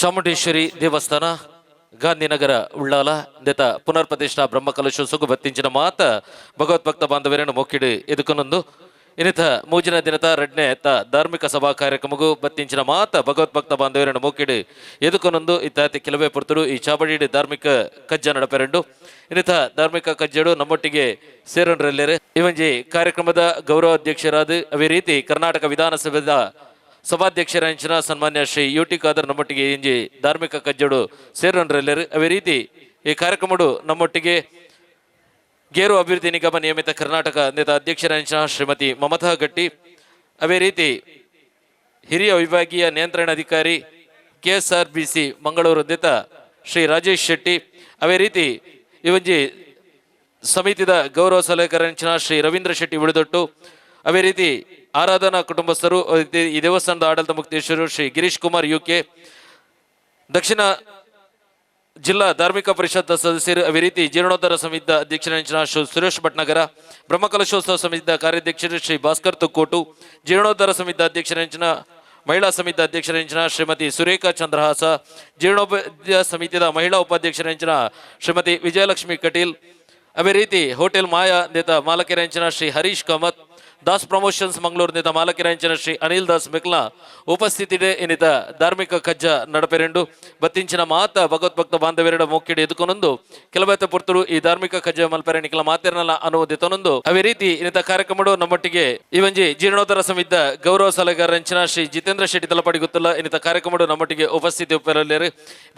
ಚಾಮುಂಡೇಶ್ವರಿ ದೇವಸ್ಥಾನ ಗಾಂಧಿನಗರ ಉಳ್ಳಾಲ ದೆತ ಪುನರ್ ಪ್ರತಿಷ್ಠಾ ಬ್ರಹ್ಮಕಲಶೋತ್ಸವಕ್ಕೂ ಬತ್ತಿಂಚಿನ ಮಾತ ಭಗವದ್ಭಕ್ತ ಬಾಂಧವರನ್ನು ಮೊಕ್ಕಿಡು ಎದುಕೊನೊಂದು ಇನ್ನಿತ ಮೂಜಿನ ದಿನತ ರಡ್ನೆ ತ ಧಾರ್ಮಿಕ ಸಭಾ ಕಾರ್ಯಕ್ರಮಗೂ ಬತ್ತಿಂಚಿನ ಮಾತ ಭಗವದ್ಭಕ್ತ ಬಾಂಧವರನ್ನು ಮೊಕ್ಕಿಡು ಎದುಕೊನೊಂದು ಇತ್ತಾತಿ ಕೆಲವೇ ಪೊರ್ತುಡು ಈ ಚಾವಡಿಡ್ ಧಾರ್ಮಿಕ ಕಜ್ಜ ನಡಪೆರಂಡು. ಇನ್ನಿತ ಧಾರ್ಮಿಕ ಕಜ್ಜಡು ನಮ್ಮೊಟ್ಟಿಗೆ ಸೇರೊಂಡ್ರೆಲ್ಲೆರ್. ಈ ಒಂಜಿ ಕಾರ್ಯಕ್ರಮದ ಗೌರವ ಅಧ್ಯಕ್ಷರಾದ ಅದೇ ರೀತಿ ಕರ್ನಾಟಕ ವಿಧಾನಸಭೆದ ಸಭಾಧ್ಯಕ್ಷರಂಚಿನ ಸನ್ಮಾನ್ಯ ಶ್ರೀ ಯು ಟಿ ಖಾದರ್ ನಮ್ಮೊಟ್ಟಿಗೆ ಇಂಜಿ ಧಾರ್ಮಿಕ ಕಜ್ಜಡು ಸೇರೊಂಡ್ರೆಲ್ಲೆರ್. ಅದೇ ರೀತಿ ಈ ಕಾರ್ಯಕ್ರಮಡು ನಮ್ಮೊಟ್ಟಿಗೆ ಗೇರು ಅಭಿವೃದ್ಧಿ ನಿಗಮ ನಿಯಮಿತ ಕರ್ನಾಟಕ ನೇತ ಅಧ್ಯಕ್ಷರಂಚಿನ ಶ್ರೀಮತಿ ಮಮತಾ ಗಟ್ಟಿ, ಅದೇ ರೀತಿ ಹಿರಿಯ ವಿಭಾಗೀಯ ನಿಯಂತ್ರಣಾಧಿಕಾರಿ ಕೆಎಸ್ಆರ್ಬಿಸಿ ಮಂಗಳೂರು ನೇತ ಶ್ರೀ ರಾಜೇಶ್ ಶೆಟ್ಟಿ, ಅದೇ ರೀತಿ ಈ ಒಂಜಿ ಸಮಿತಿದ ಗೌರವ ಸಲಹೆಗಾರಂಚಿನ ಶ್ರೀ ರವೀಂದ್ರ ಶೆಟ್ಟಿ ಉಳಿದೊಟ್ಟು, ಅದೇ ರೀತಿ ಆರಾಧನಾ ಕುಟುಂಬಸ್ಥರು, ಅದೇ ರೀತಿ ಈ ದೇವಸ್ಥಾನದ ಆಡಳಿತ ಮುಕ್ತೇಶ್ವರರು ಶ್ರೀ ಗಿರೀಶ್ ಕುಮಾರ್ ಯುಕೆ, ದಕ್ಷಿಣ ಜಿಲ್ಲಾ ಧಾರ್ಮಿಕ ಪರಿಷತ್ ಸದಸ್ಯರು, ಅದೇ ರೀತಿ ಜೀರ್ಣೋದ್ಧಾರ ಸಮಿತಿಯ ಅಧ್ಯಕ್ಷರಂಚಿನ ಶ್ರೀ ಸುರೇಶ್ ಭಟ್ನಗರ, ಬ್ರಹ್ಮಕಲಶೋತ್ಸವ ಸಮಿತಿಯ ಕಾರ್ಯಾಧ್ಯಕ್ಷರು ಶ್ರೀ ಭಾಸ್ಕರ್ ತುಕ್ಕೋಟು, ಜೀರ್ಣೋದ್ಧಾರ ಸಮಿತಿಯ ಅಧ್ಯಕ್ಷರಂಚಿನ ಮಹಿಳಾ ಸಮಿತಿ ಅಧ್ಯಕ್ಷರಂಚಿನ ಶ್ರೀಮತಿ ಸುರೇಖಾ ಚಂದ್ರಹಾಸ, ಜೀರ್ಣೋದ್ಧಾರ ಸಮಿತಿಯ ಮಹಿಳಾ ಉಪಾಧ್ಯಕ್ಷರಂಚಿನ ಶ್ರೀಮತಿ ವಿಜಯಲಕ್ಷ್ಮಿ ಕಟೀಲ್, ಅದೇ ರೀತಿ ಹೋಟೆಲ್ ಮಾಯಾ ನೇತ ಮಾಲಕರಂಚಿನ ಶ್ರೀ ಹರೀಶ್ ಕಾಮತ್, ದಾಸ್ ಪ್ರಮೋಷನ್ಸ್ ಮಂಗಳೂರು ನೇತ ಮಾಲಕರಂಚಿನ ಶ್ರೀ ಅನಿಲ್ ದಾಸ್ ಮೆಕ್ಲ ಉಪಸ್ಥಿತಿಡೆ ಇನ್ನಿತ ಧಾರ್ಮಿಕ ಕಜ್ಜ ನಡಪೆರೆಂಡು. ಬತ್ತಿಂಚಿನ ಮಾತ ಭಗವದ್ಭಕ್ತ ಬಾಂಧವ್ಯರ ಮೊಕ್ಕಿಡಿ ಎದುಕೊನೊಂದು ಕೆಲವೈತ ಪುರ್ತುಡು ಈ ಧಾರ್ಮಿಕ ಕಜ್ಜ ಮಲ್ಪೆರೆ ನಿಕಲ ಮಾತೆರ್ನಲ ಅನುಮೋದಿತನೊಂದು. ಅದೇ ರೀತಿ ಇನ್ನಿತ ಕಾರ್ಯಕ್ರಮಡು ನಮ್ಮೊಟ್ಟಿಗೆ ಈ ಒಂಜಿ ಜೀರ್ಣೋದ್ಧಾರ ಸಮಿತಿಯ ಗೌರವ ಸಲಹೆಗಾರಂಚಿನ ಶ್ರೀ ಜಿತೇಂದ್ರ ಶೆಟ್ಟಿ ತಲಪಾಡಿ ಗೊತ್ತಲ್ಲ ಇನ್ನಿತ ಕಾರ್ಯಕ್ರಮಡು ನಮ್ಮೊಟ್ಟಿಗೆ ಉಪಸ್ಥಿತಿ ಉಪ್ಪರಲ್ಲೇರು.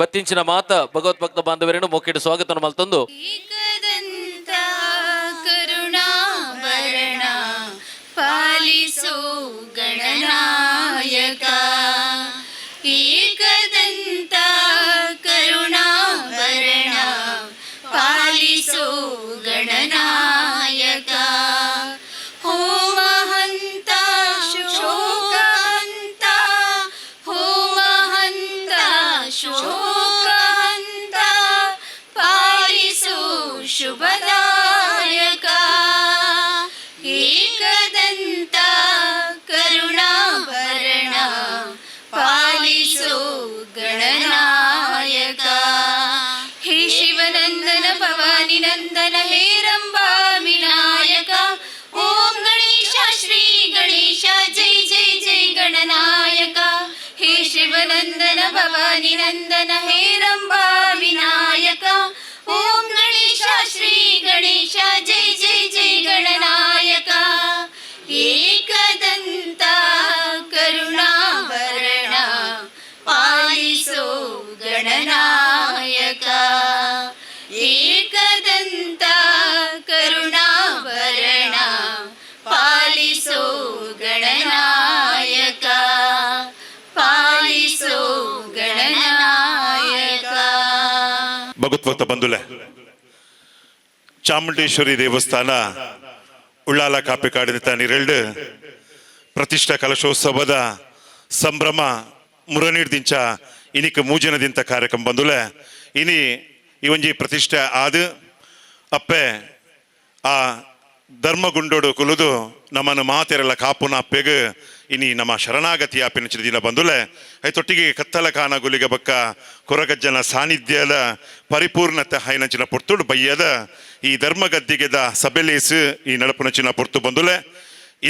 ಬತ್ತಿಂಚಿನ ಮಾತ ಭಗವದ್ಭಕ್ತ ಬಾಂಧವ್ಯರನ್ನು ಮೊಕ್ಕಿಡಿ ಸ್ವಾಗತ ಮಲ್ತೊಂದು. ಏಕದಂತ ಕರುಣಾಭರಣ ಪಾಲಿಸೋ ಗಣನಾಯಕ, ಏಕದಂತ ಕರುಣಾಭರಣ ಪಾಲಿಸೋ ಗಣನಾಯಕ, ಹೋಮಹಂತ ಶೋಕಹಂತ, ಹೋಮಹಂತ ಶೋಕಹಂತ ಪಾಲಿಸೋ ಶುಭದಾಯಕ, ಏಕದಂತ ಕರುಣಾಭರಣ ಪಾಲಿಸೋ ಗಣನಾಯಕ. ಹೇ ಶಿವನಂದನ ಭವಾನಿ ನಂದನ ಹೇರಂಬಾ ವಿನಾಯಕ, ಓಂ ಗಣೇಶ ಶ್ರೀ ಗಣೇಶ ಜೈ ಜೈ ಜೈ ಗಣನಾಯಕ. ಹೇ ಶಿವನಂದನ ಭವಾನಿ ನಂದನ ಹೇರಂಬಾ ವಿನಾಯಕ, ಓಂ ಗಣೇಶ ಶ್ರೀ ಗಣೇಶ ಜೈ ಜೈ ಜೈ ಗಣನಾಯಕ. ಏಕದಂತ ಕರುಣಾಭರಣ ಪಾಲಿಸೋ ಗಣನಾಯಕ, ಏಕದಂತ ಕರುಣಾಭರಣ ಪಾಲಿಸೋ ಗಣನಾಯಕ, ಪಾಲಿಸೋ ಗಣನಾಯಕ. ಭಗವತ್ಭಕ್ತ ಬಂಧುಲೆ, ಚಾಮುಂಡೇಶ್ವರಿ ದೇವಸ್ಥಾನ ಉಳ್ಳಾಲ ಕಾಪಿಕಾಡಿನ ನಿರೆಲ್ಡ್ ಪ್ರತಿಷ್ಠಾ ಕಲಶೋತ್ಸವದ ಸಂಭ್ರಮ ಮುರನೀಡ್ದಿಂಚ ಇನಿಕ್ ಮೂಜನದಿಂತ ಕಾರ್ಯಕ್ರಮ ಬಂದುಲೆ. ಇನಿ ಈ ಒಂಜಿ ಪ್ರತಿಷ್ಠೆ ಆದ್ ಅಪ್ಪೆ ಆ ಧರ್ಮಗುಂಡೋಡು ಕುಲುದು ನಮ್ಮನ್ನು ಮಾತೆರೆಲ್ಲ ಕಾಪುನ ಅಪ್ಪೆಗ್ ಇನಿ ನಮ್ಮ ಶರಣಾಗತಿ ಆಪಿನ ದಿನ ಬಂದುಲೆ. ಐತೊಟ್ಟಿಗೆ ಕತ್ತಲ ಕಾನ ಗುಲಿಗ ಬಕ್ಕ ಕೊರಗಜ್ಜನ ಸಾನ್ನಿಧ್ಯದ ಪರಿಪೂರ್ಣತೆ ಹೈನಂಚಿನ ಪೊರ್ತುಡು ಬಯ್ಯದ ಈ ಧರ್ಮಗದ್ದಿಗೆದ ಸಬೆಲೇಸ್ ಈ ನಡಪುನಚಿನ ಪೊರ್ತು ಬಂದುಲೆ.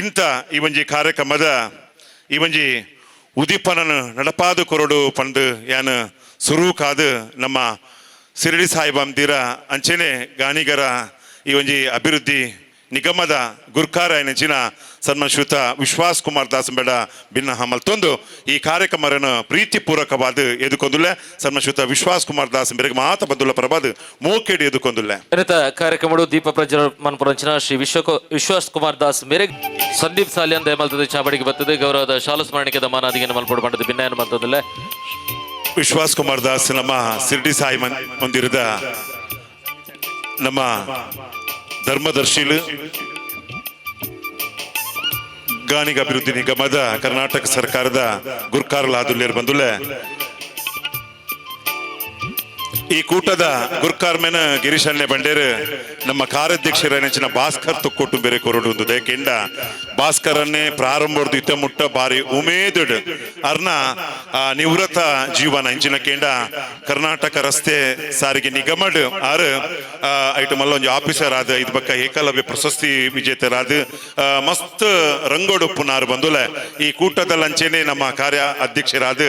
ಇಂಥ ಈ ಒಂಜಿ ಕಾರ್ಯಕ್ರಮದ ಈ ಒಂಜಿ ಉದಿಪನನು ನಡಪಾದು ಕೊರಡು ಪಂದು ಯಾನ್ ಸುರೂಕಾದು ನಮ್ಮ ಸಿರಡಿ ಸಾಯಿಬಾಂದಿರ ಅಂಚೆನೆ ಗಾಣಿಗರ ಈ ಒಂಜಿ ಅಭಿವೃದ್ಧಿ ನಿಗಮದ ಗುರ್ಕಾರ ನೆಂಚಿನ ಸನ್ಮಾನ್ಶ್ರುತ ವಿಶ್ವಾಸ್ ಕುಮಾರ್ ದಾಸ್ ಬೇಡ ಭಿನ್ನ ಹಮಲ್ತೊಂದು ಈ ಕಾರ್ಯಕ್ರಮವನ್ನು ಪ್ರೀತಿಪೂರ್ವಕವಾದ ಎದುಕೊಂದುಲ್ಲೆ. ಸನ್ಮಾನ್ಶ್ರುತ ವಿಶ್ವಾಸ್ ಕುಮಾರ್ ದಾಸ್ ಬೆರಗ್ ಮಾತ ಬಂದುಲ್ಲ ಪರವಾದ ಮೋಕೆಡಿ ಎದುಕೊಂದುಲ್ಲೆ. ಇನ್ನಿತ ಕಾರ್ಯಕ್ರಮಡು ದೀಪ ಪ್ರಜ್ವಲ ಮನ್ಪುರಂಚಿನ ಶ್ರೀ ವಿಶ್ವಾಸ್ ಕುಮಾರ್ ದಾಸ್ ಮೇರೆ ಸಂದೀಪ್ ಸಾಲಿಯನ್ ದಯಮಲ್ತದ ಚಾವಡಿಗೆ ಬರ್ತದೆ ಗೌರವದ ಶಾಲು ಸ್ಮರಣಿಕೆ ಮಾನಾದಿಗೆ ಮಲ್ಪಡು ಪಂಡದ ಭಿನ್ನಯನ ಮಲ್ತದಲ್ಲೇ. ವಿಶ್ವಾಸ್ ಕುಮಾರ್ ದಾಸ್ ನಮ್ಮ ಸಿರ್ಡಿ ಸಾಯಿ ಮಂದಿರದ ನಮ್ಮ ಧರ್ಮದರ್ಶಿಲು, ಗಾಣಿಗ ಅಭಿವೃದ್ಧಿ ನಿಗಮದ ಕರ್ನಾಟಕ ಸರ್ಕಾರದ ಗುರ್ಕಾರ್ಲಾದುಲ್ಲೇರ್ ಬಂದುಲೆ. ಈ ಕೂಟದ ಗುರ್ಕಾರ್ಮೆನ ಗಿರೀಶನ್ನೆ ಬಂಡೇರು ನಮ್ಮ ಕಾರ್ಯಾಧ್ಯಕ್ಷರ ಭಾಸ್ಕರ್ ತೊಕ್ಕೊಟ್ಟು ಬೇರೆ ಕೊರಡು ಒಂದು ದೇಕೆಂಡ ಭಾಸ್ಕರನ್ನೇ ಪ್ರಾರಂಭದ ಇತ್ತ ಮುಟ್ಟ ಬಾರಿ ಉಮೇದುಡ್ ಅರ್ನ ನಿವೃತ್ತ ಜೀವನ ಇಂಚಿನ ಕೇಂಡ ಕರ್ನಾಟಕ ರಸ್ತೆ ಸಾರಿಗೆ ನಿಗಮಡ್ ಆರು ಐಟು ಮಲ್ಲೊಂಜಿ ಆಫೀಸರ್ ಆದ ಇದು ಬಕ್ಕ ಏಕಲವ್ಯ ಪ್ರಶಸ್ತಿ ವಿಜೇತರಾದ ಮಸ್ತ್ ರಂಗೋಡುಪ್ಪುನಾರು ಬಂದುಲೆ. ಈ ಕೂಟದ ಲಂಚೆನೆ ನಮ್ಮ ಕಾರ್ಯ ಅಧ್ಯಕ್ಷರಾದ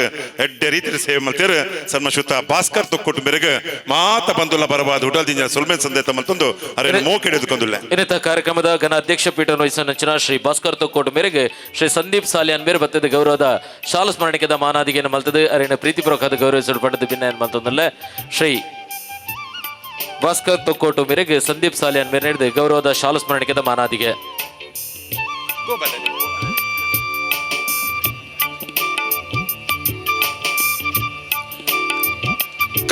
ಎಡ್ಡೆ ರೀತಿಯ ಸೇವೆ ಮಲ್ತೇರು ಸನ್ಮಶುತ ಭಾಸ್ಕರ್ ತೊಕ್ಕೊಟ್ಟು ಮೇರೆಗೆ ಮಾತ ಬಂದುಲ್ಲ ಬರಬಾದ ಉಡಲ್ ದಿಂಜ ಸುಲ್ಮೆ ಸಂದೇತ ಮಲ್ತೊಂದು ಅರೆ ಮೋಕೆಡೆದುಕೊಂದುಲ್ಲ. ಇನ್ನಿತ ಕಾರ್ಯಕ್ರಮದ ಘನ ಅಧ್ಯಕ್ಷ ಪೀಠ ವಹಿಸಿದ ಶ್ರೀ ಭಾಸ್ಕರ್ ತೊಕ್ಕೋಟು ಮೇರೆಗೆ ಶ್ರೀ ಸಂದೀಪ್ ಸಾಲಿಯಾನ್ ಮೇರೆ ಬತ್ತದ ಗೌರವದ ಶಾಲು ಸ್ಮರಣಿಕೆದ ಮಾನಾದಿಗೆಯನ್ನು ಮಲ್ತದೆ ಅರಿನ ಪ್ರೀತಿಪೂರ್ವಕದ ಗೌರವಿಸಲು ಪಡೆದ ಭಿನ್ನ ಮಲ್ತೊಂದಲ್ಲ. ಶ್ರೀ ಭಾಸ್ಕರ್ ತೊಕ್ಕೋಟು ಮೇರೆಗೆ ಸಂದೀಪ್ ಸಾಲಿಯಾನ್ ಮೇರೆ ನಡೆದ ಗೌರವದ ಶಾಲು ಸ್ಮರಣಿಕೆದ ಮಾನಾದಿಗೆ.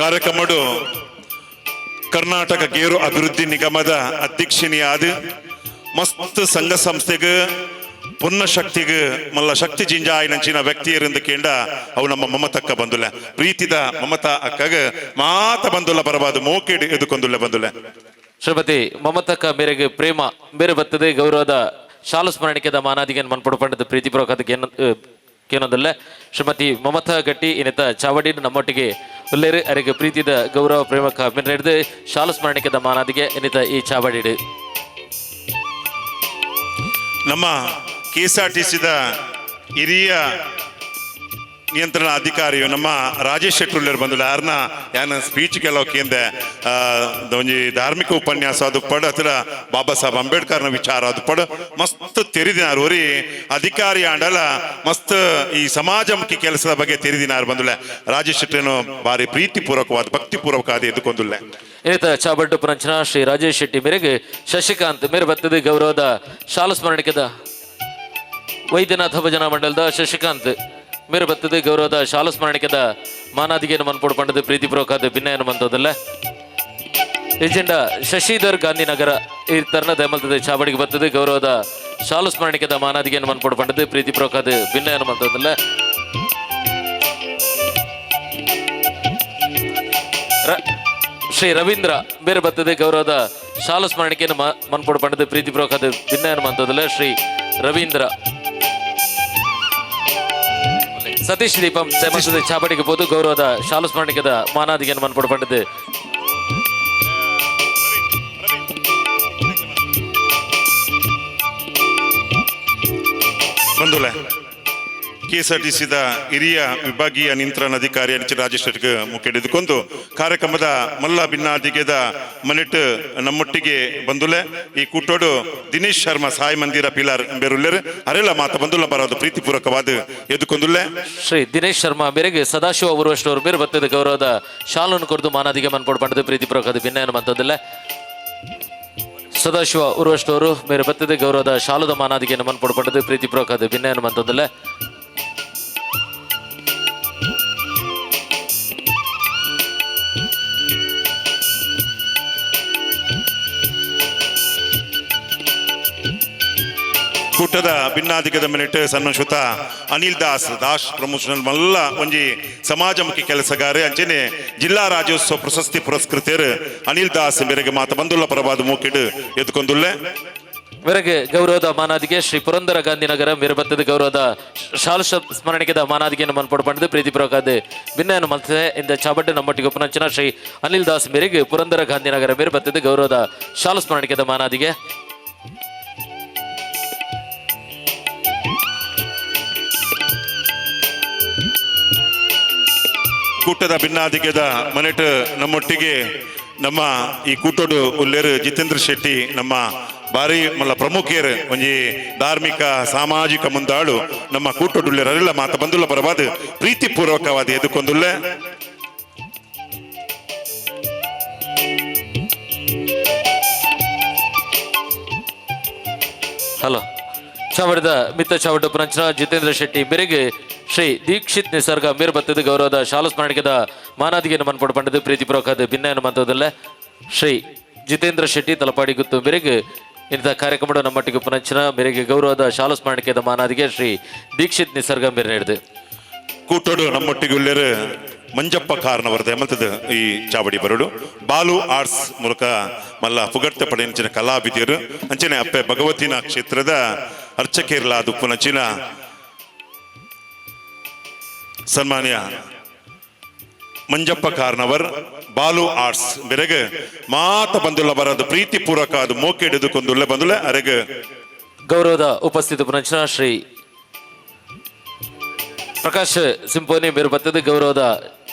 ಕಾರ್ಯಕ್ರಮಡು ಕರ್ನಾಟಕ ಗೇರು ಅಭಿವೃದ್ಧಿ ನಿಗಮದ ಅಧ್ಯಕ್ಷಿಣಿಯಾದ ಮಸ್ತ್ ಸಂಘ ಸಂಸ್ಥೆಗೆ ಪುಣ್ಯ ಶಕ್ತಿಗೆ ಮಲ್ಲ ಶಕ್ತಿ ಜಿಂಜಾಯಿನಂಚಿನ ವ್ಯಕ್ತಿಯರಿಂದ ಕೇಂಡ ಅವು ನಮ್ಮ ಮಮತಕ್ಕ ಬಂದುಲ್ಲ. ಪ್ರೀತಿದ ಮಮತಾ ಅಕ್ಕಗ ಮಾತ ಬಂದುಲ್ಲ ಬರಬಾದು ಮೋಕೆಡ್ ಎದುಕೊಂದುಲ್ಲ ಬಂದುಲ್ಲ. ಶ್ರೀಮತಿ ಮಮತಕ್ಕ ಮೇರೆಗೆ ಪ್ರೇಮ ಮೇರೆ ಬತ್ತದೆ ಗೌರವದ ಶಾಲು ಸ್ಮರಣಿಕೆದ ಮಾನಾದಿಗೆ ಮನ್ಪಡು ಪಂಡದ ಪ್ರೀತಿಪೂರ್ವಕದ ಕೇನೊಂದಲ್ಲ. ಶ್ರೀಮತಿ ಮಮತಾ ಗಟ್ಟಿ ಇನ್ನಿತ ಚಾವಡಿ ನಮ್ಮೊಟ್ಟಿಗೆ ಉಲ್ಲೇರು ಅರೆಗೆ ಪ್ರೀತಿದ ಗೌರವ ಪ್ರೇಮಕ್ಕ ಮಿನ್ನ ಹಿಡಿದು ಶಾಲು ಸ್ಮರಣಿಕೆದ ಮಾನಾದಿಗೆ ಇನ್ನಿತ ಈ ಚಾವಡಿಡು. ನಮ್ಮ ಕೆಎಸ್ಆರ್ಟಿಸಿದ ಹಿರಿಯ ನಿಯಂತ್ರಣ ಅಧಿಕಾರಿಯು ನಮ್ಮ ರಾಜೇಶ್ ಶೆಟ್ಟುಳ್ಳರ್ ಬಂದಿಲ್ಲ. ಯಾರನ್ನ ಯಾನ ಸ್ಪೀಚ್ ಕೆಲವು ಕೇಂದ್ರ ಒಂಜಿ ಧಾರ್ಮಿಕ ಉಪನ್ಯಾಸ ಅದು ಪಡ ಹತ್ರ ಬಾಬಾ ಸಾಹೇಬ್ ಅಂಬೇಡ್ಕರ್ನ ವಿಚಾರ ಅದು ಪಡ ಮಸ್ತ್ ತೆರಿದಿನಾರು. ಒರಿ ಅಧಿಕಾರಿ ಆಂಡಲ ಮಸ್ತ್ ಈ ಸಮಾಜಮುಖಿ ಕೆಲಸದ ಬಗ್ಗೆ ತೆರಿದಿನಾರು ಬಂದುಲ್ಲ. ರಾಜೇಶ್ ಶೆಟ್ಟೇನು ಬಾರಿ ಪ್ರೀತಿಪೂರ್ವಕವಾದ ಭಕ್ತಿಪೂರ್ವಕವಾದ ಎದ್ದುಕೊಂದುಲ್ಲ. ಇನ್ನಿತ ಚಾಬಡ್ಡು ಪುರಂಚನ ಶ್ರೀ ರಾಜೇಶ್ ಶೆಟ್ಟಿ ಮೇರೆಗೆ ಶಶಿಕಾಂತ್ ಮೇರೆ ಬತ್ತದೆ ಗೌರವದ ಶಾಲು ಸ್ಮರಣಿಕೆದ ವೈದ್ಯನಾಥ ಭಜನಾ ಮಂಡಲದ ಶಶಿಕಾಂತ್ ಮೇರೆ ಬತ್ತದೆ ಗೌರವದ ಶಾಲು ಸ್ಮರಣಿಕೆದ ಮಾನಾದಿಗೆಯನ್ನು ಮನ್ಪೋಡು ಪಂಡದ ಪ್ರೀತಿಪೂರ್ವಕದ ಭಿನ್ನಯನ್ನು ಮಂತದಲ್ಲ. ಎಜೆಂಡ ಶಶಿಧರ್ ಗಾಂಧಿನಗರ ಈ ತರ್ನ ದಯಮಲ್ತದೆ ಚಾವಡಿಗೆ ಬರ್ತದೆ ಗೌರವದ ಶಾಲು ಸ್ಮರಣಿಕೆದ ಮಾನಾದಿಗೆಯನ್ನು ಮನ್ಪೋಡು ಪಂಡದ ಪ್ರೀತಿಪೂರ್ವಕದ ಭಿನ್ನಯನ್ನು ಮಂತದಲ್ಲ. ಶ್ರೀ ರವೀಂದ್ರ ಬೇರೆ ಬರ್ತದೆ ಗೌರವದ ಶಾಲು ಸ್ಮರಣಿಕೆಯನ್ನು ಮನ್ಪೋಡು ಪಂಡದ ಪ್ರೀತಿಪೂರ್ವಕದ ಭಿನ್ನಯನ್ನು ಮಂತದಲ್ಲ. ಶ್ರೀ ರವೀಂದ್ರ ಸತೀಶ್ ದೀಪಂ ದಯಮಲ್ತದೆ ಚಾವಡಿಗೆ ಬೋದು ಗೌರವದ ಶಾಲು ಸ್ಮರಣಿಕೆದ ಮಾನಾದಿಗೆಯನ್ನು ಮನ್ಪೋಡು ಪಂಡದ. ಬಂದುಲೆ ಕೆಎಸ್ಆರ್ಟಿಸಿದ ಹಿರಿಯ ವಿಭಾಗೀಯ ನಿಯಂತ್ರಣ ಅಧಿಕಾರಿ ಎಚ್ ರಾಜೇಶ್ ಶೆಟ್ಗೆ ಮುಖ್ಯ ಕಾರ್ಯಕ್ರಮದ ಮಲ್ಲ ಭಿನ್ನಾದಿಗೆದ ಮನೆಟ್ ನಮ್ಮೊಟ್ಟಿಗೆ ಬಂದುಲೆ. ಈ ಕೂಟೋಡು ದಿನೇಶ್ ಶರ್ಮಾ ಸಾಯಿ ಮಂದಿರ ಪಿಲಾರ್ ಬೇರುಲ್ಲೇರು ಅರೆಲ್ಲ ಮಾತ ಬಂದುಲ್ಲ ಬರೋದು ಪ್ರೀತಿಪೂರ್ವಕವಾದ ಎದ್ದುಕೊಂದುಲ್ಲೆ. ಶ್ರೀ ದಿನೇಶ್ ಶರ್ಮಾ ಮೇರೆಗೆ ಸದಾಶಿವ ಉರ್ವಷ್ಟವರು ಮೇರೆ ಬರ್ತದೆ ಗೌರವದ ಶಾಲನ್ನು ಕೊರದು ಮಾನಾದಿಗೆ ಮನ್ಪೋಡು ಪಂಡದ ಪ್ರೀತಿಪೂರ್ವಕದ ಭಿನ್ನಯನ್ನು ಮಂತದಲ್ಲ. ಸದಾಶಿವ ಉರ್ವಷ್ಟವರು ಮೇರೆ ಬರ್ತದೆ ಗೌರವದ ಶಾಲುದ ಮಾನಾದಿಗೆ ಮನ್ಪೋಡು ಪಂಡದ ಪ್ರೀತಿಪೂರ್ವಕದ ಭಿನ್ನಯನ್ನು ಮಂತದಲ್ಲ. ಕೂಟದ ಭಿನ್ನಾಧಿಕದ ಮಿನಿಟ್ ಸನ್ಮಾನಿಸುತ್ತ ಅನಿಲ್ ದಾಸ್ ದಾಸ್ ಪ್ರಮೋಷನಲ್ ಮಲ್ಲ ಒಂಜಿ ಸಮಾಜಮುಖಿ ಕೆಲಸಗಾರ ಅಂಚನೆ ಜಿಲ್ಲಾ ರಾಜ್ಯೋತ್ಸವ ಪ್ರಶಸ್ತಿ ಪುರಸ್ಕೃತರು ಅನಿಲ್ ದಾಸ್ ಮೇರೆಗೆ ಮಾತ ಬಂದುಲ್ಲ ಪರವಾದ ಮೂಕಿಡು ಎದ್ಕೊಂದುಲ್ಲೆ. ಮೇರೆಗೆ ಗೌರವದ ಮಾನಾದಿಗೆ ಶ್ರೀ ಪುರಂದರ ಗಾಂಧಿನಗರ ಮೇರೆ ಗೌರವದ ಶಾಲು ಸ್ಮರಣಿಕೆದ ಮಾನಾದಿಗೆಯನ್ನು ಮನ್ಪೋಡು ಪಂಡದು ಪ್ರೀತಿಪೂರ್ವಕದ ಭಿನ್ನಯನ್ನು ಮಲ್ತದೆ. ಇಂದ ಚಾಬಡ್ಡೆ ನಮ್ಮೊಟ್ಟಿಗೆ ಉಪನಂಚನ ಶ್ರೀ ಅನಿಲ್ ದಾಸ್ ಮೇರೆಗೆ ಪುರಂದರ ಗಾಂಧಿನಗರ ಮೇರೆ ಬರ್ತದೆ ಗೌರವದ ಶಾಲು ಸ್ಮರಣಿಕೆದ ಮಾನಾದಿಗೆ. ಕೂಟದ ಭಿನ್ನಾಧಿಕೆದ ಮನೆಟ್ ನಮ್ಮೊಟ್ಟಿಗೆ ನಮ್ಮ ಈ ಕೂಟೋಡು ಉಲ್ಲೇರು ಜಿತೇಂದ್ರ ಶೆಟ್ಟಿ ನಮ್ಮ ಬಾರಿ ಮಲ್ಲ ಪ್ರಮುಖರು ಒಂಜಿ ಧಾರ್ಮಿಕ ಸಾಮಾಜಿಕ ಮುಂದಾಳು ನಮ್ಮ ಕೂಟೋಡು ಉಲ್ಲೇರಲ್ಲ ಮಾತ ಬಂದುಲ್ಲ ಪರವಾದ ಪ್ರೀತಿಪೂರ್ವಕವಾದ ಎದುಕೊಂದುಲ್ಲೆ. ಹಲೋ ಚಾವಡಿದ ಮಿತ್ತ ಚಾವಡ ಪುರಂಚನ ಜಿತೇಂದ್ರ ಶೆಟ್ಟಿ ಮೇರೆಗೆ ಶ್ರೀ ದೀಕ್ಷಿತ್ ನಿಸರ್ಗ ಮೇರು ಬತ್ತದ ಗೌರವದ ಶಾಲು ಸ್ಮರಣಿಕೆದ ಮಾನಾದಿಗೆಯನ್ನು ಮನ್ಪೋಡು ಪಂಡದು ಪ್ರೀತಿಪೂರ್ವಕದ ಭಿನ್ನಯನ್ನು ಮಂತದಲ್ಲ. ಶ್ರೀ ಜಿತೇಂದ್ರ ಶೆಟ್ಟಿ ತಲಪಾಡಿ ಗುತ್ತು ಮೇರೆಗೆ ಇಂಥ ಕಾರ್ಯಕ್ರಮದ ನಮ್ಮೊಟ್ಟಿಗೆ ಪುನಂಚನ ಮೇರೆಗೆ ಗೌರವದ ಶಾಲು ಸ್ಮರಣಿಕೆದ ಮಾನಾದಿಗೆ ಶ್ರೀ ದೀಕ್ಷಿತ್ ನಿಸರ್ಗ ಮೇರೆ ನೀಡಿದೆ. ಕೂಟೋಡು ನಮ್ಮೊಟ್ಟಿಗೆ ಉಲ್ಲೇರು ಮಂಜಪ್ಪ ಕಾರ್ನವರದ ಮಲ್ತದ ಈ ಚಾವಡಿ ಬರಡು ಬಾಲು ಆರ್ಟ್ಸ್ ಮೂಲಕ ಮಲ್ಲ ಪುಗರ್ತೆ ಪಡೆಯಂಚಿನ ಕಲಾವಿದೆಯರು ಅಂಚನೆ ಅಪ್ಪೆ ಭಗವತಿನ ಕ್ಷೇತ್ರದ ಅರ್ಚಕೇರ್ಲಾದ ಉಪ್ಪುನಂಚಿನ ಸನ್ಮಾನ್ಯ ಮಂಜಪ್ಪ ಕಾರ್ನವರ್ ಬಾಲು ಆರ್ಟ್ಸ್ ಬೆರಗ ಮಾತ ಬಂದುಲ್ಲ ಬರದು ಪ್ರೀತಿ ಪೂರ್ವಕ ಅದು ಮೋಕೆ ಹಿಡಿದುಕೊಂದುಲ್ಲ ಬಂದುಲ್ಲ ಅರೆಗ. ಗೌರವದ ಉಪಸ್ಥಿತಿ ಪುನಂಚಿನ ಶ್ರೀ ಪ್ರಕಾಶ್ ಸಿಂಪೋನಿ ಬೇರು ಬತ್ತದ ಗೌರವದ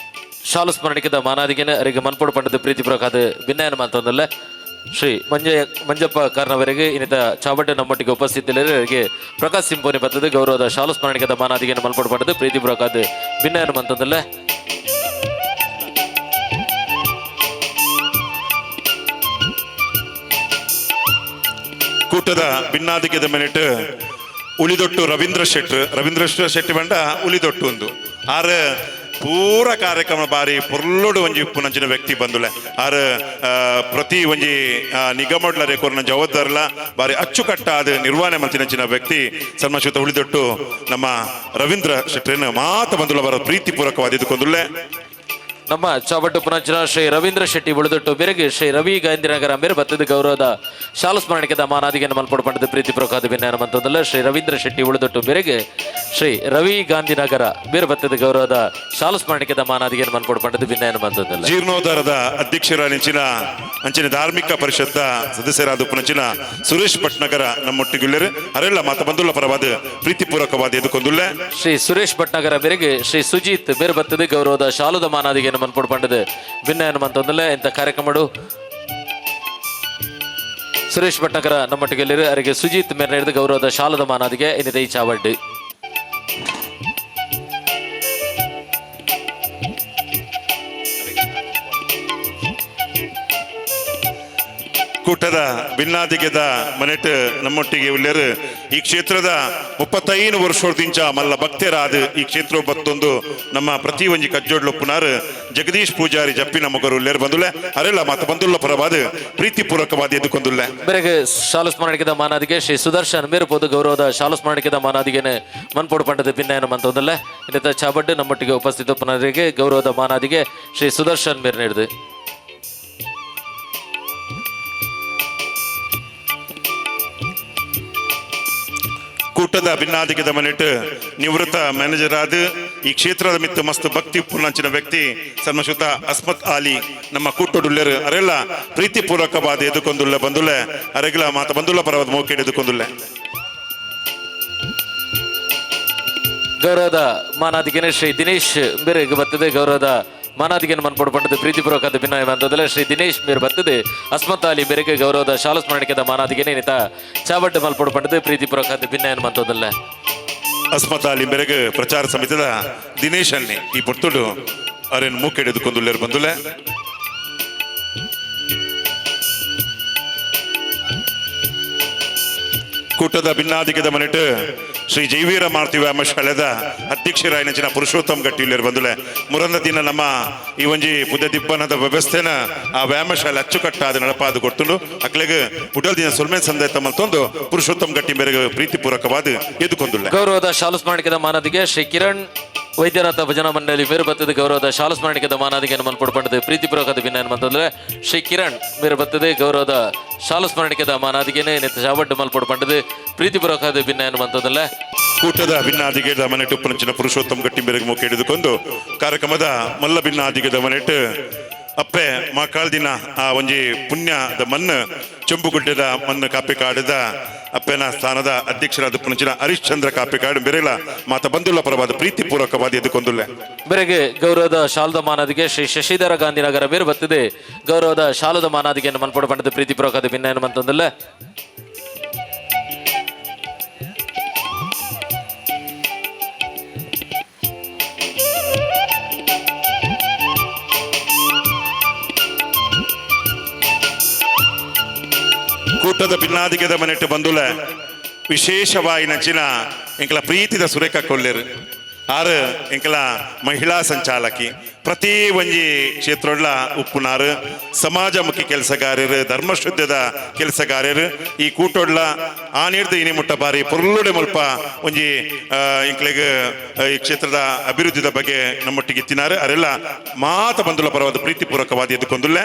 ಶಾಲು ಸ್ಮರಣಿಕದ ಮಾನಾದಿಗೆನ ಅರಿಗೆ ಮನ್ಪೊಡು ಪಂಡದ ಪ್ರೀತಿ ಪೂರ್ವಕ ಭಿನ್ನಾಯನ ಮಾತೊಂದಲ್ಲ ಶ್ರೀ ಮಂಜಪ್ಪ ಕಾರ್ನವರಿಗೆ ಇನ್ನಿತ ಚಾವಡ್ಡೆ ನಮ್ಮೊಟ್ಟಿಗೆ ಉಪಸ್ಥಿತಿಯಲ್ಲಿ ಪ್ರಕಾಶ್ ಸಿಂಪೋನಿ ಬತ್ತದ ಗೌರವದ ಶಾಲು ಸ್ಮರಣಿಕದ ಮಾನಾದಿಗೆನ ಮನ್ಪೊಡು ಪಂಡದ ಪ್ರೀತಿ ಪೂರ್ವಕ ಭಿನ್ನಾಯನ ಮಂತಂದಲ್ಲ. ಕೂಟದ ಭಿನ್ನಾದಿಗೆದ ಮಿನಿಟ್ ಉಳಿದೊಟ್ಟು ರವೀಂದ್ರ ಶೆಟ್ರು, ರವೀಂದ್ರ ಶೆಟ್ಟಿ ಬಂಡ ಉಳಿದೊಟ್ಟು ಒಂದು ಆರ್ ಪೂರ ಕಾರ್ಯಕ್ರಮ ಬಾರಿ ಪೊರ್ಲೋಡು ಒಂಜಿ ಉಪ್ಪುನಂಚಿನ ವ್ಯಕ್ತಿ ಬಂದುಲೆ ಆರ್ ಪ್ರತಿ ಒಂಜಿ ನಿಗಮಡ್ಲರೆ ಕೊರ್ನ ಜವಾಬ್ದಾರಲ ಬಾರಿ ಅಚ್ಚುಕಟ್ಟಾದ ನಿರ್ವಹಣೆ ಮಲ್ತಿನಂಚಿನ ವ್ಯಕ್ತಿ ಸನ್ಮಾಶ್ವತ ಉಳಿದೊಟ್ಟು ನಮ್ಮ ರವೀಂದ್ರ ಶೆಟ್ಟರನ್ನು ಮಾತ ಬಂದುಲ ಬರೋ ಪ್ರೀತಿಪೂರ್ವಕವಾದ ಇದ್ಕೊಂದುಲ್ಲೆ. ನಮ್ಮ ಚಾವಟ್ಟು ಪುನಂಚಿನ ಶ್ರೀ ರವೀಂದ್ರ ಶೆಟ್ಟಿ ಉಳಿದೊಟ್ಟು ಬೆರಗು ಶ್ರೀ ರವಿ ಗಾಂಧಿನಗರ ಮೇರೆ ಬತ್ತದ ಗೌರವದ ಶಾಲು ಸ್ಮರಣಿಕದ ಮಾನಾದಿಗೆ ಮಲ್ಪೊಡು ಪಂಡದ ಪ್ರೀತಿ ಪ್ರೋಕಾದ ಭಿನ್ನಾಯನ ಮಂತಂದಲ್ಲ. ಶ್ರೀ ರವೀಂದ್ರ ಶೆಟ್ಟಿ ಉಳಿದೊಟ್ಟು ಬೆರಗು ಶ್ರೀ ರವಿ ಗಾಂಧಿನಗರ ಬೇರೆ ಬತ್ತದ ಗೌರವದ ಶಾಲು ಸ್ಮರಣಿಕದ ಮಾನಾದಿಗೆ ಮಲ್ಪೊಡು ಪಂಡದ ಭಿನ್ನಾಯನ ಮಂತಂದಲ್ಲ. ಜೀರ್ಣೋದ್ಧಾರದ ಅಧ್ಯಕ್ಷರ ನೆಂಚಿನ ಅಂಚಿನ ಧಾರ್ಮಿಕ ಪರಿಷತ್ ಸದಸ್ಯರಾದ ಉಪನಂಚಿನ ಸುರೇಶ್ ಭಟ್ನಗರ ನಮ್ಮೊಟ್ಟಿಗುಲ್ಲೆರು ಅರೆಲ್ಲ ಮಾತ ಬಂದುಲ್ಲ ಪರವಾದ ಪ್ರೀತಿಪೂರ್ವಕವಾದ ಎದುಕೊಂದುಲ್ಲೆ. ಶ್ರೀ ಸುರೇಶ್ ಭಟ್ನಗರ ಮೇರೆಗೆ ಶ್ರೀ ಸುಜೀತ್ ಬೇರೆ ಬತ್ತದ ಗೌರವದ ಶಾಲುದ ಮಾನಾದಿಗೆ ಮನ್ಪೊಡು ಪಂಡದ ಭಿನ್ನಾಯನ ಮಂತಂದಲ್ಲ. ಇಂಥ ಕಾರ್ಯಕ್ರಮಡು ಸುರೇಶ್ ಭಟ್ನಗರ ನಮ್ಮೊಟ್ಟಿಗೆ ಅವರಿಗೆ ಸುಜೀತ್ ಮೇರೆ ನಡೆದ ಗೌರವದ ಶಾಲದ ಮಾನಾದಿಗೆ ಇನ್ನಿದೆ ಈ ಚಾವಡ್ಡು. ಕೂಟದ ಭಿನ್ನಾದಿಗೆದ ಮನೆಟ್ ನಮ್ಮೊಟ್ಟಿಗೆ ಉಲ್ಲೇರು ಈ ಕ್ಷೇತ್ರದ 35 ವರ್ಷದಿಂಚ ಮಲ್ಲ ಭಕ್ತರಾದ ಈ ಕ್ಷೇತ್ರ ಬತ್ತೊಂದು ನಮ್ಮ ಪ್ರತಿ ಒಂಜಿ ಕಜ್ಜೋಡ್ಲೊಪ್ಪುನಾರು ಜಗದೀಶ್ ಪೂಜಾರಿ ಜಪ್ಪಿನ ಮಗರು ಉಲ್ಲೇರು ಬಂದುಲ್ಲೆ ಅರೆಲ್ಲ ಮಾತ ಬಂದುಲ್ಲ ಪರವಾದ ಪ್ರೀತಿಪೂರ್ವಕವಾದ ಎದುಕೊಂದುಲ್ಲೆ. ಬೆರಗೆ ಶಾಲು ಸ್ಮರಣಿಕದ ಮಾನಾದಿಗೆ ಶ್ರೀ ಸುದರ್ಶನ್ ಮೇರುಪೋದು ಗೌರವದ ಶಾಲು ಸ್ಮರಣಿಕದ ಮಾನಾದಿಗೆನೆ ಮನ್ಪೋಡು ಪಂಡದ ಭಿನ್ನಾಯನ ಮಂತೊಂದಲ್ಲ. ಇನ್ನಿತ ಚಾಬಡ್ಡು ನಮ್ಮೊಟ್ಟಿಗೆ ಉಪಸ್ಥಿತ ಪುನರಿಗೆ ಗೌರವದ ಮಾನಾದಿಗೆ ಶ್ರೀ ಸುದರ್ಶನ್ ಮೇರ್ ನೀಡಿದು. ಕೂಟದ ಭಿನ್ನಾದಿಗೆದ ಮನೆಟ್ ನಿವೃತ್ತ ಮ್ಯಾನೇಜರ್ ಆದ ಈ ಕ್ಷೇತ್ರದ ಮಿತ್ತ ಮಸ್ತ್ ಭಕ್ತಿ ಪೂರ್ಣಂಚಿನ ವ್ಯಕ್ತಿ ಸನ್ಮಶುತ ಅಸ್ಮತ್ ಆಲಿ ನಮ್ಮ ಕೂಟಡುಲ್ಲೆರು ಅರೆಲ್ಲ ಪ್ರೀತಿಪೂರ್ವಕವಾದ ಎದುಕೊಂದುಲ್ಲ ಬಂದುಲ್ಲೆ ಅರೆಗ್ಲ ಮಾತ ಬಂದುಲ್ಲ ಪರವಾದ ಮೋಕೇಡ್ ಎದುಕೊಂದುಲ್ಲೆ. ಗೌರವದ ಮಾನಾದಿಗೆನೆ ಶ್ರೀ ದಿನೇಶ್ ಮೇರೆಗೆ ಬರ್ತದೆ ಗೌರವದ ಮಾನಾದಿಗೆನ ಮನ್ಪೋಡು ಪಂಡದ ಪ್ರೀತಿಪೂರ್ವಕದ ಭಿನ್ನಾಯ ಮಂತದಲ್ಲ. ಶ್ರೀ ದಿನೇಶ್ ಮೇರ್ ಬರ್ತದೆ ಅಸ್ಮತ್ ಆಲಿ ಮೇರೆಗೆ ಗೌರವದ ಶಾಲು ಸ್ಮರಣಿಕದ ಮಾನಾದಿಗೆನೆ ಇನ್ನಿತ ಚಾವಡ್ಡು ಮಲ್ಪೋಡು ಪಂಡದ ಪ್ರೀತಿಪೂರ್ವಕದ ಭಿನ್ನಾಯನ ಮಂತದಲ್ಲ. ಅಸ್ಮತ್ ಆಲಿ ಮೇರೆಗೆ ಪ್ರಚಾರ ಸಮಿತಿದ ದಿನೇಶ್ ಅನ್ನಿ ಈ ಪೊರ್ತುಡು ಅರೇನು ಮೂಕೆಡ್ ಎದುಕೊಂದುಲ್ಲೆರು ಬಂದುಲ್ಲೆ. ಕೂಟದ ಭಿನ್ನಾಧಿಕದ ಮನೆಟ್ ಶ್ರೀ ಜೈವೀರ ಮಾರುತಿ ವ್ಯಾಯಾಮ ಶಾಲೆದ ಅಧ್ಯಕ್ಷರಾಯಿನ ಪುರುಷೋತ್ತಮ್ ಗಟ್ಟಿಯುಲ್ಲೇರು ಬಂದುಲೆ ಮುರಂದ ದಿನ ನಮ್ಮ ಈ ಒಂಜಿ ಬುದ್ಧ ದಿಬ್ಬನದ ವ್ಯವಸ್ಥೆನ ಆ ವ್ಯಾಯಾಮ ಶಾಲೆ ಅಚ್ಚುಕಟ್ಟಾದ ನಡಪಾದ ಕೊಡ್ತುಂಡು ಅಕ್ಲೆಗ್ ಉಡಲ್ ದಿನ ಸೊಲ್ಮೆ ಸಂದೇತ ಮಲ್ತೊಂದು ಪುರುಷೋತ್ತಮ್ ಗಟ್ಟಿ ಮೇರೆಗೆ ಪ್ರೀತಿಪೂರ್ವಕವಾದ ಎದುಕೊಂದುಲ್ಲೆ. ಗೌರವದ ಶಾಲು ಸ್ಮರಣಿಕದ ಮಾನಾದಿಗೆ ಶ್ರೀ ಕಿರಣ್ ವೈದ್ಯನಾಥ ಭಜನಾ ಮಂಡಳಿ ಮೇರು ಬತ್ತದ ಗೌರವದ ಶಾಲು ಸ್ಮರಣಿಕದ ಮಾನಾದಿಗೆ ಮನ್ಪೊಡು ಪಂಡದ ಪ್ರೀತಿಪೂರ್ವಕದ ಭಿನ್ನಾಯನ ಮಂತಂದ್ರೆ ಶ್ರೀ ಕಿರಣ್ ಮೇರು ಬತ್ತದೆ ಗೌರವದ ಶಾಲು ಸ್ಮರಣಿಕದ ಮಾನಾದಿಗೆನೆ ನೆತ್ತ ಚಾವಡ್ಡು ಮಲ್ಪೊಡು ಪಂಡದ ಪ್ರೀತಿಪೂರ್ವಕದ ಭಿನ್ನಾಯನ ಮಂತಂದ್ರೆ. ಕೂಟದ ಭಿನ್ನಾದಿಗೆ ಮನೆಟ್ಟು ಪುನಂಚಿನ ಪುರುಷೋತ್ತಮ್ ಗಟ್ಟಿ ಮೇರೆಗೆ ಮುಖ ಹಿಡಿದುಕೊಂಡು ಕಾರ್ಯಕ್ರಮದ ಮಲ್ಲ ಭಿನ್ನಾದಿಗೆ ಮನೆಟ್ಟು ಅಪ್ಪೆ ಮಾಕಾಳ್ ದಿನ ಆ ಒಂಜಿ ಪುಣ್ಯದ ಮಣ್ಣು ಚೆಂಬುಗುಡ್ಡೆದ ಮಣ್ಣು ಕಾಪಿಕಾಡದ ಅಪ್ಪೆನ ಸ್ಥಾನದ ಅಧ್ಯಕ್ಷರಾದ ಪುನಂಚಿನ ಹರಿಶ್ಚಂದ್ರ ಕಾಪಿಕಾಡು ಬೆರೆಲ ಮಾತ ಬಂದುಲ್ಲ ಪರವಾದ ಪ್ರೀತಿಪೂರ್ವಕವಾದ ಎದುಕೊಂದುಲ್ಲೆ. ಬೆರಗೆ ಗೌರವದ ಶಾಲದ ಮಾನಾದಿಗೆ ಶ್ರೀ ಶಶಿಧರ ಗಾಂಧಿನಗರ ಮೇರು ಬತ್ತದೆ ಗೌರವದ ಶಾಲದ ಮಾನಾದಿಗೆಯನ್ನು ಮನ್ಪೊಡು ಪಂಡದ ಪ್ರೀತಿಪೂರ್ವಕದ ಭಿನ್ನಾಯನ ಮಂತಂದಲ್ಲ. ಕೂಟದ ಭಿನ್ನಾದಿಗೆದ ಮನೆಟ್ಟು ಬಂದುಲ ವಿಶೇಷವಾಗಿ ನಂಚಿನ ಎಂಕಲ ಪ್ರೀತಿದ ಸುರೇಖ ಕೊಲ್ಲೇರು ಆರು ಎಂಕಲ ಮಹಿಳಾ ಸಂಚಾಲಕಿ ಪ್ರತಿ ಒಂಜಿ ಕ್ಷೇತ್ರೊಡ್ಲ ಉಪ್ಪುನಾರು ಸಮಾಜಮುಖಿ ಕೆಲಸಗಾರರು ಧರ್ಮಶುದ್ಧದ ಕೆಲಸಗಾರರು ಈ ಕೂಟೊಡ್ಲ ಆ ನೀರ್ದು ಇನಿ ಮುಟ್ಟ ಬಾರಿ ಪೊರ್ಲುಡೆ ಮುಲ್ಪ ಒಂಜಿ ಎಂಕ್ಲೆಗ್ ಈ ಕ್ಷೇತ್ರದ ಅಭಿವೃದ್ಧಿದ ಬಗ್ಗೆ ನಮ್ಮೊಟ್ಟಿಗೆ ಇತ್ತಿನಾರು. ಅರೆಲ್ಲ ಮಾತ ಬಂದುಲ ಪರವಾದ ಪ್ರೀತಿಪೂರ್ವಕವಾದ ಎದ್ದುಕೊಂದುಲ್ಲೆ.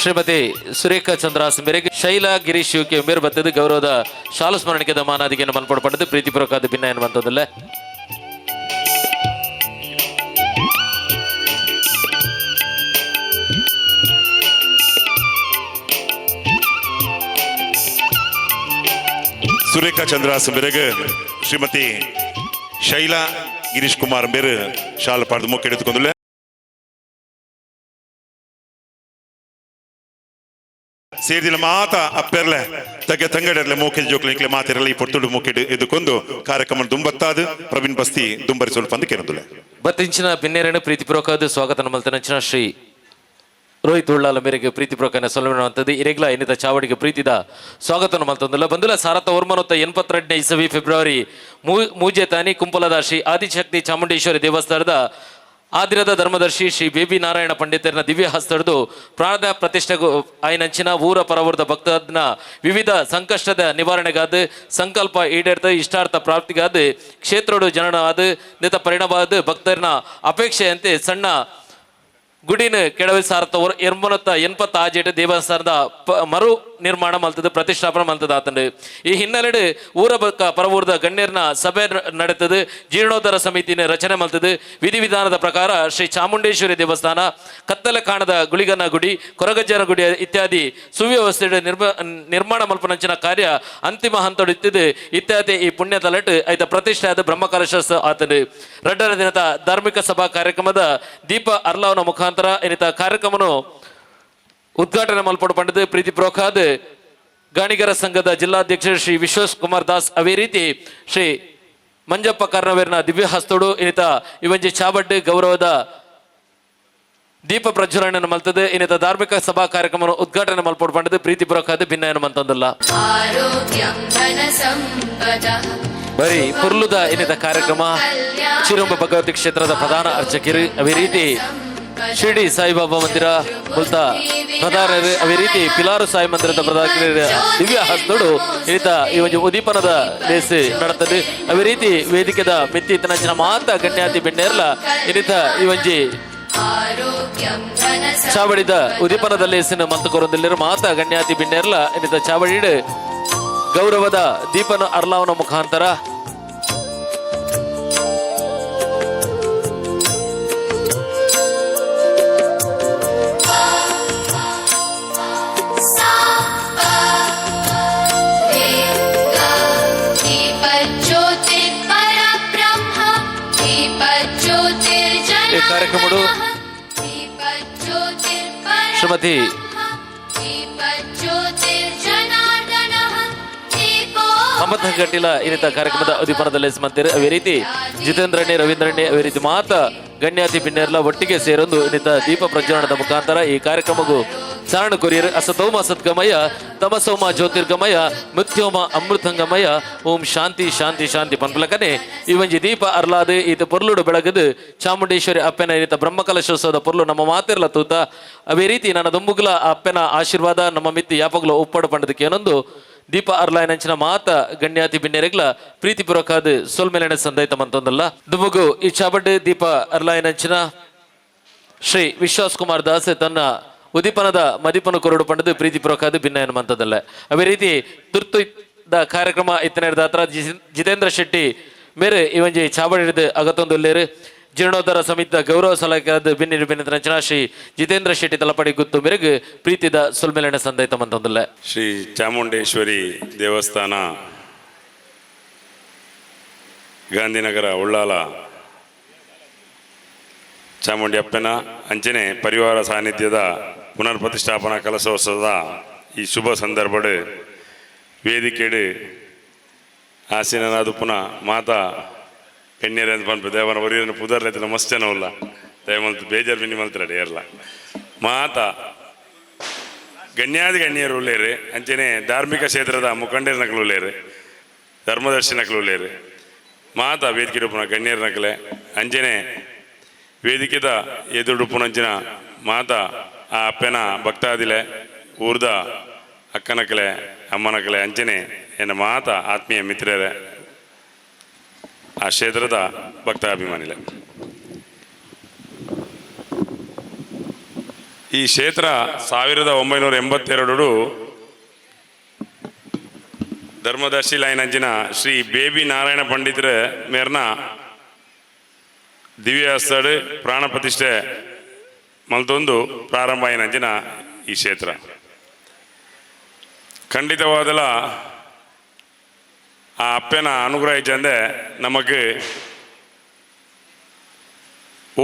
ಶ್ರೀಮತಿ ಸುರೇಖಾ ಚಂದ್ರಾಸ್ ಮೇರೆಗೆ ಶೈಲಾ ಗಿರೀಶ್ ಯುಕೆ ಮೇರು ಬತ್ತದು ಗೌರವದ ಶಾಲು ಸ್ಮರಣಿಕೆದ ಮಾನಾದಿಗೆಯನ್ನು ಮನ್ಪೊಡ್ಪಟ್ಟದ್ದು ಪ್ರೀತಿಪೂರ್ವಕವಾದ ಭಿನ್ನ ಎನ್ನುವಂಥದ್ದಲ್ಲ. ಸುರೇಖಾ ಚಂದ್ರಾಸ್ ಮೇರೆಗೆ ಶ್ರೀಮತಿ ಶೈಲಾ ಗಿರೀಶ್ ಕುಮಾರ್ ಮೇರು ಶಾಲು ಪಾಡ್ದು ಮೊಕ್ಕೆ ಎಡುತ್ತುಕೊಂದುಲ್ಲೆ. ಸೇರಿದಿನ ಮಾತ ಅಪ್ಪೆರ್ಲೆ ತಗ್ಗೆ ತಂಗಡೆರ್ಲೆ ಮೋಕೆ ಜೋಕ್ಲೆ ಇಂಕ್ಲೆ ಮಾತಿರಲ್ಲ ಈ ಪೊರ್ತುಡು ಮೋಕೆಡು ಎದುಕೊಂದು ಕಾರ್ಯಕ್ರಮ ದುಂಬತ್ತಾದು ಪ್ರವೀಣ್ ಬಸ್ತಿ ದುಂಬರಿ ಸ್ವಲ್ಪ ಅಂದು ಕೇರಂದುಲೆ. ಬತ್ತಿಂಚಿನ ಬಿನ್ನೇರನ್ನು ಪ್ರೀತಿಪೂರ್ವಕವಾದ ಸ್ವಾಗತ ಮಲ್ತನಂಚಿನ ಶ್ರೀ ರೋಹಿತ್ ಉಳ್ಳಾಲ ಮೇರೆಗೆ ಪ್ರೀತಿಪೂರ್ವಕನ ಸೊಲ್ಲುವಂಥದ್ದು. ಇರೆಗ್ಲ ಎನ್ನಿತ ಚಾವಡಿಗೆ ಪ್ರೀತಿದ ಸ್ವಾಗತವನ್ನು ಮಲ್ತೊಂದಿಲ್ಲ. ಬಂದುಲ 1982ನೇ ಇಸವಿ ಫೆಬ್ರವರಿ ಮೂಜೆ ತಾನಿ ಕುಂಪಲದ ಶ್ರೀ ಆದಿಶಕ್ತಿ ಚಾಮುಂಡೇಶ್ವರಿ ದೇವಸ್ಥಾನದ ಆದಿರದ ಧರ್ಮದರ್ಶಿ ಶ್ರೀ ಬೇಬಿ ನಾರಾಯಣ ಪಂಡಿತರನ ದಿವ್ಯ ಹಸ್ತರದು ಪ್ರಾಣ ಪ್ರತಿಷ್ಠೆಗೂ ಆಯ್ನಂಚಿನ ಊರ ಪರವೂರದ ಭಕ್ತನ ವಿವಿಧ ಸಂಕಷ್ಟದ ನಿವಾರಣೆಗಾದ ಸಂಕಲ್ಪ ಈಡೇರ್ತ ಇಷ್ಟಾರ್ಥ ಪ್ರಾಪ್ತಿಗಾದ ಕ್ಷೇತ್ರೋಡು ಜನನವಾದ ನಿತ ಪರಿಣಾಮವಾದ ಭಕ್ತರನ ಅಪೇಕ್ಷೆಯಂತೆ ಸಣ್ಣ ಗುಡಿನ ಕೆಡವೆ ಸಾರತ್ತ 86 ದೇವಸ್ಥಾನದ ಮರು ನಿರ್ಮಾಣ ಮಲ್ತದ ಪ್ರತಿಷ್ಠಾಪನೆ ಮಲ್ತದ ಆತಂಡು. ಈ ಹಿನ್ನೆಲೆಡು ಊರ ಬಕ್ಕ ಪರವೂರದ ಗಣ್ಯರ್ನ ಸಭೆ ನಡೆತದು ಜೀರ್ಣೋದ್ಧಾರ ಸಮಿತಿನ ರಚನೆ ಮಲ್ತದು ವಿಧಿವಿಧಾನದ ಪ್ರಕಾರ ಶ್ರೀ ಚಾಮುಂಡೇಶ್ವರಿ ದೇವಸ್ಥಾನ ಕತ್ತಲೆ ಕಾಣದ ಗುಳಿಗನ ಗುಡಿ ಕೊರಗಜ್ಜನ ಗುಡಿ ಇತ್ಯಾದಿ ಸುವ್ಯವಸ್ಥೆ ನಿರ್ಮಾಣ ಮಲ್ಪನಂಚಿನ ಕಾರ್ಯ ಅಂತಿಮ ಹಂತಡಿತ್ತಿದ್ದು ಇತ್ಯಾದಿ ಈ ಪುಣ್ಯ ತಲಟು ಐತ ಪ್ರತಿಷ್ಠೆ ಆದ ಬ್ರಹ್ಮಕಲಶ ಆತನು. ರಡ್ಡರ ದಿನದ ಧಾರ್ಮಿಕ ಸಭಾ ಕಾರ್ಯಕ್ರಮದ ದೀಪ ಅರ್ಲಾವನ ಮುಖಾಂತರ ಏನಿತ ಕಾರ್ಯಕ್ರಮನು ಉದ್ಘಾಟನೆ ಮಲ್ಪಡು ಪಂಡದು ಪ್ರೀತಿ ಪ್ರೋಖಾದ್ ಗಾಣಿಗರ ಸಂಘದ ಜಿಲ್ಲಾಧ್ಯಕ್ಷ ಶ್ರೀ ವಿಶ್ವೇಶ್ ಕುಮಾರ್ ದಾಸ್. ಅವೇ ರೀತಿ ಶ್ರೀ ಮಂಜಪ್ಪ ಕರ್ನವೇರ್ನ ದಿವ್ಯ ಹಸ್ತೋಡು ಇನ್ನಿತ ಇವಂಜಿ ಚಾಬಡ್ಡು ಗೌರವದ ದೀಪ ಪ್ರಜ್ವಲನೆ ಮಲ್ತದೆ ಇನ್ನಿತ ಧಾರ್ಮಿಕ ಸಭಾ ಕಾರ್ಯಕ್ರಮ ಉದ್ಘಾಟನೆ ಮಲ್ಪಡು ಪಂಡದು ಪ್ರೀತಿ ಪ್ರೋಖಾದ್ ಭಿನ್ನ ಏನು ಮಂತಂದಲ್ಲ. ಆರೋಗ್ಯಂ ಧನ ಸಂಪದಃ. ಬರೀ ಪುರ್ಲುದ ಇನ್ನಿತ ಕಾರ್ಯಕ್ರಮ ಚಿರುಂಬ ಭಗವತಿ ಕ್ಷೇತ್ರದ ಪ್ರಧಾನ ಅರ್ಚಕರು ಅವೇ ರೀತಿ ಶಿರ್ಡಿ ಸಾಯಿಬಾಬಾ ಮಂದಿರ ಮುಲ್ತ ಪ್ರಧಾನರು ಅವೇ ರೀತಿ ಪಿಲಾರು ಸಾಯಿ ಮಂದಿರದ ಪ್ರಧಾನ ದಿವ್ಯ ಹಸ್ತೋಡು ಈತ ಈ ಒಂದು ಉದೀಪನದ ಲೇಸ್ ನಡತದೆ. ಅವೇ ರೀತಿ ವೇದಿಕೆದ ಮಿತ್ತಿ ಇತನಂಚಿನ ಮಾತ ಗಣ್ಯಾತಿ ಬೆಣ್ಣೆರ್ಲ ಇನ್ನಿತ ಈ ಒಂಜಿ ಆರೋಗ್ಯಂ ಧನ ಚಾವಡಿದ ಉದೀಪನದ ಲೇಸಿನ ಮಂತ ಕೊರೊಂದಿಲ್ಲಿರು ಮಾತ ಗಣ್ಯಾತಿ ಬಿಣ್ಣೆರ್ಲ ಇನ್ನಿತ ಚಾವಡಿಡು ಗೌರವದ ದೀಪನ ಅರ್ಲಾವನ ಮುಖಾಂತರ ದೀಪಜ್ಯೋತಿರ್ಪರಬ್ರಹ್ಮ ದೀಪಜ್ಯೋತಿರ್ಜನಾರ್ದನಃ ಈ ಕಾರ್ಯಕ್ರಮಡು ದೀಪಜ್ಯೋತಿರ್ಪರಬ್ರಹ್ಮ ಶ್ರೀಮತಿ ದೀಪಜ್ಯೋತಿರ್ಜನಾರ್ದನಃ ದೀಪೋ ಮಮತಾ ಕಟೀಲ ಇನ್ನಿತ ಕಾರ್ಯಕ್ರಮದ ಉದ್ದೀಪನದಲ್ಲಿ ಮಂತಿರು. ಅದೇ ರೀತಿ ಜಿತೇಂದ್ರಣ್ಣಿ ರವೀಂದ್ರಣ್ಣಿ ಅವೇ ರೀತಿ ಮಾತ ಗಣ್ಯಾತಿ ಬಿನ್ನೆರ್ಲ ಒಟ್ಟಿಗೆ ಸೇರೊಂದು ಇನ್ನಿತ ದೀಪ ಪ್ರಜ್ವಲನದ ಮುಖಾಂತರ ಈ ಕಾರ್ಯಕ್ರಮಕ್ಕೂ ಚಾರಣ ಕೊರಿಯರ್. ಅಸತೋಮ ಸದ್ಗಮಯ ತಮಸೋಮ ಜ್ಯೋತಿರ್ಗಮಯ ಮೃತ್ಯೋಮ ಅಮೃತಂಗಮಯ ಓಂ ಶಾಂತಿ ಶಾಂತಿ ಶಾಂತಿ ಪನ್ಪಲಕನೆ ಈ ಒಂಜಿ ದೀಪ ಅರ್ಲಾದು ಈತ ಪೊರ್ಲುಡು ಬೆಳಗದು ಚಾಮುಂಡೇಶ್ವರಿ ಅಪ್ಪನ ಈತ ಬ್ರಹ್ಮಕಲಶೋತ್ಸವದ ಪೊರ್ಲು ನಮ್ಮ ಮಾತಿರ್ಲ ತೂತ. ಅವೇ ರೀತಿ ನನ್ನ ದುಂಬುಗ್ಲ ಅಪ್ಪನ ಆಶೀರ್ವಾದ ನಮ್ಮ ಮಿತ್ತಿ ಯಾಪಗ್ಲ ಒಪ್ಪಡು ಪಂಡದಕ್ಕೆ ಏನೊಂದು ದೀಪ ಅರ್ಲಾಯನಂಚಿನ ಮಾತ ಗಣ್ಯಾತಿ ಬಿನ್ನೆರೆಗ್ಲ ಪ್ರೀತಿಪೂರ್ವಕಾದ ಸೊಲ್ಮೆಲೆಣ ಸಂದೈತ ಮಂತೊಂದಲ್ಲ. ದುಂಬುಗು ಈ ಚಾಬಡ್ಡು ದೀಪ ಅರ್ಲಾಯನಂಚಿನ ಶ್ರೀ ವಿಶ್ವಾಸ್ ಕುಮಾರ್ ದಾಸ್ ತನ್ನ ಉದೀಪನದ ಮದಿಪನ ಕೊರಡು ಪಂಡದು ಪ್ರೀತಿಪೂರ್ವಕಾದ ಭಿನ್ನ ಮಂತದಲ್ಲ. ಅದೇ ರೀತಿ ತುರ್ತು the ಕಾರ್ಯಕ್ರಮ ಇತ್ತನೇದ ಹತ್ರ ಜಿತೇಂದ್ರ ಶೆಟ್ಟಿ ಮೇರೆ ಈ ಒಂಜಿ ಚಾವಡಿ ಹಿಡಿದು ಅಗತ್ತೊಂದುಲ್ಲೇರು. ಜೀರ್ಣೋದ್ಧಾರ ಸಮಿತಿಯ ಗೌರವ ಸಲಹೆಗಾದ ಬಿನ್ನಿರು ಬಿನ್ನ ರಚನಾ ಶ್ರೀ ಜಿತೇಂದ್ರ ಶೆಟ್ಟಿ ತಲಪಾಡಿ ಗುತ್ತು ಮೇರೆಗೆ ಪ್ರೀತಿದ ಸೊಲ್ಮೆಲೆಣ ಸಂದೈತ ಮಂತೊಂದುಲ್ಲೆ. ಶ್ರೀ ಚಾಮುಂಡೇಶ್ವರಿ ದೇವಸ್ಥಾನ ಗಾಂಧಿನಗರ ಉಳ್ಳಾಲ ಚಾಮುಂಡಿ ಅಪ್ಪನ ಅಂಚನೆ ಪರಿವಾರ ಸಾನ್ನಿಧ್ಯದ ಪುನರ್ ಪ್ರತಿಷ್ಠಾಪನಾ ಕಲಶೋತ್ಸವದ ಈ ಶುಭ ಸಂದರ್ಭಡ್ ವೇದಿಕೆಡು ಆಸೀನನಾದ ಪುನಃ ಮಾತಾ ಗಣ್ಯರ ಪನ್ಪ ದೇವನ ಒರಿಯನ ಪುದರ್ಲೆತ್ತಿನ ಮಸ್ತ್ ಜನ ಉಲ್ಲ ದಯಮಲ್ತು ಬೇಜಾರು ಬಿನ್ನಿ ಮಲ್ತರಡೆ ಏರ್ಲ ಮಾತಾ ಗಣ್ಯಾದಿ ಗಣ್ಯರು ಉಳ್ಳೇರು ಅಂಚನೆ ಧಾರ್ಮಿಕ ಕ್ಷೇತ್ರದ ಮುಖಂಡರ ನಕಲು ಉಳ್ಳೇರು ಧರ್ಮದರ್ಶಿ ನಕಲು ಉಳ್ಳೇರು. ಮಾತ ವೇದಿಕೆ ಉಪ್ಪುನ ಗಣ್ಯರ್ನಕಲೆ ಅಂಚನೆ ವೇದಿಕೆದ ಎದುರುಡುಪ್ಪುನಂಚಿನ ಮಾತ ಆ ಅಪ್ಪೆನ ಭಕ್ತಾದಿಲೆ ಊರ್ದ ಅಕ್ಕನಕಲೆ ಅಮ್ಮನಕಲೆ ಅಂಚನೆ ಎನ್ನ ಮಾತ ಆತ್ಮೀಯ ಮಿತ್ರರೇ ಆ ಕ್ಷೇತ್ರದ ಭಕ್ತಾಭಿಮಾನಿಲೆ. ಈ ಕ್ಷೇತ್ರ 1982 ಧರ್ಮದರ್ಶಿ ಲೈನ್ ಅಂಚಿನ ಶ್ರೀ ಬೇಬಿ ನಾರಾಯಣ ಪಂಡಿತರ ಮೇರ್ನ ದಿವ್ಯ ಪ್ರಾಣ ಪ್ರತಿಷ್ಠೆ ಮಲ್ತೊಂದು ಪ್ರಾರಂಭ ಆಯಿನಂಚಿನ ಈ ಕ್ಷೇತ್ರ. ಖಂಡಿತವಾದಲ ಆ ಅಪ್ಪನ ಅನುಗ್ರಹ ಇಜ್ಜಂದೆ ನಮಗೆ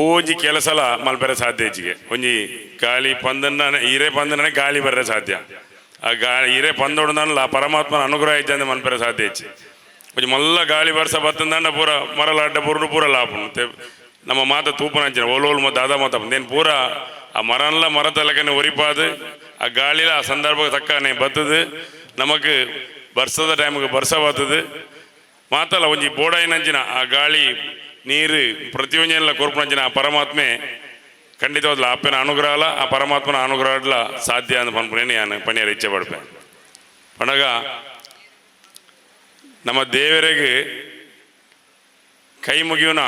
ಒಂಜಿ ಕೆಲಸಲ ಮಲ್ಪೆರೆ ಸಾಧ್ಯ ಹೆಚ್ಚಿಗೆ. ಒಂಜಿ ಗಾಳಿ ಪಂದನ್ನ ಹಿರೇ ಪಂದನೇ ಗಾಳಿ ಬರ್ರೆ ಸಾಧ್ಯ. ಆ ಗಾಳಿ ಹಿರೇ ಪಂದೊಡ್ದಲ್ಲ ಪರಮಾತ್ಮನ ಅನುಗ್ರಹ ಇಜ್ಜಂದೆ ಮನ್ಪೆರೆ ಸಾಧ್ಯ ಹೆಚ್ಚು. ಒಂಜಿ ಮಲ್ಲ ಗಾಳಿ ಬರ್ಸ ಬತ್ತಂದಂಡ ಪೂರ ಮರಲ ಅಡ್ಡ ಪೂರ್ಣ ಪೂರ ಲಾಪುಂಡು. ನಮ್ಮ ಮಾತ ತೂಪನ ಅಂಚಿನ ಓಲೋಲ್ ಮತ್ತು ಅದ ಮಾತ ದೇನು ಪೂರ ಆ ಮರನ್ಲ ಮರತಲಕನೆ ಒರಿಪಾದು ಆ ಗಾಳಿಲ ಆ ಸಂದರ್ಭಕ್ಕೆ ತಕ್ಕನೆ ಬತ್ತದು. ನಮಕ್ ಬರ್ಸದ ಟೈಮ್ಗೆ ಬರ್ಸ ಬತ್ತದು. ಮಾತಲ್ಲ ಒಂಜಿ ಬೋಡಾಯಿನಂಚಿನ ಆ ಗಾಳಿ ನೀರು ಪ್ರತಿಯೊಂಜೆಲ್ಲ ಕೊರ್ಪುನಂಚಿನ ಆ ಪರಮಾತ್ಮೆ ಖಂಡಿತವಾದ್ಲ ಅಪ್ಪನ ಅನುಗ್ರಹಲ ಆ ಪರಮಾತ್ಮನ ಅನುಗ್ರಹಲ ಸಾಧ್ಯ ಅಂತ ಪನ್ಪುನೇನು ನಾನು ಪನಿಯಾರ ಇಚ್ಛೆ ಪಡ್ಪೆ. ಪಂಡಗ ನಮ್ಮ ದೇವರಿಗೆ ಕೈ ಮುಗಿಯುನ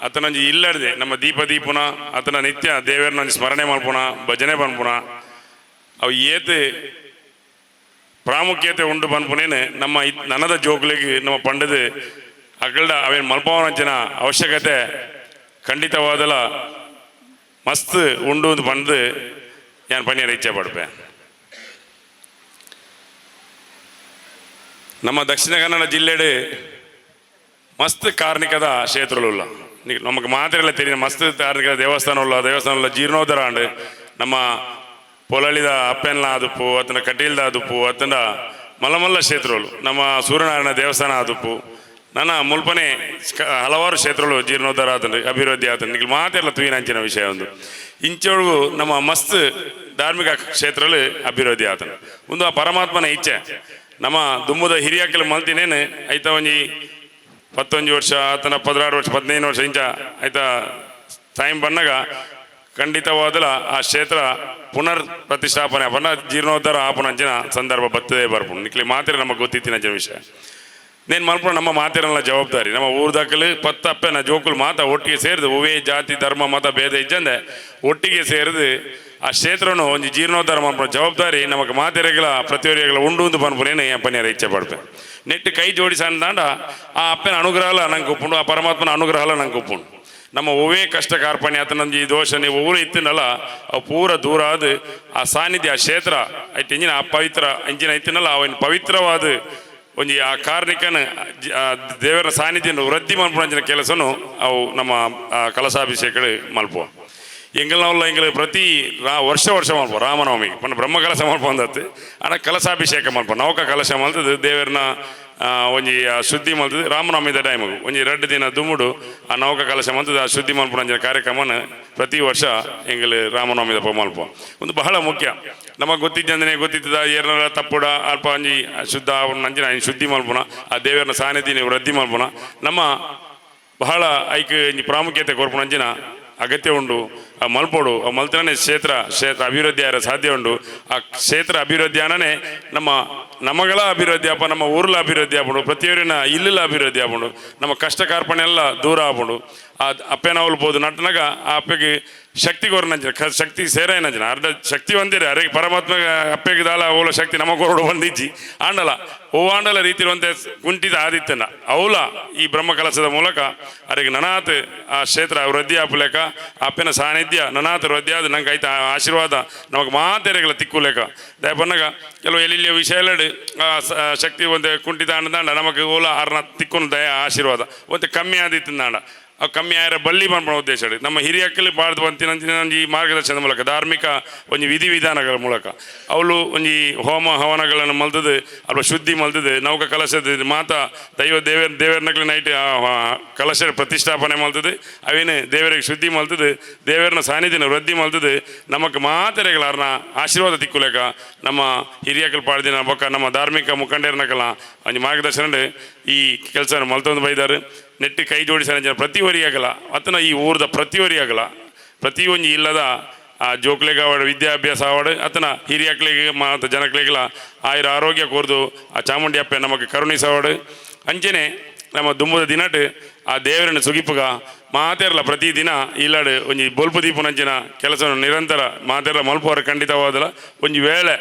ಆತನೊಂಜಿ ಇಲ್ಲರ್ದೆ ನಮ್ಮ ದೀಪ ದೀಪುನ ಆತನ ನಿತ್ಯ ದೇವರನ್ನ ಒಂಜಿ ಸ್ಮರಣೆ ಮಲ್ಪುನ ಭಜನೆ ಪನ್ಪುನ ಅವು ಏತ್ ಪ್ರಾಮುಖ್ಯತೆ ಉಂಡು ಪನ್ಪುನೇನು ನಮ್ಮ ನನದ ಜೋಕುಲಿಗೆ ನಮ್ಮ ಪಂಡದು ಅಗಲ್ಡ ಅವೇನು ಮಲ್ಪವನಂಚಿನ ಅವಶ್ಯಕತೆ ಖಂಡಿತವಾದಲ ಮಸ್ತ್ ಉಂಡು ಅಂತ ಪಂಡ್ದು ನಾನು ಪನಿಯಾರ ಇಚ್ಛೆ ಪಡ್ಪೆ. ನಮ್ಮ ದಕ್ಷಿಣ ಕನ್ನಡ ಜಿಲ್ಲೆಡು ಮಸ್ತ್ ಕಾರ್ಣಿಕದ ಕ್ಷೇತ್ರಗಳು ನಮಗೆ ಮಾತ್ರೆಲ್ಲ ತೆರಿಯ ಮಸ್ತ್ ಕಾರ್ಣಿಕದ ದೇವಸ್ಥಾನ ಉಲ್ಲ. ದೇವಸ್ಥಾನ ಉಲ್ಲ ಜೀರ್ಣೋದ್ಧಾರ ಆಂಡ್. ನಮ್ಮ ಪೊಲಳಿದ ಅಪ್ಪೆನ್ಲ ಆದುಪ್ಪು ಅತನ ಕಟೀಲ್ದ ಆದುಪ್ಪು ಅತನ ಮಲ್ಲ ಮಲ್ಲ ಕ್ಷೇತ್ರಗಳು ನಮ್ಮ ಸೂರ್ಯನಾರಾಯಣ ದೇವಸ್ಥಾನ ಆದುಪ್ಪು ನನ್ನ ಮುಲ್ಪನೆ ಹಲವಾರು ಕ್ಷೇತ್ರಗಳು ಜೀರ್ಣೋದ್ಧಾರ ಆತಂಡು ಅಭಿವೃದ್ಧಿ ಆತಂಡು. ನಿಗ್ಲು ಮಾತೆಲ್ಲ ತೂಯಿನಂಚಿನ ವಿಷಯ ಒಂದು ಇಂಚೊಳಗು ನಮ್ಮ ಮಸ್ತ್ ಧಾರ್ಮಿಕ ಕ್ಷೇತ್ರಗಳು ಅಭಿವೃದ್ಧಿ ಆತಂಡು. ಒಂದು ಆ ಪರಮಾತ್ಮನ ಇಚ್ಛೆ. ನಮ್ಮ ದುಮ್ಮದ ಹಿರಿಯಾಕಲು ಮಲ್ತಿನೇನು ಐತ ಒಂಜಿ 11 ವರ್ಷ ಆತನ 16 ವರ್ಷ 15 ವರ್ಷ ಇಂಚ ಆಯ್ತಾ ಟೈಮ್ ಬಂದಾಗ ಖಂಡಿತವಾದಲ ಆ ಕ್ಷೇತ್ರ ಪುನರ್ ಪ್ರತಿಷ್ಠಾಪನೆ ಪುನಃ ಜೀರ್ಣೋದ್ಧಾರ ಆಪುನಂಚಿನ ಸಂದರ್ಭ ಬರ್ತದೆ ಬರ್ಪುಂಡು. ನಿಕ್ಲಿ ಮಾತ್ರ ನಮಗೆ ಗೊತ್ತಿತ್ತಿನಂಚಿನ ವಿಷಯ ನೇನು ಮಲ್ಪುಣ ನಮ್ಮ ಮಾತಿರಲ್ಲ ಜವಾಬ್ದಾರಿ. ನಮ್ಮ ಊರ್ದಾಕಲು ಪತ್ತಪ್ಪೆನ ಜೋಕುಲು ಮಾತ ಒಟ್ಟಿಗೆ ಸೇರಿದು ಹೂವೇ ಜಾತಿ ಧರ್ಮ ಮತ ಭೇದ ಇಜ್ಜಂದೆ ಒಟ್ಟಿಗೆ ಸೇರಿದು ಆ ಕ್ಷೇತ್ರನು ಒಂಜಿ ಜೀರ್ಣೋದ್ಧಾರ ಮಲ್ಪುನ ಜವಾಬ್ದಾರಿ ನಮಗೆ ಮಾತೆರೆಗಳ ಪ್ರತಿಯೊರಿಗಳ ಉಂಡು ಉಂದು ಪನ್ಪುನೇನು ಪನ್ಯಾರ ಇಚ್ಛೆ ಪಡ್ಪೆ. ನೆಟ್ಟು ಕೈ ಜೋಡಿಸಂದಾಂಡ ಆ ಅಪ್ಪನ ಅನುಗ್ರಹಲ ನಂಗೆ ಒಪ್ಪುಂಡು, ಆ ಪರಮಾತ್ಮನ ಅನುಗ್ರಹಲ ನಂಗೆ ಒಪ್ಪುಂಡು. ನಮ್ಮ ಒವ್ವೇ ಕಷ್ಟ ಕಾರ್ಪಣ್ಯ ಆತನೊಂಜಿ ದೋಷ ನೀವು ಒವ್ವು ಇತ್ತಿನಲ್ಲ ಅವು ಪೂರ ದೂರ ಆದ ಆ ಸಾನ್ನಿಧ್ಯ ಆ ಕ್ಷೇತ್ರ ಐತೆ ಇಂಜಿನ ಆ ಪವಿತ್ರ ಇಂಜಿನ ಐತಿನಲ್ಲ ಅವನ್ ಪವಿತ್ರವಾದ ಒಂಜಿ ಆ ಕಾರ್ಣಿಕನ ಆ ದೇವರ ಸಾನ್ನಿಧ್ಯ ವೃದ್ಧಿ ಮಲ್ಪುನಂಚಿನ ಕೆಲಸನು ಅವು ನಮ್ಮ ಆ ಕಲಸಾಭಿಷೇಕಗಳು ಮಲ್ಪುವ. ಎಂಗಲ್ನವಲ್ಲ ಎಂಗಳು ಪ್ರತಿ ವರ್ಷ ವರ್ಷ ಮಲ್ಪ ರಾಮನವಮಿ ಪಂಡ ಬ್ರಹ್ಮ ಕಲಶ ಮಲ್ಪ ಅಂದತ್ತು ಆನ ಕಲಸಾಭಿಷೇಕ ಮಲ್ಪ ನೌಕ ಕಲಶ ಮಲ್ತದು ದೇವರನ ಒಂಜಿ ಆ ಶುದ್ಧಿ ಮಲ್ತದು ರಾಮನವಮಿದ ಟೈಮಿಗೆ ಒಂಜಿ 2 ದಿನ ದುಮುಡು ಆ ನೌಕ ಕಲಶ ಮಲ್ತದು ಆ ಶುದ್ಧಿ ಮಲ್ಪುನಂಚಿನ ಕಾರ್ಯಕ್ರಮನ ಪ್ರತಿ ವರ್ಷ ಎಂಗಳು ರಾಮನವಮಿದ ಮಲ್ಪ. ಒಂದು ಬಹಳ ಮುಖ್ಯ ನಮಗೆ ಗೊತ್ತಿದ್ದಂದ್ರೆ ಗೊತ್ತಿದ್ದದ ಏರ್ನರ ತಪ್ಪುಡ ಅಲ್ಪ ಒಂಜಿ ಶುದ್ಧ ನಂಜಿನ ಶುದ್ಧಿ ಮಲ್ಪುನ ಆ ದೇವರನ ಸಾನ್ನಿಧ್ಯ ವೃದ್ಧಿ ಮಲ್ಪುನ ನಮ್ಮ ಬಹಳ ಐಕ್ ಒಂಜಿ ಪ್ರಾಮುಖ್ಯತೆ ಕೊರ್ಪುನಂಚಿನ ಅಗತ್ಯ ಉಂಡು. ಆ ಮಲ್ಪೋಡು ಆ ಮಲ್ತನೇ ಕ್ಷೇತ್ರ ಕ್ಷೇತ್ರ ಅಭಿವೃದ್ಧಿ ಆರ ಸಾಧ್ಯ ಉಂಡು. ಆ ಕ್ಷೇತ್ರ ಅಭಿವೃದ್ಧಿ ಆನನೆ ನಮ್ಮ ನಮಗಳ ಅಭಿವೃದ್ಧಿ ಆಪ ನಮ್ಮ ಊರ್ಲ ಅಭಿವೃದ್ಧಿ ಆಪುಂಡು ಪ್ರತಿಯೊರಿನ ಇಲ್ಲುಲ ಅಭಿವೃದ್ಧಿ ಆಪುಂಡು ನಮ್ಮ ಕಷ್ಟ ಕಾರ್ಪಣ್ಯ ಎಲ್ಲ ದೂರ ಆಪುಂಡು. ಆ ಅಪ್ಪೆನವಲು ಪೋದು ನಟ್ಟನಾಗ ಆ ಅಪ್ಪೆಗೆ ಶಕ್ತಿ ಕೊರನಂಚಿನ ಶಕ್ತಿ ಸೇರಾಯನಂಚಿನ ಅರ್ಧ ಶಕ್ತಿ ಒಂದಿರ ಅರೆ ಪರಮಾತ್ಮ ಅಪ್ಪೆಗೆ ದಾಲ ಓಲ ಶಕ್ತಿ ನಮ ಕೊರಡು ಬಂದಿಜ್ಜಿ ಆಂಡಲ ಓ ಆಂಡಲ ರೀತಿ ಒಂತೆ ಕುಂಠಿತ ಆದಿತ್ತನ ಅವಲ ಈ ಬ್ರಹ್ಮ ಕಲಶದ ಮೂಲಕ ಅರೆಗೆ ನನಾತ್ ಆ ಕ್ಷೇತ್ರ ವೃದ್ಧಿ ಆಪುಲೇಕ ಅಪ್ಪನ ಸಾನ್ನಿಧ್ಯ ನನಾತ್ ವೃದ್ಧಿ ಆದ ನಂಗೆ ಐತ ಆಶೀರ್ವಾದ ನಮಗೆ ಮಾತೆರೆಗಳ ತಿಕ್ಕುಲೇಕ ದಯಪನ್ನಾಗ ಕೆಲವು ಎಲ್ಲಿ ವಿಷಯ ಎಲ್ಲಡು ಆ ಶಕ್ತಿ ಒಂತೆ ಕುಂಠಿತ ಆಂಡ ನಮಗೆ ಓಲ ಅರ್ನ ತಿಕ್ಕೊಂಡು ದಯ ಆಶೀರ್ವಾದ ಒಂತೆ ಕಮ್ಮಿ ಆದಿತ್ತು ಆ ಕಮ್ಮಿ ಆಯರ ಬಳ್ಳಿ ಪನ್ಪುನ ಉದ್ದೇಶ ನಮ್ಮ ಹಿರಿಯಕ್ಕಲ್ಲಿ ಪಾಡ್ದು ಬಂತಿನ ಈ ಮಾರ್ಗದರ್ಶನದ ಮೂಲಕ ಧಾರ್ಮಿಕ ಒಂಜಿ ವಿಧಿವಿಧಾನಗಳ ಮೂಲಕ ಅವಳು ಒಂಜಿ ಹೋಮ ಹವನಗಳನ್ನು ಮಲ್ತದು ಅಲ್ಪ ಶುದ್ಧಿ ಮಲ್ತದು ನೌಕ ಕಲಶದ ಮಾತಾ ದೈವ ದೇವರ ದೇವರನಕ್ಲೆ ನೈಟ್ ಕಲಶ ಪ್ರತಿಷ್ಠಾಪನೆ ಮಲ್ತದು ಅವೇನು ದೇವರಿಗೆ ಶುದ್ಧಿ ಮಲ್ತದು ದೇವರನ ಸಾನ್ನಿಧ್ಯನ ವೃದ್ಧಿ ಮಲ್ತದು ನಮಕ್ ಮಾತೆರೆಗಳಾರ್ನ ಆಶೀರ್ವಾದ ತಿಕ್ಕುಲೇಕ ನಮ್ಮ ಹಿರಿಯಕ್ಕಲ್ ಪಾಡ್ದಿನ ಬೊಕ್ಕ ನಮ್ಮ ಧಾರ್ಮಿಕ ಮುಖಂಡರನಕಲ ಒಂಜಿ ಮಾರ್ಗದರ್ಶನ ಈ ಈ ಕೆಲಸ ಮಲ್ತೊಂದು ಬೈದಾರು. ನೆಟ್ಟು ಕೈ ಜೋಡಿಸ ಜನ ಪ್ರತಿ ಒರಿಯಾಗಲ ಅತನ ಈ ಊರ್ದ ಪ್ರತಿ ಒರಿಯಾಗಲ ಪ್ರತಿಯೊಂಜಿ ಇಲ್ಲದ ಆ ಜೋಕ್ಲೆಗ್ ಆವಡ್, ವಿದ್ಯಾಭ್ಯಾಸ ಆವಡ್, ಅತನ ಹಿರಿಯಕ್ಲೆಗ್ ಮಾತ ಜನಕ್ಲೆಗ್ಲ ಆಯುರ ಆರೋಗ್ಯ ಕೋರ್ದು ಆ ಚಾಮುಂಡಿ ಅಪ್ಪೆ ನಮಗೆ ಕರುಣಿಸವಾಡು. ಅಂಚನೆ ನಮ್ಮ ದುಂಬುದ ದಿನಟ್ ಆ ದೇವರನ್ನು ಸುಗಿಪುಗ ಮಾತೆರ್ಲ ಪ್ರತಿದಿನ ಇಲ್ಲಡ್ ಒಂಜಿ ಬೊಲ್ಪು ದೀಪುನಂಚಿನ ಕೆಲಸ ನಿರಂತರ ಮಾತೆರ್ಲ ಮಲ್ಪುವರ ಖಂಡಿತವಾದಲ. ಒಂಜಿ ವೇಳೆ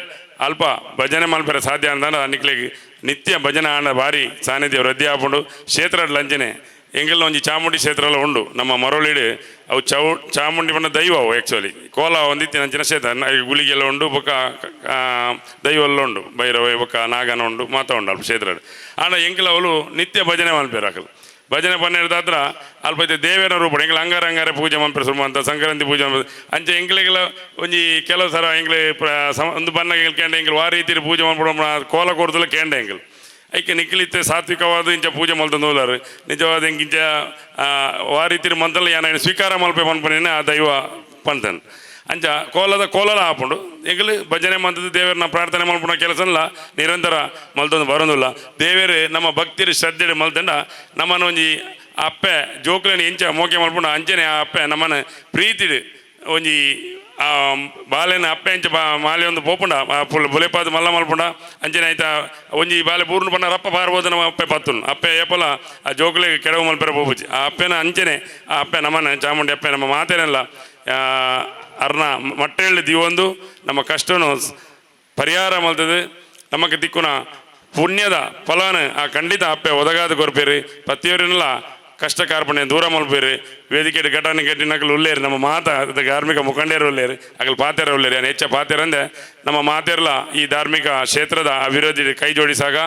ಅಲ್ಪ ಭಜನೆ ಮಲ್ಪೆರೆ ಸಾಧ್ಯ ಅಂದಾಂಡ ನಿಕ್ಲೆಗ್ ನಿತ್ಯ ಭಜನೆ ಆಂಡ ಬಾರಿ ಸಾನ್ನಿಧ್ಯ ವೃದ್ಧಿ ಆಪುಂಡು. ಕ್ಷೇತ್ರಡ್ ಅಂಚನೆ ಎಂಕಲ್ನ ಒಂಜಿ ಚಾಮುಂಡಿ ಕ್ಷೇತ್ರ ಎಲ್ಲ ಉಂಡು ನಮ್ಮ ಮರೋಳಿಡ್. ಅವು ಚಾಮುಂಡಿ ಪಂಡ ದೈವ ಅವು. ಆ್ಯಕ್ಚುಲಿ ಕೋಲ ಒಂದಿತ್ತಿನ ಅಂಚಿನ ಕ್ಷೇತ್ರ, ಗುಳಿಗೆಲ್ಲ ಉಂಡು, ಬೊಕ್ಕ ದೈವ ಎಲ್ಲ ಉಂಡು, ಭೈರವ ಬೊಕ್ಕ ನಾಗನ ಉಂಡು, ಮಾತ ಉಂಡು ಅಲ್ಪ ಕ್ಷೇತ್ರಡ್. ಆಂಡ ಎಂಕಲ್ ಅವಳು ನಿತ್ಯ ಭಜನೆ ಮಲ್ಪೆರ್. ಅಕಲ್ ಭಜನೆ ಪನ್ನೆರ್ದಾತ್ರ ಅಲ್ಪ ಇತ್ತೆ ದೇವರ ರೂಪ ಎಂಕಲ್ ಅಂಗಾರ ಅಂಗಾರೆ ಪೂಜೆ ಮನ್ಪೆರ್ ಸುಮ್ಮ ಅಂತ, ಸಂಕ್ರಾಂತಿ ಪೂಜೆ ಮನ್ಪೆರ್. ಅಂಚೆ ಎಂಕ್ಲೆಗೆಲ್ಲ ಒಂಜಿ ಕೆಲವು ಸರ ಎಂಕ್ಲೆ ಒಂದು ಬನ್ನಗ ಎಂಕ್ಲು ಕೇಂಡ, ಎಂಕ್ಲು ವಾ ರೀತಿಯ ಪೂಜೆ ಮನ್ಪುಡ ಕೋಲ ಕೊರ್ದುಲ ಕೇಂಡ ಎಂಕಲ್. ಐಕೆ ನಿಕ್ಲಿತ್ತೆ ಸಾತ್ವಿಕವಾದ ಇಂಚ ಪೂಜೆ ಮಲ್ತೊಂದು ನಿಜವಾದ ಇಂಚ ವಾ ರೀತಿ ಮಂತಲ್ಲ ಯಾನ ಸ್ವೀಕಾರ ಮಲ್ಪೆ ಮನ್ಪನೇನೆ ಆ ದೈವ ಪಂತನ್. ಅಂಚ ಕೋಲದ ಕೋಲಲ ಆಪುಂಡು. ಎಂಕುಲು ಭಜನೆ ಮಂತದ ದೇವರನ್ನ ಪ್ರಾರ್ಥನೆ ಮಲ್ಪುನ ಕೆಲಸಲ್ಲ ನಿರಂತರ ಮಲ್ತೊಂದು ಬರೋದಿಲ್ಲ. ದೇವರು ನಮ್ಮ ಭಕ್ತಿರು ಶ್ರದ್ಧೆ ಮಲ್ತಂಡ ನಮ್ಮನ್ನ ಒಂಜಿ ಅಪ್ಪೆ ಜೋಕ್ಲೆನ ಎಂಚ ಮೋಕೆ ಮಲ್ಪುಂಡ ಅಂಚನೆ ಆ ಅಪ್ಪೆ ನಮ್ಮನ್ನ ಪ್ರೀತಿಡು ಒಂಜಿ ಆ ಬಾಲೆನ ಅಪ್ಪೆ ಅಂಚ ಬಾ ಮಾಲೆ ಒಂದು ಪೋಪುಂಡ ಫುಲ್ ಬುಲೆಪಾದ ಮಲ್ಲ ಮಲ್ಪುಂಡ ಅಂಚನೆ ಆಯ್ತಾ. ಒಂಜಿ ಬಾಲೆ ಬೂರ್ನು ಪಂಡ ರಪ್ಪ ಪಾರ್ಬೋದು ನಮ್ಮ ಅಪ್ಪೆ ಪತ್ತುನು. ಅಪ್ಪೆ ಏಪಲ ಆ ಜೋಕ್ಲೆಗ್ ಕೆಡವು ಮಲ್ಪೆರೆ ಪೋಪುಜಿ ಆ ಅಪ್ಪೆನ. ಅಂಚನೆ ಆ ಅಪ್ಪೆ ನಮ್ಮನ್ನ ಚಾಮುಂಡಿ ಅಪ್ಪೆ ನಮ್ಮ ಮಾತೆನೆಲ್ಲ ಅರ್ನ ಮಟ್ಟೆಳ್ಳಿ ದೀವೊಂದು ನಮ್ಮ ಕಷ್ಟನು ಪರಿಹಾರ ಮಲ್ತದೆ. ನಮಕ್ ತಿಕ್ಕುನ ಪುಣ್ಯದ ಫಲಾನ ಆ ಖಂಡಿತ ಅಪ್ಪೆ ಒದಗಾದ ಕೊರ್ಪೇರು. ಪ್ರತಿಯೊರಿನಲ ಕಷ್ಟ ಕಾರ್ಪಣ್ಯ ದೂರ ಮಲ್ಪೇರು. ವೇದಿಕೆ ಘಟನೆ ಘಟಿನಕಲು ಉಲ್ಲೇರು, ನಮ್ಮ ಮಾತ ಧಾರ್ಮಿಕ ಮುಖಂಡರು ಉಲ್ಲೇರು, ಅಗಲ್ ಪಾತೆರ ಉಲ್ಲೇರು. ಯಾನ್ ಹೆಚ್ಚ ಪಾತೆರಂದೆ ನಮ್ಮ ಮಾತೆರ್ಲ ಈ ಧಾರ್ಮಿಕ ಕ್ಷೇತ್ರದ ಅಭಿವೃದ್ಧಿ ಕೈ ಜೋಡಿಸಾಗ.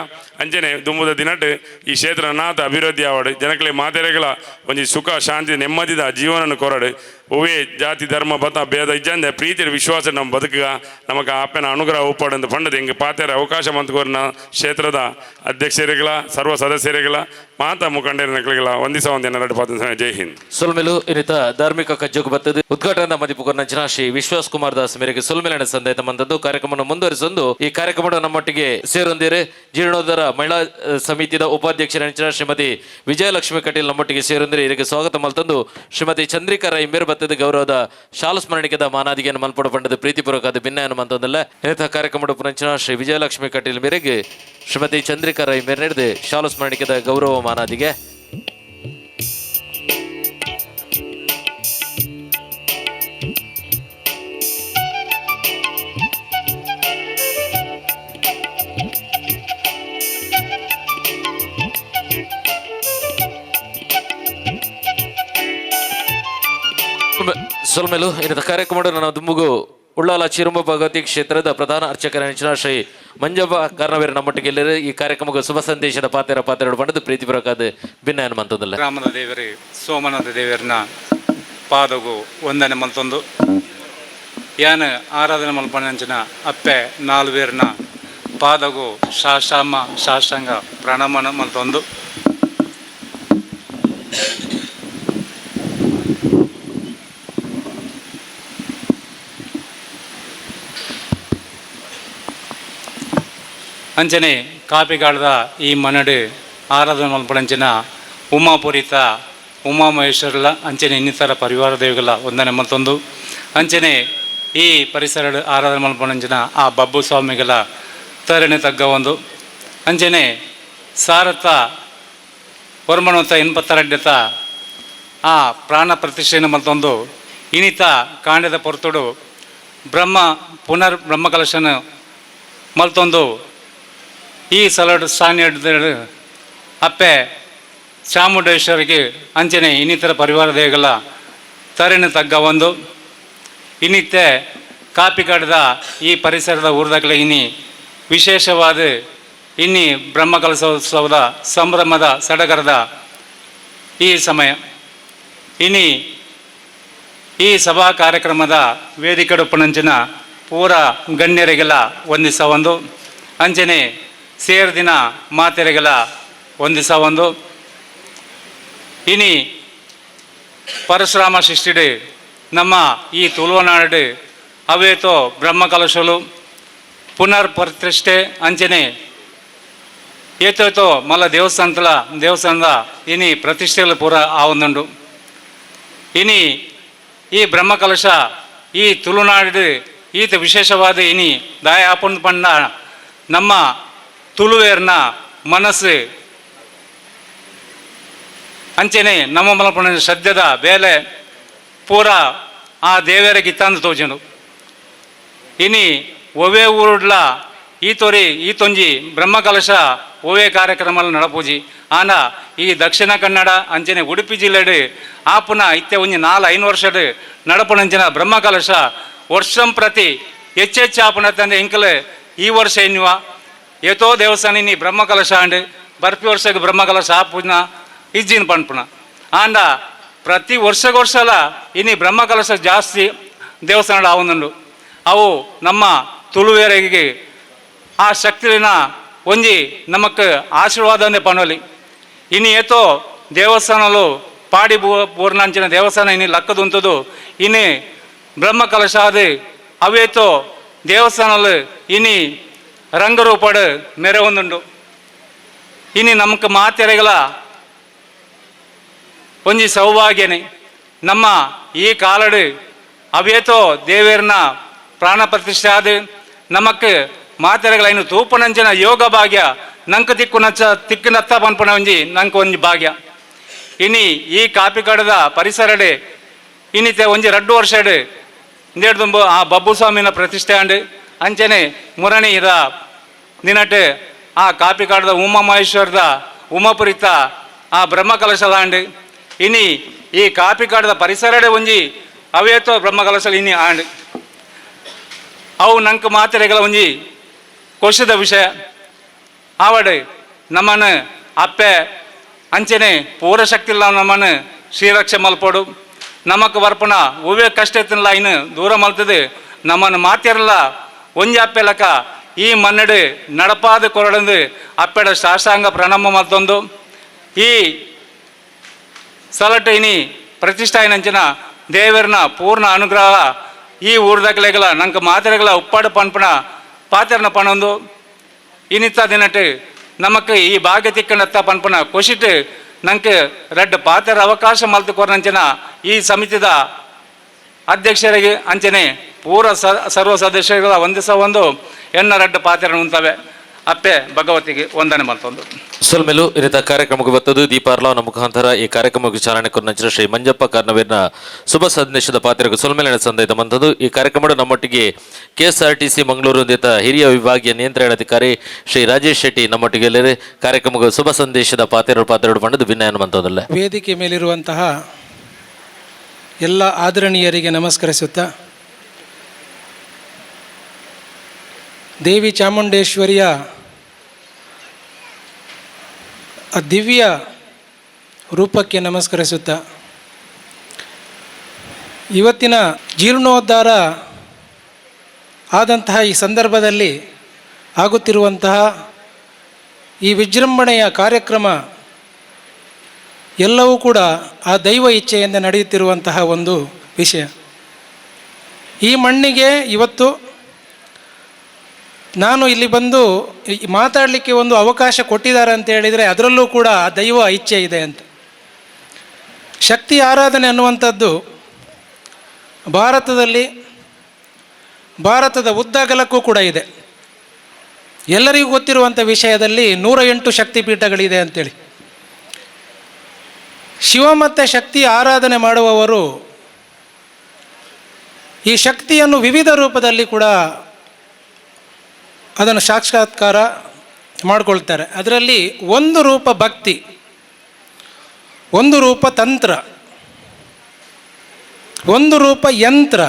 ಅಂಚನೆ ದುಂಬುದ ದಿನಟ್ ಈ ಕ್ಷೇತ್ರ ನಾತ ಅಭಿವೃದ್ಧಿ ಆವಡು, ಜನಕಲೆ ಮಾತೆರೆಗಳ ಒಂಜಿ ಸುಖ ಶಾಂತಿ ನೆಮ್ಮದಿದ ಜೀವನನ ಕೊರಡು. ಒವ್ವೇ ಜಾತಿ ಧರ್ಮ ಬತ ಭೇದ ಇಜ್ಜಂದೆ ಪ್ರೀತಿ ವಿಶ್ವಾಸ ನಮ್ಮ ಬದುಕುಗ ನಮಕ್ ಆ ಅಪ್ಪನ ಅನುಗ್ರಹ ಉಪ್ಪಡು ಪಂಡದು ಹಿಂಗೆ ಪಾತೆರ ಅವಕಾಶ ಮಂತ್ಕೋರ್ನ ಕ್ಷೇತ್ರದ ಅಧ್ಯಕ್ಷರಿಗಳ, ಸರ್ವ ಸದಸ್ಯರಿಗಳ, ಮಾತಾ ಮುಖಂಡರಿನಕ್ಲೆಗಳ ವಂದಿಸ ಒಂದಿನ ಎರಡು ಪಾತ್ರ. ಜೈ ಹಿಂದ್. ಸೊಲ್ಮೆಲು. ಇನ್ನಿತ ಧಾರ್ಮಿಕ ಕಜ್ಜೋಗ್ ಬರ್ತದೆ ಉದ್ಘಾಟನಾ ಮದಿಪು ಕೊರ್ನಂಚಿನ ಶ್ರೀ ವಿಶ್ವಾಸ್ ಕುಮಾರ್ ದಾಸ್ ಮೇರೆಗೆ ಸೊಲ್ಮೆಲನ ಸಂದೇಶ ಮಂದದ್ದು. ಕಾರ್ಯಕ್ರಮವನ್ನು ಮುಂದುವರಿಸೊಂದು ಈ ಕಾರ್ಯಕ್ರಮ ನಮ್ಮೊಟ್ಟಿಗೆ ಸೇರೊಂದಿರೆ ಜೀರ್ಣೋದ್ಧಾರ ಮಹಿಳಾ ಸಮಿತಿಯ ಉಪಾಧ್ಯಕ್ಷರ ಶ್ರೀಮತಿ ವಿಜಯಲಕ್ಷ್ಮಿ ಕಟೀಲ್ ನಮ್ಮೊಟ್ಟಿಗೆ ಸೇರೊಂದಿರೆ. ಇದಕ್ಕೆ ಸ್ವಾಗತ ಮಲ್ತಂದು ಶ್ರೀಮತಿ ಚಂದ್ರಿಕಾ ರೈ ಮೇರು ಬತ್ತದ ಗೌರವದ ಶಾಲು ಸ್ಮರಣಿಕೆದ ಮಾನಾದಿಗೆಯನ್ನು ಮಲ್ಪಡ ಪಂಡದ ಪ್ರೀತಿಪೂರ್ವಕ ಭಿನ್ನಯನ್ನು ಮಂತಂದಲ್ಲ. ಇನ್ನಿತ ಕಾರ್ಯಕ್ರಮ ಪುನಂಚಿನ ಶ್ರೀ ವಿಜಯಲಕ್ಷ್ಮಿ ಕಟೀಲ್ ಮೇರೆಗೆ ಶ್ರೀಮತಿ ಚಂದ್ರಿಕಾ ರೈ ಮೇರೆ ನಡೆದು ಶಾಲು ಸ್ಮರಣಿಕೆದ ಗೌರವ ಮಾನಾದಿಗೆ. ಸೊಲ್ಮೆಲು. ಇನ್ನಿತ ಕಾರ್ಯಕ್ರಮ ನನ್ನ ದುಂಬುಗು ಉಳ್ಳಾಲ ಚಿರುಂಬ ಭಗವತಿ ಕ್ಷೇತ್ರದ ಪ್ರಧಾನ ಅರ್ಚಕರ ನೆಚ್ಚಿನ ಶ್ರೀ ಮಂಜಪ್ಪ ಕಾರ್ನವೇರ ನಮ್ಮೊಟ್ಟಿಗೆ ಎಲ್ಲರೂ ಈ ಕಾರ್ಯಕ್ರಮಕ್ಕೆ ಶುಭ ಸಂದೇಶದ ಪಾತ್ರ ಪಾತ್ರ ಪಡೆದು ಪ್ರೀತಿಪೂರ್ವಕ ಭಿನ್ನ ಮಂತದಲ್ಲ. ಗ್ರಾಮದ ದೇವರೇ ಸೋಮನಾಥ ದೇವರನ್ನ ಪಾದಗು ವಂದನೆ ಮಲ್ತೊಂದು, ಯಾನ ಆರಾಧನೆ ಮಲ್ಪನಂಚಿನ ಅಪ್ಪೆ ನಾಲ್ವೇರ್ನ ಪಾದಗು ಸಾಷ್ಟಾಮ ಸಾಷ್ಟಾಂಗ ಪ್ರಣಾಮನ ಮಲ್ತೊಂದು, ಅಂಚನೆ ಕಾಪಿಗಾಡದ ಈ ಮನಡು ಆರಾಧನೆ ಮಲ್ಪಡಂಚಿನ ಉಮಾಪುರಿತ ಉಮಾಮಹೇಶ್ವರಲ ಅಂಚನೆ ಇನ್ನಿತರ ಪರಿವಾರ ದೇವಿಗಳ ವಂದನೆ ಮಲ್ತೊಂದು, ಅಂಚನೆ ಈ ಪರಿಸರ ಆರಾಧನೆ ಮಲ್ಪಡಂಚಿನ ಆ ಬಬ್ಬು ಸ್ವಾಮಿಗಳ ತರಣೆ ತಗ್ಗ ಒಂದು, ಅಂಚನೆ ಸಾರಥ ಹೊರಮಣತ ಎನ್ಪತ್ತರಡ್ಡತ ಆ ಪ್ರಾಣ ಪ್ರತಿಷ್ಠೆಯನ್ನು ಮಲ್ತೊಂದು ಇನಿತ ಕಾಂಡದ ಪೊರ್ತುಡು ಬ್ರಹ್ಮ ಪುನರ್ ಬ್ರಹ್ಮಕಲಶನ ಮಲ್ತೊಂದು ಈ ಸಲಡ್ ಸಾನ್ಯ ಅಪ್ಪೆ ಚಾಮುಂಡೇಶ್ವರಿಗೆ ಅಂಚನೆ ಇನ್ನಿತರ ಪರಿವಾರ ದೇವಿಗಳ ತರಣೆ ತಗ್ಗ ಒಂದು. ಇನ್ನಿತ್ತೆ ಕಾಪಿಕಾಡದ ಈ ಪರಿಸರದ ಊರ್ದಾಗಲ ಇನಿ ವಿಶೇಷವಾದ ಇನ್ನಿ ಬ್ರಹ್ಮಕಲಶೋತ್ಸವದ ಸಂಭ್ರಮದ ಸಡಗರದ ಈ ಸಮಯ. ಇನಿ ಈ ಸಭಾ ಕಾರ್ಯಕ್ರಮದ ವೇದಿಕೆಡೊಪ್ಪನಂಚಿನ ಪೂರ ಗಣ್ಯರಿಗೆಲ್ಲ ವಂದಿಸ ಒಂದು, ಅಂಚನೆ ಸೇರ್ದಿನ ಮಾತೆರೆಗೆಲ್ಲ ವಂದಿಸ ಒಂದು. ಇನಿ ಪರಶುರಾಮ ಸೃಷ್ಟಿಡು ನಮ್ಮ ಈ ತುಳುವನಾಡು ಅವೇತೋ ಬ್ರಹ್ಮಕಲಶಲು ಪುನರ್ ಪ್ರತಿಷ್ಠೆ ಅಂಚನೆ ಏತೇತೋ ಮಲ್ಲ ದೇವಸ್ಥಾನತಲ ದೇವಸ್ಥಾನದ ಇನಿ ಪ್ರತಿಷ್ಠೆಗಳು ಪೂರ ಆವೊಂದುಂಡು. ಇನಿ ಈ ಬ್ರಹ್ಮಕಲಶ ಈ ತುಳುನಾಡು ಈತ ವಿಶೇಷವಾದ ಇನಿ ದಾಯ ಆಪುಂಡು ಪಂಡ ನಮ್ಮ ತುಳುವೇರ್ನ ಮನಸ್ಸು ಅಂಚೆನೆ ನಮ್ಮ ಮಲ್ಪುನ ಸದ್ಯದ ಬೇಲೆ ಪೂರ ಆ ದೇವೆರೆಗ್ ಇತ್ತಾಂದ್ ತೋಜುಂಡು. ಇನಿ ಒವ್ವೇ ಊರುಡ್ಲ ಈ ತೋರಿ ಈ ತೊಂಜಿ ಬ್ರಹ್ಮಕಲಶ ಒವ್ವೇ ಕಾರ್ಯಕ್ರಮ ನಡಪೂಜಿ. ಆಂಡ ಈ ದಕ್ಷಿಣ ಕನ್ನಡ ಅಂಚನೆ ಉಡುಪಿ ಜಿಲ್ಲೆಡ್ ಆಪುನ ಇತ್ತೆ ಒಂಜಿ 4-5 ವರ್ಷಡ್ ನಡಪುನಂಚಿನ ಬ್ರಹ್ಮಕಲಶ ವರ್ಷಂ ಪ್ರತಿ ಹೆಚ್ಚೆಚ್ಚು ಆಪುನ ತಂದೆ ಇಂಕಲ್ ಈ ವರ್ಷ ಎನ್ನುವ ಏತೋ ದೇವಸ್ಥಾನ ಇನಿ ಬ್ರಹ್ಮಕಲಶ ಆಂಡ್ ಬರ್ಪಿ ವರ್ಷಕ್ಕೆ ಬ್ರಹ್ಮಕಲಶ ಆಪುನ ಇಜ್ಜಿನ ಪನ್ಪುನ. ಆಂಡ ಪ್ರತಿ ವರ್ಷ ವರ್ಷಲ ಇನಿ ಬ್ರಹ್ಮಕಲಶ ಜಾಸ್ತಿ ದೇವಸ್ಥಾನ ಆವೊಂದುಂಡು. ಅವು ನಮ್ಮ ತುಳುವೇರಿಗೆ ಆ ಶಕ್ತಿನ ಒಂಜಿ ನಮಕ್ ಆಶೀರ್ವಾದನೆ ಪನೊಲಿ. ಇನಿ ಏತೋ ದೇವಸ್ಥಾನಲು ಪಾಡಿ ಬೂರ್ನಂಚಿನ ದೇವಸ್ಥಾನ ಇನಿ ಲಕ್ಕದುಂತುದು ಇನಿ ಬ್ರಹ್ಮಕಲಶ ಆದ್ ಅವೇತೋ ದೇವಸ್ಥಾನಲು ಇನಿ ರಂಗರೂಪಡ್ ಮೆರವೊಂದುಂಡು. ಇನಿ ನಮಕ್ ಮಾತೆರೆಗಳ ಒಂಜಿ ಸೌಭಾಗ್ಯನೆ ನಮ್ಮ ಈ ಕಾಲಡ್ ಅವೇತೋ ದೇವೇರ್ನ ಪ್ರಾಣ ಪ್ರತಿಷ್ಠೆ ಆದ್ ನಮಕ್ ಮಾತೆರೆಗಳ ತೂಪನಂಚಿನ ಯೋಗ ಭಾಗ್ಯ ನಂಕ್ ತಿಕ್ಕು ತಿಕ್ಕಿನತ್ತ ಪನ್ಪುನ ಒಂಜಿ ನಂಕ್ ಒಂಜಿ ಭಾಗ್ಯ. ಇನಿ ಈ ಕಾಪಿಕಾಡದ ಪರಿಸರಡೆ ಇನ್ನಿತೆ ಒಂಜಿ 2 ವರ್ಷಡ್ ದುಂಬು ಆ ಬಬ್ಬು ಸ್ವಾಮಿನ ಪ್ರತಿಷ್ಠೆ ಆಂಡ್ ಅಂಚನೆ ಮುರಣಿ ಇದ ದಿನಟ್ ಆ ಕಾಪಿಕಾಡದ ಉಮಾ ಮಹೇಶ್ವರದ ಉಮಾಪುರಿತ ಆ ಬ್ರಹ್ಮಕಲಶದ ಆಂಡ್ ಇನಿ ಈ ಕಾಪಿಕಾಡದ ಪರಿಸರಡೆ ಒಂಜಿ ಅವೇತೋ ಬ್ರಹ್ಮಕಲಶ ಇನಿ ಆಂಡ್. ಅವು ನಂಕ್ ಮಾತೆರೆಗಳ ಒಂಜಿ ಕೋಶದ ವಿಷಯ ಆವಡ್ ನಮ್ಮನ್ನು ಅಪ್ಪೆ ಅಂಚನೆ ಪೂರ ಶಕ್ತಿ ನಮ್ಮನ್ನು ಶ್ರೀರಕ್ಷೆ ಮಲ್ಪೊಡು. ನಮಕ್ ಬರ್ಪುನ ಒವ್ವೇ ಕಷ್ಟ ಇತ್ತಿನಲ ಇನ್ನು ದೂರ ಮಲ್ತದೆ ನಮ್ಮನ್ನು ಮಾತಿರಲ್ಲ ಒಂಜಿ ಅಪ್ಪೆ ಲಕ ಈ ಮನ್ನಡು ನಡಪಾದ ಕೊರಡಂದು ಅಪ್ಪೆಡ ಸಾಷ್ಟಾಂಗ ಪ್ರಣಾಮ ಮಲ್ತೊಂದು ಈ ಸಲಟ್ ಇನಿ ಪ್ರತಿಷ್ಠಾಯಿನಂಚಿನ ದೇವರನ ಪೂರ್ಣ ಅನುಗ್ರಹ ಈ ಊರ್ದಕ್ಲೆಗಳ ನಂಗೆ ಮಾತೆರೆಗಳ ಉಪ್ಪಾಡು ಪನ್ಪುನ ಪಾತೆರ್ನ ಪಣೊಂದು ಇನಿತ್ತ ದಿನಟ್ ನಮಕ್ ಈ ಭಾಗ್ಯ ತಿಕ್ಕಣತ್ತ ಪನ್ಪುನ ಖುಷಿಟ್ ನಂಗೆ ರಡ್ಡ್ ಪಾತೆರ ಅವಕಾಶ ಮಲ್ತು ಕೊರ್ನಂಚಿನ ಈ ಸಮಿತಿದ ಅಧ್ಯಕ್ಷರಿಗೆ ಅಂಚನೆ ಪೂರ ಸರ್ವ ಸದಸ್ಯರುಗಳ ವಂದಿಸ ಒಂದು ಎನ್ನ ರಡ್ಡ್ ಪಾತೆರ ಉಂತವೆ ಅಪ್ಪೆ ಭಗವತಿಗೆ ವಂದನೆ ಮಲ್ತೊಂದು. ಸೊಲ್ಮೆಲು. ಇನ್ನಿತ ಕಾರ್ಯಕ್ರಮಕ್ಕೆ ಬರ್ತದ್ದು ದೀಪಾರ್ಲಾವನ ಮುಖಾಂತರ ಈ ಕಾರ್ಯಕ್ರಮಕ್ಕೆ ಚಾಲನೆ ಕೊರನಂಚಿನ ಶ್ರೀ ಮಂಜಪ್ಪ ಕಾರ್ನವೀರ್ನ ಶುಭ ಸಂದೇಶದ ಪಾತ್ರಕ್ಕೆ ಸೊಲ್ಮೆಲಿನ ಸಂದೇಶ ಬಂದದ್ದು. ಈ ಕಾರ್ಯಕ್ರಮದ ನಮ್ಮೊಟ್ಟಿಗೆ ಕೆಎಸ್ಆರ್ಟಿಸಿ ಮಂಗಳೂರು ಹೊಂದಿತ ಹಿರಿಯ ವಿಭಾಗೀಯ ನಿಯಂತ್ರಣಾಧಿಕಾರಿ ಶ್ರೀ ರಾಜೇಶ್ ಶೆಟ್ಟಿ ನಮ್ಮೊಟ್ಟಿಗೆ ಎಲ್ಲರೇ ಕಾರ್ಯಕ್ರಮಕ್ಕೆ ಶುಭ ಸಂದೇಶದ ಪಾತ್ರ ಪಾತ್ರ ಬಂದದ್ದು ಭಿನ್ನ ಮಂತದಲ್ಲ. ವೇದಿಕೆ ಮೇಲಿರುವಂತಹ ಎಲ್ಲ ಆದರಣೀಯರಿಗೆ ನಮಸ್ಕರಿಸುತ್ತಾ, ದೇವಿ ಚಾಮುಂಡೇಶ್ವರಿಯ ಆ ದಿವ್ಯ ರೂಪಕ್ಕೆ ನಮಸ್ಕರಿಸುತ್ತಾ, ಇವತ್ತಿನ ಜೀರ್ಣೋದ್ಧಾರ ಆದಂತಹ ಈ ಸಂದರ್ಭದಲ್ಲಿ ಆಗುತ್ತಿರುವಂತಹ ಈ ವಿಜೃಂಭಣೆಯ ಕಾರ್ಯಕ್ರಮ ಎಲ್ಲವೂ ಕೂಡ ಆ ದೈವ ಇಚ್ಛೆಯಿಂದ ನಡೆಯುತ್ತಿರುವಂತಹ ಒಂದು ವಿಷಯ. ಈ ಮಣ್ಣಿಗೆ ಇವತ್ತು ನಾನು ಇಲ್ಲಿ ಬಂದು ಮಾತಾಡಲಿಕ್ಕೆ ಒಂದು ಅವಕಾಶ ಕೊಟ್ಟಿದ್ದಾರೆ ಅಂತ ಹೇಳಿದರೆ ಅದರಲ್ಲೂ ಕೂಡ ಆ ದೈವ ಇಚ್ಛೆ ಇದೆ ಅಂತ. ಶಕ್ತಿ ಆರಾಧನೆ ಅನ್ನುವಂಥದ್ದು ಭಾರತದಲ್ಲಿ, ಭಾರತದ ಉದ್ದಗಲಕ್ಕೂ ಕೂಡ ಇದೆ. ಎಲ್ಲರಿಗೂ ಗೊತ್ತಿರುವಂಥ ವಿಷಯದಲ್ಲಿ 108 ಶಕ್ತಿಪೀಠಗಳಿದೆ ಅಂತೇಳಿ. ಶಿವ ಮತ್ತು ಶಕ್ತಿ ಆರಾಧನೆ ಮಾಡುವವರು ಈ ಶಕ್ತಿಯನ್ನು ವಿವಿಧ ರೂಪದಲ್ಲಿ ಕೂಡ ಅದನ್ನು ಸಾಕ್ಷಾತ್ಕಾರ ಮಾಡಿಕೊಳ್ತಾರೆ. ಅದರಲ್ಲಿ ಒಂದು ರೂಪ ಭಕ್ತಿ, ಒಂದು ರೂಪ ತಂತ್ರ, ಒಂದು ರೂಪ ಯಂತ್ರ,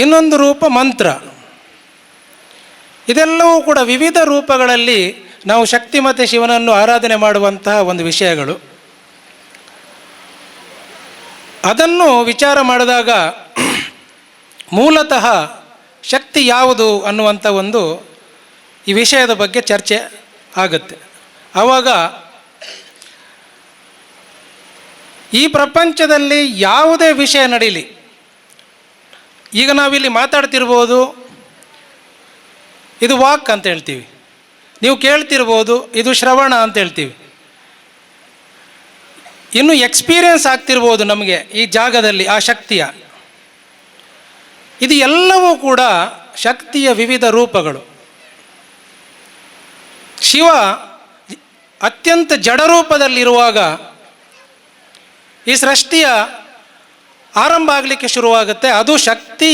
ಇನ್ನೊಂದು ರೂಪ ಮಂತ್ರ. ಇದೆಲ್ಲವೂ ಕೂಡ ವಿವಿಧ ರೂಪಗಳಲ್ಲಿ ನಾವು ಶಕ್ತಿ ಮತ್ತು ಶಿವನನ್ನು ಆರಾಧನೆ ಮಾಡುವಂತಹ ಒಂದು ವಿಷಯಗಳು. ಅದನ್ನು ವಿಚಾರ ಮಾಡಿದಾಗ ಮೂಲತಃ ಶಕ್ತಿ ಯಾವುದು ಅನ್ನುವಂಥ ಒಂದು ಈ ವಿಷಯದ ಬಗ್ಗೆ ಚರ್ಚೆ ಆಗುತ್ತೆ. ಆವಾಗ ಈ ಪ್ರಪಂಚದಲ್ಲಿ ಯಾವುದೇ ವಿಷಯ ನಡೀಲಿ, ಈಗ ನಾವಿಲ್ಲಿ ಮಾತಾಡ್ತಿರ್ಬೋದು, ಇದು ವಾಕ್ ಅಂತ ಹೇಳ್ತೀವಿ. ನೀವು ಕೇಳ್ತಿರ್ಬೋದು, ಇದು ಶ್ರವಣ ಅಂತ ಹೇಳ್ತೀವಿ. ಇನ್ನು ಎಕ್ಸ್ಪೀರಿಯನ್ಸ್ ಆಗ್ತಿರ್ಬೋದು ನಮಗೆ ಈ ಜಾಗದಲ್ಲಿ ಆ ಶಕ್ತಿಯ. ಇದು ಎಲ್ಲವೂ ಕೂಡ ಶಕ್ತಿಯ ವಿವಿಧ ರೂಪಗಳು. ಶಿವ ಅತ್ಯಂತ ಜಡರೂಪದಲ್ಲಿರುವಾಗ ಈ ಸೃಷ್ಟಿಯ ಆರಂಭ ಆಗಲಿಕ್ಕೆ ಶುರುವಾಗುತ್ತೆ. ಅದು ಶಕ್ತಿ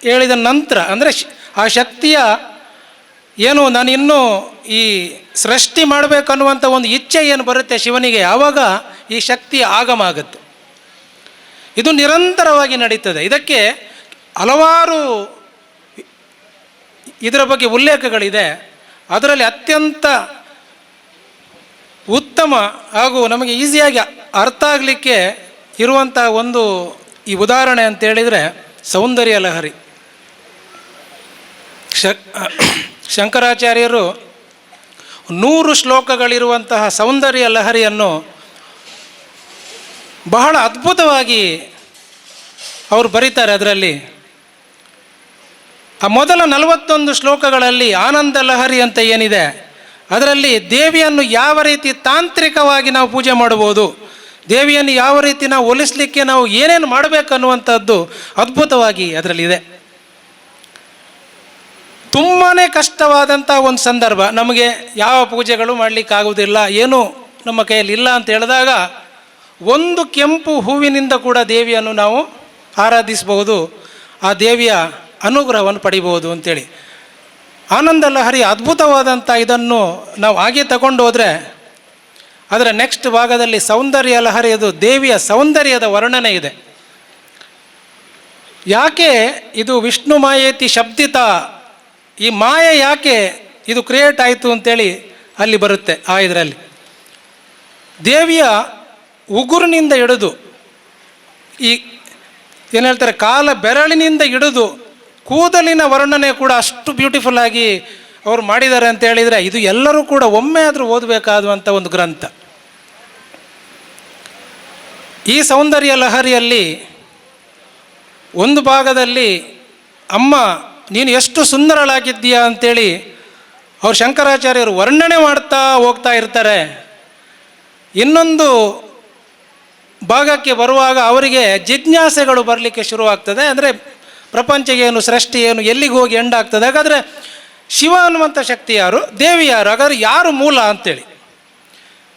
ಹೇಳಿದ ನಂತರ, ಅಂದರೆ ಆ ಶಕ್ತಿಯ ಏನು ನಾನು ಇನ್ನೂ ಈ ಸೃಷ್ಟಿ ಮಾಡಬೇಕನ್ನುವಂಥ ಒಂದು ಇಚ್ಛೆ ಏನು ಬರುತ್ತೆ ಶಿವನಿಗೆ, ಆವಾಗ ಈ ಶಕ್ತಿಯ ಆಗಮ ಆಗುತ್ತೆ. ಇದು ನಿರಂತರವಾಗಿ ನಡೀತದೆ. ಇದಕ್ಕೆ ಹಲವಾರು ಇದರ ಬಗ್ಗೆ ಉಲ್ಲೇಖಗಳಿದೆ. ಅದರಲ್ಲಿ ಅತ್ಯಂತ ಉತ್ತಮ ಹಾಗೂ ನಮಗೆ ಈಸಿಯಾಗಿ ಅರ್ಥ ಆಗಲಿಕ್ಕೆ ಇರುವಂಥ ಒಂದು ಈ ಉದಾಹರಣೆ ಅಂತೇಳಿದರೆ ಸೌಂದರ್ಯ ಲಹರಿ. ಶಂಕರಾಚಾರ್ಯರು 100 ಶ್ಲೋಕಗಳಿರುವಂತಹ ಸೌಂದರ್ಯ ಲಹರಿಯನ್ನು ಬಹಳ ಅದ್ಭುತವಾಗಿ ಅವರು ಬರೀತಾರೆ. ಅದರಲ್ಲಿ ಆ ಮೊದಲ 41 ಶ್ಲೋಕಗಳಲ್ಲಿ ಆನಂದ ಲಹರಿ ಅಂತ ಏನಿದೆ, ಅದರಲ್ಲಿ ದೇವಿಯನ್ನು ಯಾವ ರೀತಿ ತಾಂತ್ರಿಕವಾಗಿ ನಾವು ಪೂಜೆ ಮಾಡ್ಬೋದು, ದೇವಿಯನ್ನು ಯಾವ ರೀತಿ ನಾವು ಒಲಿಸಲಿಕ್ಕೆ ನಾವು ಏನೇನು ಮಾಡಬೇಕನ್ನುವಂಥದ್ದು ಅದ್ಭುತವಾಗಿ ಅದರಲ್ಲಿದೆ. ತುಂಬಾ ಕಷ್ಟವಾದಂಥ ಒಂದು ಸಂದರ್ಭ, ನಮಗೆ ಯಾವ ಪೂಜೆಗಳು ಮಾಡಲಿಕ್ಕಾಗುವುದಿಲ್ಲ, ಏನೂ ನಮ್ಮ ಕೈಯಲ್ಲಿ ಇಲ್ಲ ಅಂತ ಹೇಳಿದಾಗ ಒಂದು ಕೆಂಪು ಹೂವಿನಿಂದ ಕೂಡ ದೇವಿಯನ್ನು ನಾವು ಆರಾಧಿಸ್ಬೋದು, ಆ ದೇವಿಯ ಅನುಗ್ರಹವನ್ನು ಪಡಿಬೋದು ಅಂತೇಳಿ ಆನಂದ ಲಹರಿ ಅದ್ಭುತವಾದಂಥ ಇದನ್ನು ನಾವು ಹಾಗೆ ತಗೊಂಡು ಹೋದರೆ, ಅದರ ನೆಕ್ಸ್ಟ್ ಭಾಗದಲ್ಲಿ ಸೌಂದರ್ಯ ಲಹರಿಯದು ದೇವಿಯ ಸೌಂದರ್ಯದ ವರ್ಣನೆ ಇದೆ. ಯಾಕೆ ಇದು ವಿಷ್ಣು ಮಾಯೇತಿ ಶಬ್ದಿತ, ಈ ಮಾಯೆ ಯಾಕೆ ಇದು ಕ್ರಿಯೇಟ್ ಆಯಿತು ಅಂತೇಳಿ ಅಲ್ಲಿ ಬರುತ್ತೆ. ಆ ಇದರಲ್ಲಿ ದೇವಿಯ ಉಗುರಿನಿಂದ ಹಿಡಿದು ಈ ಏನು ಹೇಳ್ತಾರೆ ಕಾಲ ಬೆರಳಿನಿಂದ ಹಿಡಿದು ಕೂದಲಿನ ವರ್ಣನೆ ಕೂಡ ಅಷ್ಟು ಬ್ಯೂಟಿಫುಲ್ ಆಗಿ ಅವರು ಮಾಡಿದ್ದಾರೆ ಅಂತ ಹೇಳಿದರೆ, ಇದು ಎಲ್ಲರೂ ಕೂಡ ಒಮ್ಮೆ ಆದರೂ ಓದಬೇಕಾದಂಥ ಒಂದು ಗ್ರಂಥ. ಈ ಸೌಂದರ್ಯ ಲಹರಿಯಲ್ಲಿ ಒಂದು ಭಾಗದಲ್ಲಿ ಅಮ್ಮ ನೀನು ಎಷ್ಟು ಸುಂದರಳಾಗಿದ್ದೀಯಾ ಅಂಥೇಳಿ ಅವ್ರು ಶಂಕರಾಚಾರ್ಯರು ವರ್ಣನೆ ಮಾಡ್ತಾ ಹೋಗ್ತಾ ಇರ್ತಾರೆ. ಇನ್ನೊಂದು ಭಾಗಕ್ಕೆ ಬರುವಾಗ ಅವರಿಗೆ ಜಿಜ್ಞಾಸೆಗಳು ಬರಲಿಕ್ಕೆ ಶುರುವಾಗ್ತದೆ. ಅಂದರೆ ಪ್ರಪಂಚ ಏನು, ಸೃಷ್ಟಿ ಏನು, ಎಲ್ಲಿಗೆ ಹೋಗಿ ಎಂಡಾಗ್ತದೆ, ಹಾಗಾದರೆ ಶಿವ ಅನ್ನುವಂಥ ಶಕ್ತಿ ಯಾರು, ದೇವಿ ಯಾರು, ಹಾಗಾದರೆ ಯಾರು ಮೂಲ ಅಂಥೇಳಿ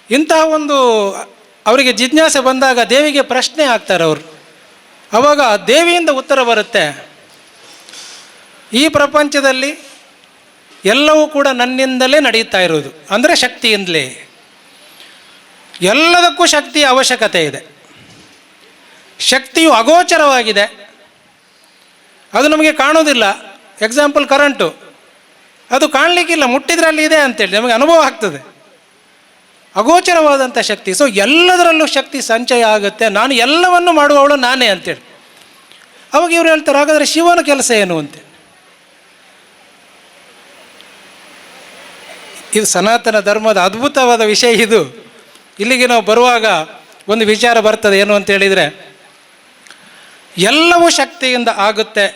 ಇಂತಹ ಒಂದು ಅವರಿಗೆ ಜಿಜ್ಞಾಸೆ ಬಂದಾಗ ದೇವಿಗೆ ಪ್ರಶ್ನೆ ಆಗ್ತಾರೆ ಅವರು. ಆವಾಗ ದೇವಿಯಿಂದ ಉತ್ತರ ಬರುತ್ತೆ, ಈ ಪ್ರಪಂಚದಲ್ಲಿ ಎಲ್ಲವೂ ಕೂಡ ನನ್ನಿಂದಲೇ ನಡೆಯುತ್ತಾ ಇರೋದು, ಅಂದರೆ ಶಕ್ತಿಯಿಂದಲೇ. ಎಲ್ಲದಕ್ಕೂ ಶಕ್ತಿಯ ಅವಶ್ಯಕತೆ ಇದೆ. ಶಕ್ತಿಯು ಅಗೋಚರವಾಗಿದೆ, ಅದು ನಮಗೆ ಕಾಣೋದಿಲ್ಲ. ಎಕ್ಸಾಂಪಲ್ ಕರೆಂಟು, ಅದು ಕಾಣಲಿಕ್ಕಿಲ್ಲ, ಮುಟ್ಟಿದ್ರೆ ಅಲ್ಲಿ ಇದೆ ಅಂತೇಳಿ ನಮಗೆ ಅನುಭವ ಆಗ್ತದೆ. ಅಗೋಚರವಾದಂಥ ಶಕ್ತಿ. ಸೊ ಎಲ್ಲದರಲ್ಲೂ ಶಕ್ತಿ ಸಂಚಯ ಆಗುತ್ತೆ, ನಾನು ಎಲ್ಲವನ್ನು ಮಾಡುವವಳು ನಾನೇ ಅಂತೇಳಿ. ಅವಾಗ ಇವರು ಹೇಳ್ತಾರೆ, ಹಾಗಾದರೆ ಶಿವನ ಕೆಲಸ ಏನು ಅಂತೇಳಿ. ಇದು ಸನಾತನ ಧರ್ಮದ ಅದ್ಭುತವಾದ ವಿಷಯ ಇದು. ಇಲ್ಲಿಗೆ ನಾವು ಬರುವಾಗ ಒಂದು ವಿಚಾರ ಬರ್ತದೆ, ಏನು ಅಂತೇಳಿದರೆ ಎಲ್ಲವೂ ಶಕ್ತಿಯಿಂದ ಆಗುತ್ತೆ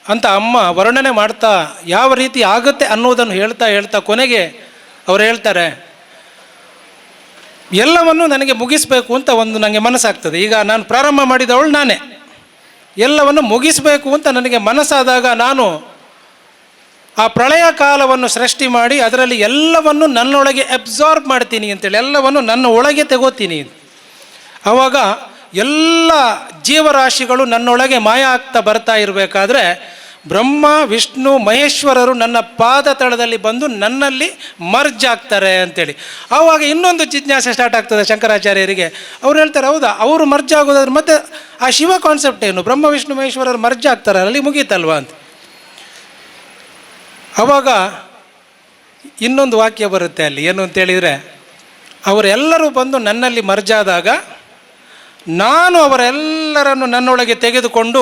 ಅಂತ ಅಮ್ಮ ವರ್ಣನೆ ಮಾಡ್ತಾ ಯಾವ ರೀತಿ ಆಗುತ್ತೆ ಅನ್ನೋದನ್ನು ಹೇಳ್ತಾ ಹೇಳ್ತಾ ಕೊನೆಗೆ ಅವ್ರು ಹೇಳ್ತಾರೆ, ಎಲ್ಲವನ್ನು ನನಗೆ ಮುಗಿಸಬೇಕು ಅಂತ ಒಂದು ನನಗೆ ಮನಸ್ಸಾಗ್ತದೆ. ಈಗ ನಾನು ಪ್ರಾರಂಭ ಮಾಡಿದವಳು ನಾನೇ, ಎಲ್ಲವನ್ನು ಮುಗಿಸಬೇಕು ಅಂತ ನನಗೆ ಮನಸ್ಸಾದಾಗ ನಾನು ಆ ಪ್ರಳಯ ಕಾಲವನ್ನು ಸೃಷ್ಟಿ ಮಾಡಿ ಅದರಲ್ಲಿ ಎಲ್ಲವನ್ನು ನನ್ನೊಳಗೆ ಅಬ್ಸಾರ್ಬ್ ಮಾಡ್ತೀನಿ ಅಂತೇಳಿ, ಎಲ್ಲವನ್ನು ನನ್ನ ಒಳಗೆ ತಗೋತೀನಿ. ಆವಾಗ ಎಲ್ಲ ಜೀವರಾಶಿಗಳು ನನ್ನೊಳಗೆ ಮಾಯ ಆಗ್ತಾ ಬರ್ತಾ ಇರಬೇಕಾದ್ರೆ ಬ್ರಹ್ಮ ವಿಷ್ಣು ಮಹೇಶ್ವರರು ನನ್ನ ಪಾದ ತಳದಲ್ಲಿ ಬಂದು ನನ್ನಲ್ಲಿ ಮರ್ಜ್ ಆಗ್ತಾರೆ ಅಂತೇಳಿ. ಆವಾಗ ಇನ್ನೊಂದು ಜಿಜ್ಞಾಸೆ ಸ್ಟಾರ್ಟ್ ಆಗ್ತದೆ ಶಂಕರಾಚಾರ್ಯರಿಗೆ. ಅವ್ರು ಹೇಳ್ತಾರೆ, ಹೌದಾ, ಅವರು ಮರ್ಜ್ ಆಗೋದಾದ್ರೆ ಮತ್ತೆ ಆ ಶಿವ ಕಾನ್ಸೆಪ್ಟ್ ಏನು, ಬ್ರಹ್ಮ ವಿಷ್ಣು ಮಹೇಶ್ವರರು ಮರ್ಜ್ ಆಗ್ತಾರೆ ಅಲ್ಲಿ ಮುಗೀತಲ್ವ ಅಂತ. ಆವಾಗ ಇನ್ನೊಂದು ವಾಕ್ಯ ಬರುತ್ತೆ ಅಲ್ಲಿ, ಏನು ಅಂತೇಳಿದರೆ, ಅವರೆಲ್ಲರೂ ಬಂದು ನನ್ನಲ್ಲಿ ಮರ್ಜಾದಾಗ ನಾನು ಅವರೆಲ್ಲರನ್ನು ನನ್ನೊಳಗೆ ತೆಗೆದುಕೊಂಡು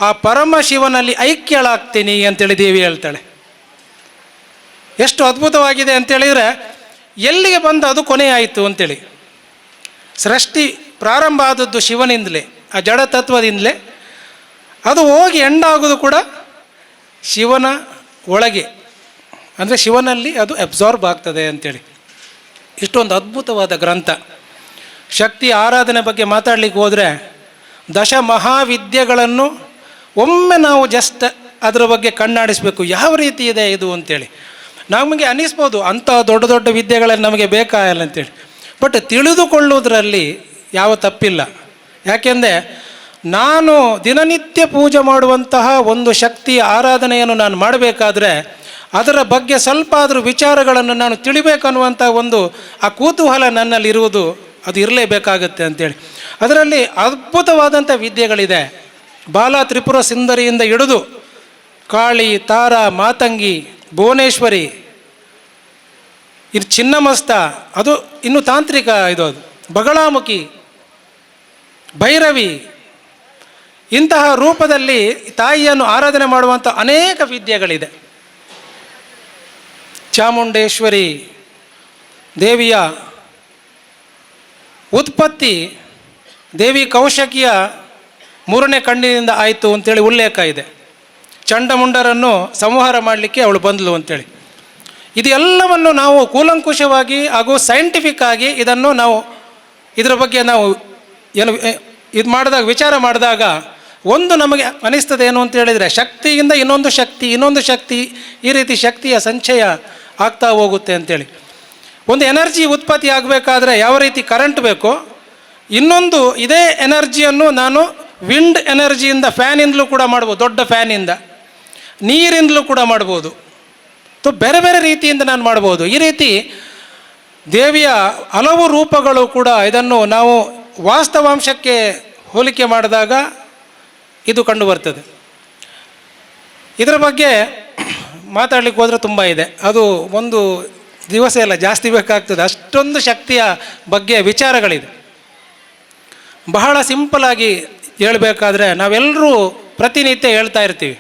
ಆ ಪರಮಶಿವನಲ್ಲಿ ಐಕ್ಯಳಾಗ್ತೀನಿ ಅಂತೇಳಿ ದೇವಿ ಹೇಳ್ತಾಳೆ. ಎಷ್ಟು ಅದ್ಭುತವಾಗಿದೆ ಅಂತೇಳಿದರೆ, ಎಲ್ಲಿಗೆ ಬಂದು ಅದು ಕೊನೆಯಾಯಿತು ಅಂತೇಳಿ. ಸೃಷ್ಟಿ ಪ್ರಾರಂಭ ಆದದ್ದು ಶಿವನಿಂದಲೇ, ಆ ಜಡ ತತ್ವದಿಂದಲೇ. ಅದು ಹೋಗಿ ಎಂಡಾಗೋದು ಕೂಡ ಶಿವನ ಒಳಗೆ. ಅಂದರೆ ಶಿವನಲ್ಲಿ ಅದು ಅಬ್ಸಾರ್ಬ್ ಆಗ್ತದೆ ಅಂತೇಳಿ. ಇಷ್ಟೊಂದು ಅದ್ಭುತವಾದ ಗ್ರಂಥ. ಶಕ್ತಿ ಆರಾಧನೆ ಬಗ್ಗೆ ಮಾತಾಡಲಿಕ್ಕೆ ಹೋದರೆ ದಶ ಮಹಾವಿದ್ಯೆಗಳನ್ನು ಒಮ್ಮೆ ನಾವು ಜಸ್ಟ್ ಅದರ ಬಗ್ಗೆ ಕಣ್ಣಾಡಿಸಬೇಕು, ಯಾವ ರೀತಿ ಇದೆ ಇದು ಅಂತೇಳಿ. ನಮಗೆ ಅನ್ನಿಸ್ಬೋದು ಅಂಥ ದೊಡ್ಡ ದೊಡ್ಡ ವಿದ್ಯೆಗಳಲ್ಲಿ ನಮಗೆ ಬೇಕಾಗಲ್ಲ ಅಂತೇಳಿ, ಬಟ್ ತಿಳಿದುಕೊಳ್ಳುವುದರಲ್ಲಿ ಯಾವ ತಪ್ಪಿಲ್ಲ. ಯಾಕೆಂದರೆ ನಾನು ದಿನನಿತ್ಯ ಪೂಜೆ ಮಾಡುವಂತಹ ಒಂದು ಶಕ್ತಿಯ ಆರಾಧನೆಯನ್ನು ನಾನು ಮಾಡಬೇಕಾದ್ರೆ ಅದರ ಬಗ್ಗೆ ಸ್ವಲ್ಪ ಆದರೂ ವಿಚಾರಗಳನ್ನು ನಾನು ತಿಳಿಬೇಕನ್ನುವಂಥ ಒಂದು ಆ ಕುತೂಹಲ ನನ್ನಲ್ಲಿರುವುದು ಅದು ಇರಲೇಬೇಕಾಗತ್ತೆ ಅಂತೇಳಿ. ಅದರಲ್ಲಿ ಅದ್ಭುತವಾದಂಥ ವಿದ್ಯೆಗಳಿದೆ. ಬಾಲ ತ್ರಿಪುರ ಸುಂದರಿಯಿಂದ ಹಿಡಿದು ಕಾಳಿ, ತಾರಾ, ಮಾತಂಗಿ, ಭುವನೇಶ್ವರಿ, ಇದು ಚಿನ್ನಮಸ್ತ, ಅದು ಇನ್ನು ತಾಂತ್ರಿಕ ಇದು, ಅದು ಬಗಳಾಮುಖಿ, ಭೈರವಿ, ಇಂತಹ ರೂಪದಲ್ಲಿ ತಾಯಿಯನ್ನು ಆರಾಧನೆ ಮಾಡುವಂಥ ಅನೇಕ ವಿದ್ಯೆಗಳಿದೆ. ಚಾಮುಂಡೇಶ್ವರಿ ದೇವಿಯ ಉತ್ಪತ್ತಿ ದೇವಿ ಕೌಶಕಿಯ ಮೂರನೇ ಕಣ್ಣಿನಿಂದ ಆಯಿತು ಅಂತೇಳಿ ಉಲ್ಲೇಖ ಇದೆ. ಚಂಡಮುಂಡರನ್ನು ಸಂಹಾರ ಮಾಡಲಿಕ್ಕೆ ಅವಳು ಬಂದಳು ಅಂತೇಳಿ. ಇದೆಲ್ಲವನ್ನು ನಾವು ಕೂಲಂಕುಷವಾಗಿ ಹಾಗೂ ಸೈಂಟಿಫಿಕ್ ಆಗಿ ಇದನ್ನು ನಾವು ಇದರ ಬಗ್ಗೆ ನಾವು ಏನು ಇದು ಮಾಡಿದಾಗ, ವಿಚಾರ ಮಾಡಿದಾಗ ಒಂದು ನಮಗೆ ಅನಿಸ್ತದೆ ಏನು ಅಂತ ಹೇಳಿದರೆ, ಶಕ್ತಿಯಿಂದ ಇನ್ನೊಂದು ಶಕ್ತಿ, ಇನ್ನೊಂದು ಶಕ್ತಿ, ಈ ರೀತಿ ಶಕ್ತಿಯ ಸಂಚಯ ಆಗ್ತಾ ಹೋಗುತ್ತೆ ಅಂತೇಳಿ. ಒಂದು ಎನರ್ಜಿ ಉತ್ಪತ್ತಿ ಆಗಬೇಕಾದ್ರೆ ಯಾವ ರೀತಿ ಕರೆಂಟ್ ಬೇಕೋ, ಇನ್ನೊಂದು ಇದೇ ಎನರ್ಜಿಯನ್ನು ನಾನು ವಿಂಡ್ ಎನರ್ಜಿಯಿಂದ ಫ್ಯಾನಿಂದಲೂ ಕೂಡ ಮಾಡ್ಬೋದು, ದೊಡ್ಡ ಫ್ಯಾನಿಂದ, ನೀರಿಂದಲೂ ಕೂಡ ಮಾಡ್ಬೋದು, ಬೇರೆ ಬೇರೆ ರೀತಿಯಿಂದ ನಾನು ಮಾಡ್ಬೋದು. ಈ ರೀತಿ ದೇವಿಯ ಹಲವು ರೂಪಗಳು ಕೂಡ ಇದನ್ನು ನಾವು ವಾಸ್ತವಾಂಶಕ್ಕೆ ಹೋಲಿಕೆ ಮಾಡಿದಾಗ ಇದು ಕಂಡು ಬರ್ತದೆ. ಇದರ ಬಗ್ಗೆ ಮಾತಾಡಲಿಕ್ಕೆ ಹೋದರೆ ತುಂಬ ಇದೆ, ಅದು ಒಂದು ದಿವಸ ಎಲ್ಲ ಜಾಸ್ತಿ ಬೇಕಾಗ್ತದೆ, ಅಷ್ಟೊಂದು ಶಕ್ತಿಯ ಬಗ್ಗೆ ವಿಚಾರಗಳಿದೆ. ಬಹಳ ಸಿಂಪಲಾಗಿ ಹೇಳಬೇಕಾದ್ರೆ ನಾವೆಲ್ಲರೂ ಪ್ರತಿನಿತ್ಯ ಹೇಳ್ತಾ ಇರ್ತೀವಿ,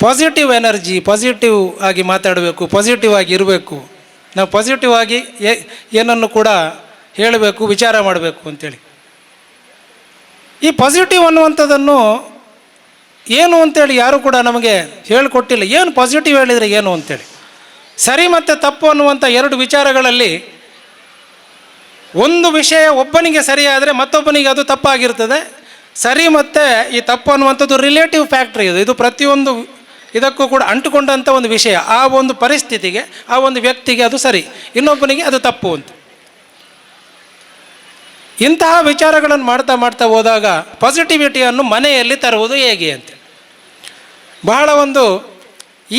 positive energy, positive ಆಗಿ ಮಾತಾಡಬೇಕು, ಪಾಸಿಟಿವ್ ಆಗಿ ಇರಬೇಕು, ನಾವು ಪಾಸಿಟಿವ್ ಆಗಿ ಏನನ್ನು ಕೂಡ ಹೇಳಬೇಕು, ವಿಚಾರ ಮಾಡಬೇಕು ಅಂಥೇಳಿ. ಈ ಪಾಸಿಟಿವ್ ಅನ್ನುವಂಥದ್ದನ್ನು ಏನು ಅಂತೇಳಿ ಯಾರೂ ಕೂಡ ನಮಗೆ ಹೇಳಿಕೊಟ್ಟಿಲ್ಲ. ಏನು ಪಾಸಿಟಿವ್ ಹೇಳಿದರೆ ಏನು ಅಂತೇಳಿ. ಸರಿ ಮತ್ತು ತಪ್ಪು ಅನ್ನುವಂಥ ಎರಡು ವಿಚಾರಗಳಲ್ಲಿ ಒಂದು ವಿಷಯ ಒಬ್ಬನಿಗೆ ಸರಿಯಾದರೆ ಮತ್ತೊಬ್ಬನಿಗೆ ಅದು ತಪ್ಪಾಗಿರ್ತದೆ. ಸರಿ ಮತ್ತು ಈ ತಪ್ಪು ಅನ್ನುವಂಥದ್ದು ರಿಲೇಟಿವ್ ಫ್ಯಾಕ್ಟ್ರಿ. ಇದು ಇದು ಪ್ರತಿಯೊಂದು ಇದಕ್ಕೂ ಕೂಡ ಅಂಟುಕೊಂಡಂಥ ಒಂದು ವಿಷಯ. ಆ ಒಂದು ಪರಿಸ್ಥಿತಿಗೆ, ಆ ಒಂದು ವ್ಯಕ್ತಿಗೆ ಅದು ಸರಿ, ಇನ್ನೊಬ್ಬನಿಗೆ ಅದು ತಪ್ಪು ಅಂತ. ಇಂತಹ ವಿಚಾರಗಳನ್ನು ಮಾಡ್ತಾ ಮಾಡ್ತಾ ಹೋದಾಗ ಪಾಸಿಟಿವಿಟಿಯನ್ನು ಮನೆಯಲ್ಲಿ ತರುವುದು ಹೇಗೆ ಅಂತ ಬಹಳ ಒಂದು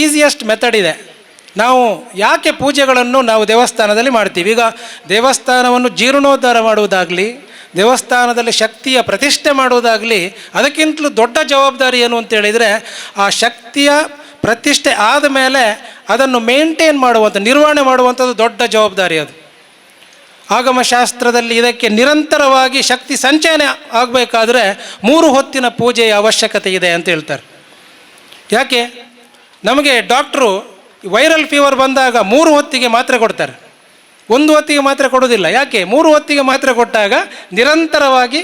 ಈಸಿಯೆಸ್ಟ್ ಮೆಥಡ್ ಇದೆ. ನಾವು ಯಾಕೆ ಪೂಜೆಗಳನ್ನು ನಾವು ದೇವಸ್ಥಾನದಲ್ಲಿ ಮಾಡ್ತೀವಿ? ಈಗ ದೇವಸ್ಥಾನವನ್ನು ಜೀರ್ಣೋದ್ಧಾರ ಮಾಡುವುದಾಗಲಿ, ದೇವಸ್ಥಾನದಲ್ಲಿ ಶಕ್ತಿಯ ಪ್ರತಿಷ್ಠೆ ಮಾಡುವುದಾಗಲಿ, ಅದಕ್ಕಿಂತಲೂ ದೊಡ್ಡ ಜವಾಬ್ದಾರಿ ಏನು ಅಂತೇಳಿದರೆ, ಆ ಶಕ್ತಿಯ ಪ್ರತಿಷ್ಠೆ ಆದ ಮೇಲೆ ಅದನ್ನು ಮೇಂಟೈನ್ ಮಾಡುವಂಥ, ನಿರ್ವಹಣೆ ಮಾಡುವಂಥದ್ದು ದೊಡ್ಡ ಜವಾಬ್ದಾರಿ ಅದು. ಆಗಮಶಾಸ್ತ್ರದಲ್ಲಿ ಇದಕ್ಕೆ ನಿರಂತರವಾಗಿ ಶಕ್ತಿ ಸಂಚಯನ ಆಗಬೇಕಾದ್ರೆ 3 ಹೊತ್ತಿನ ಪೂಜೆಯ ಅವಶ್ಯಕತೆ ಇದೆ ಅಂತ ಹೇಳ್ತಾರೆ. ಯಾಕೆ? ನಮಗೆ doctor viral fever ಬಂದಾಗ 3 ಹೊತ್ತಿಗೆ ಮಾತ್ರೆ ಕೊಡ್ತಾರೆ, 1 ಹೊತ್ತಿಗೆ ಮಾತ್ರೆ ಕೊಡೋದಿಲ್ಲ. ಯಾಕೆ? 3 ಹೊತ್ತಿಗೆ ಮಾತ್ರೆ ಕೊಟ್ಟಾಗ ನಿರಂತರವಾಗಿ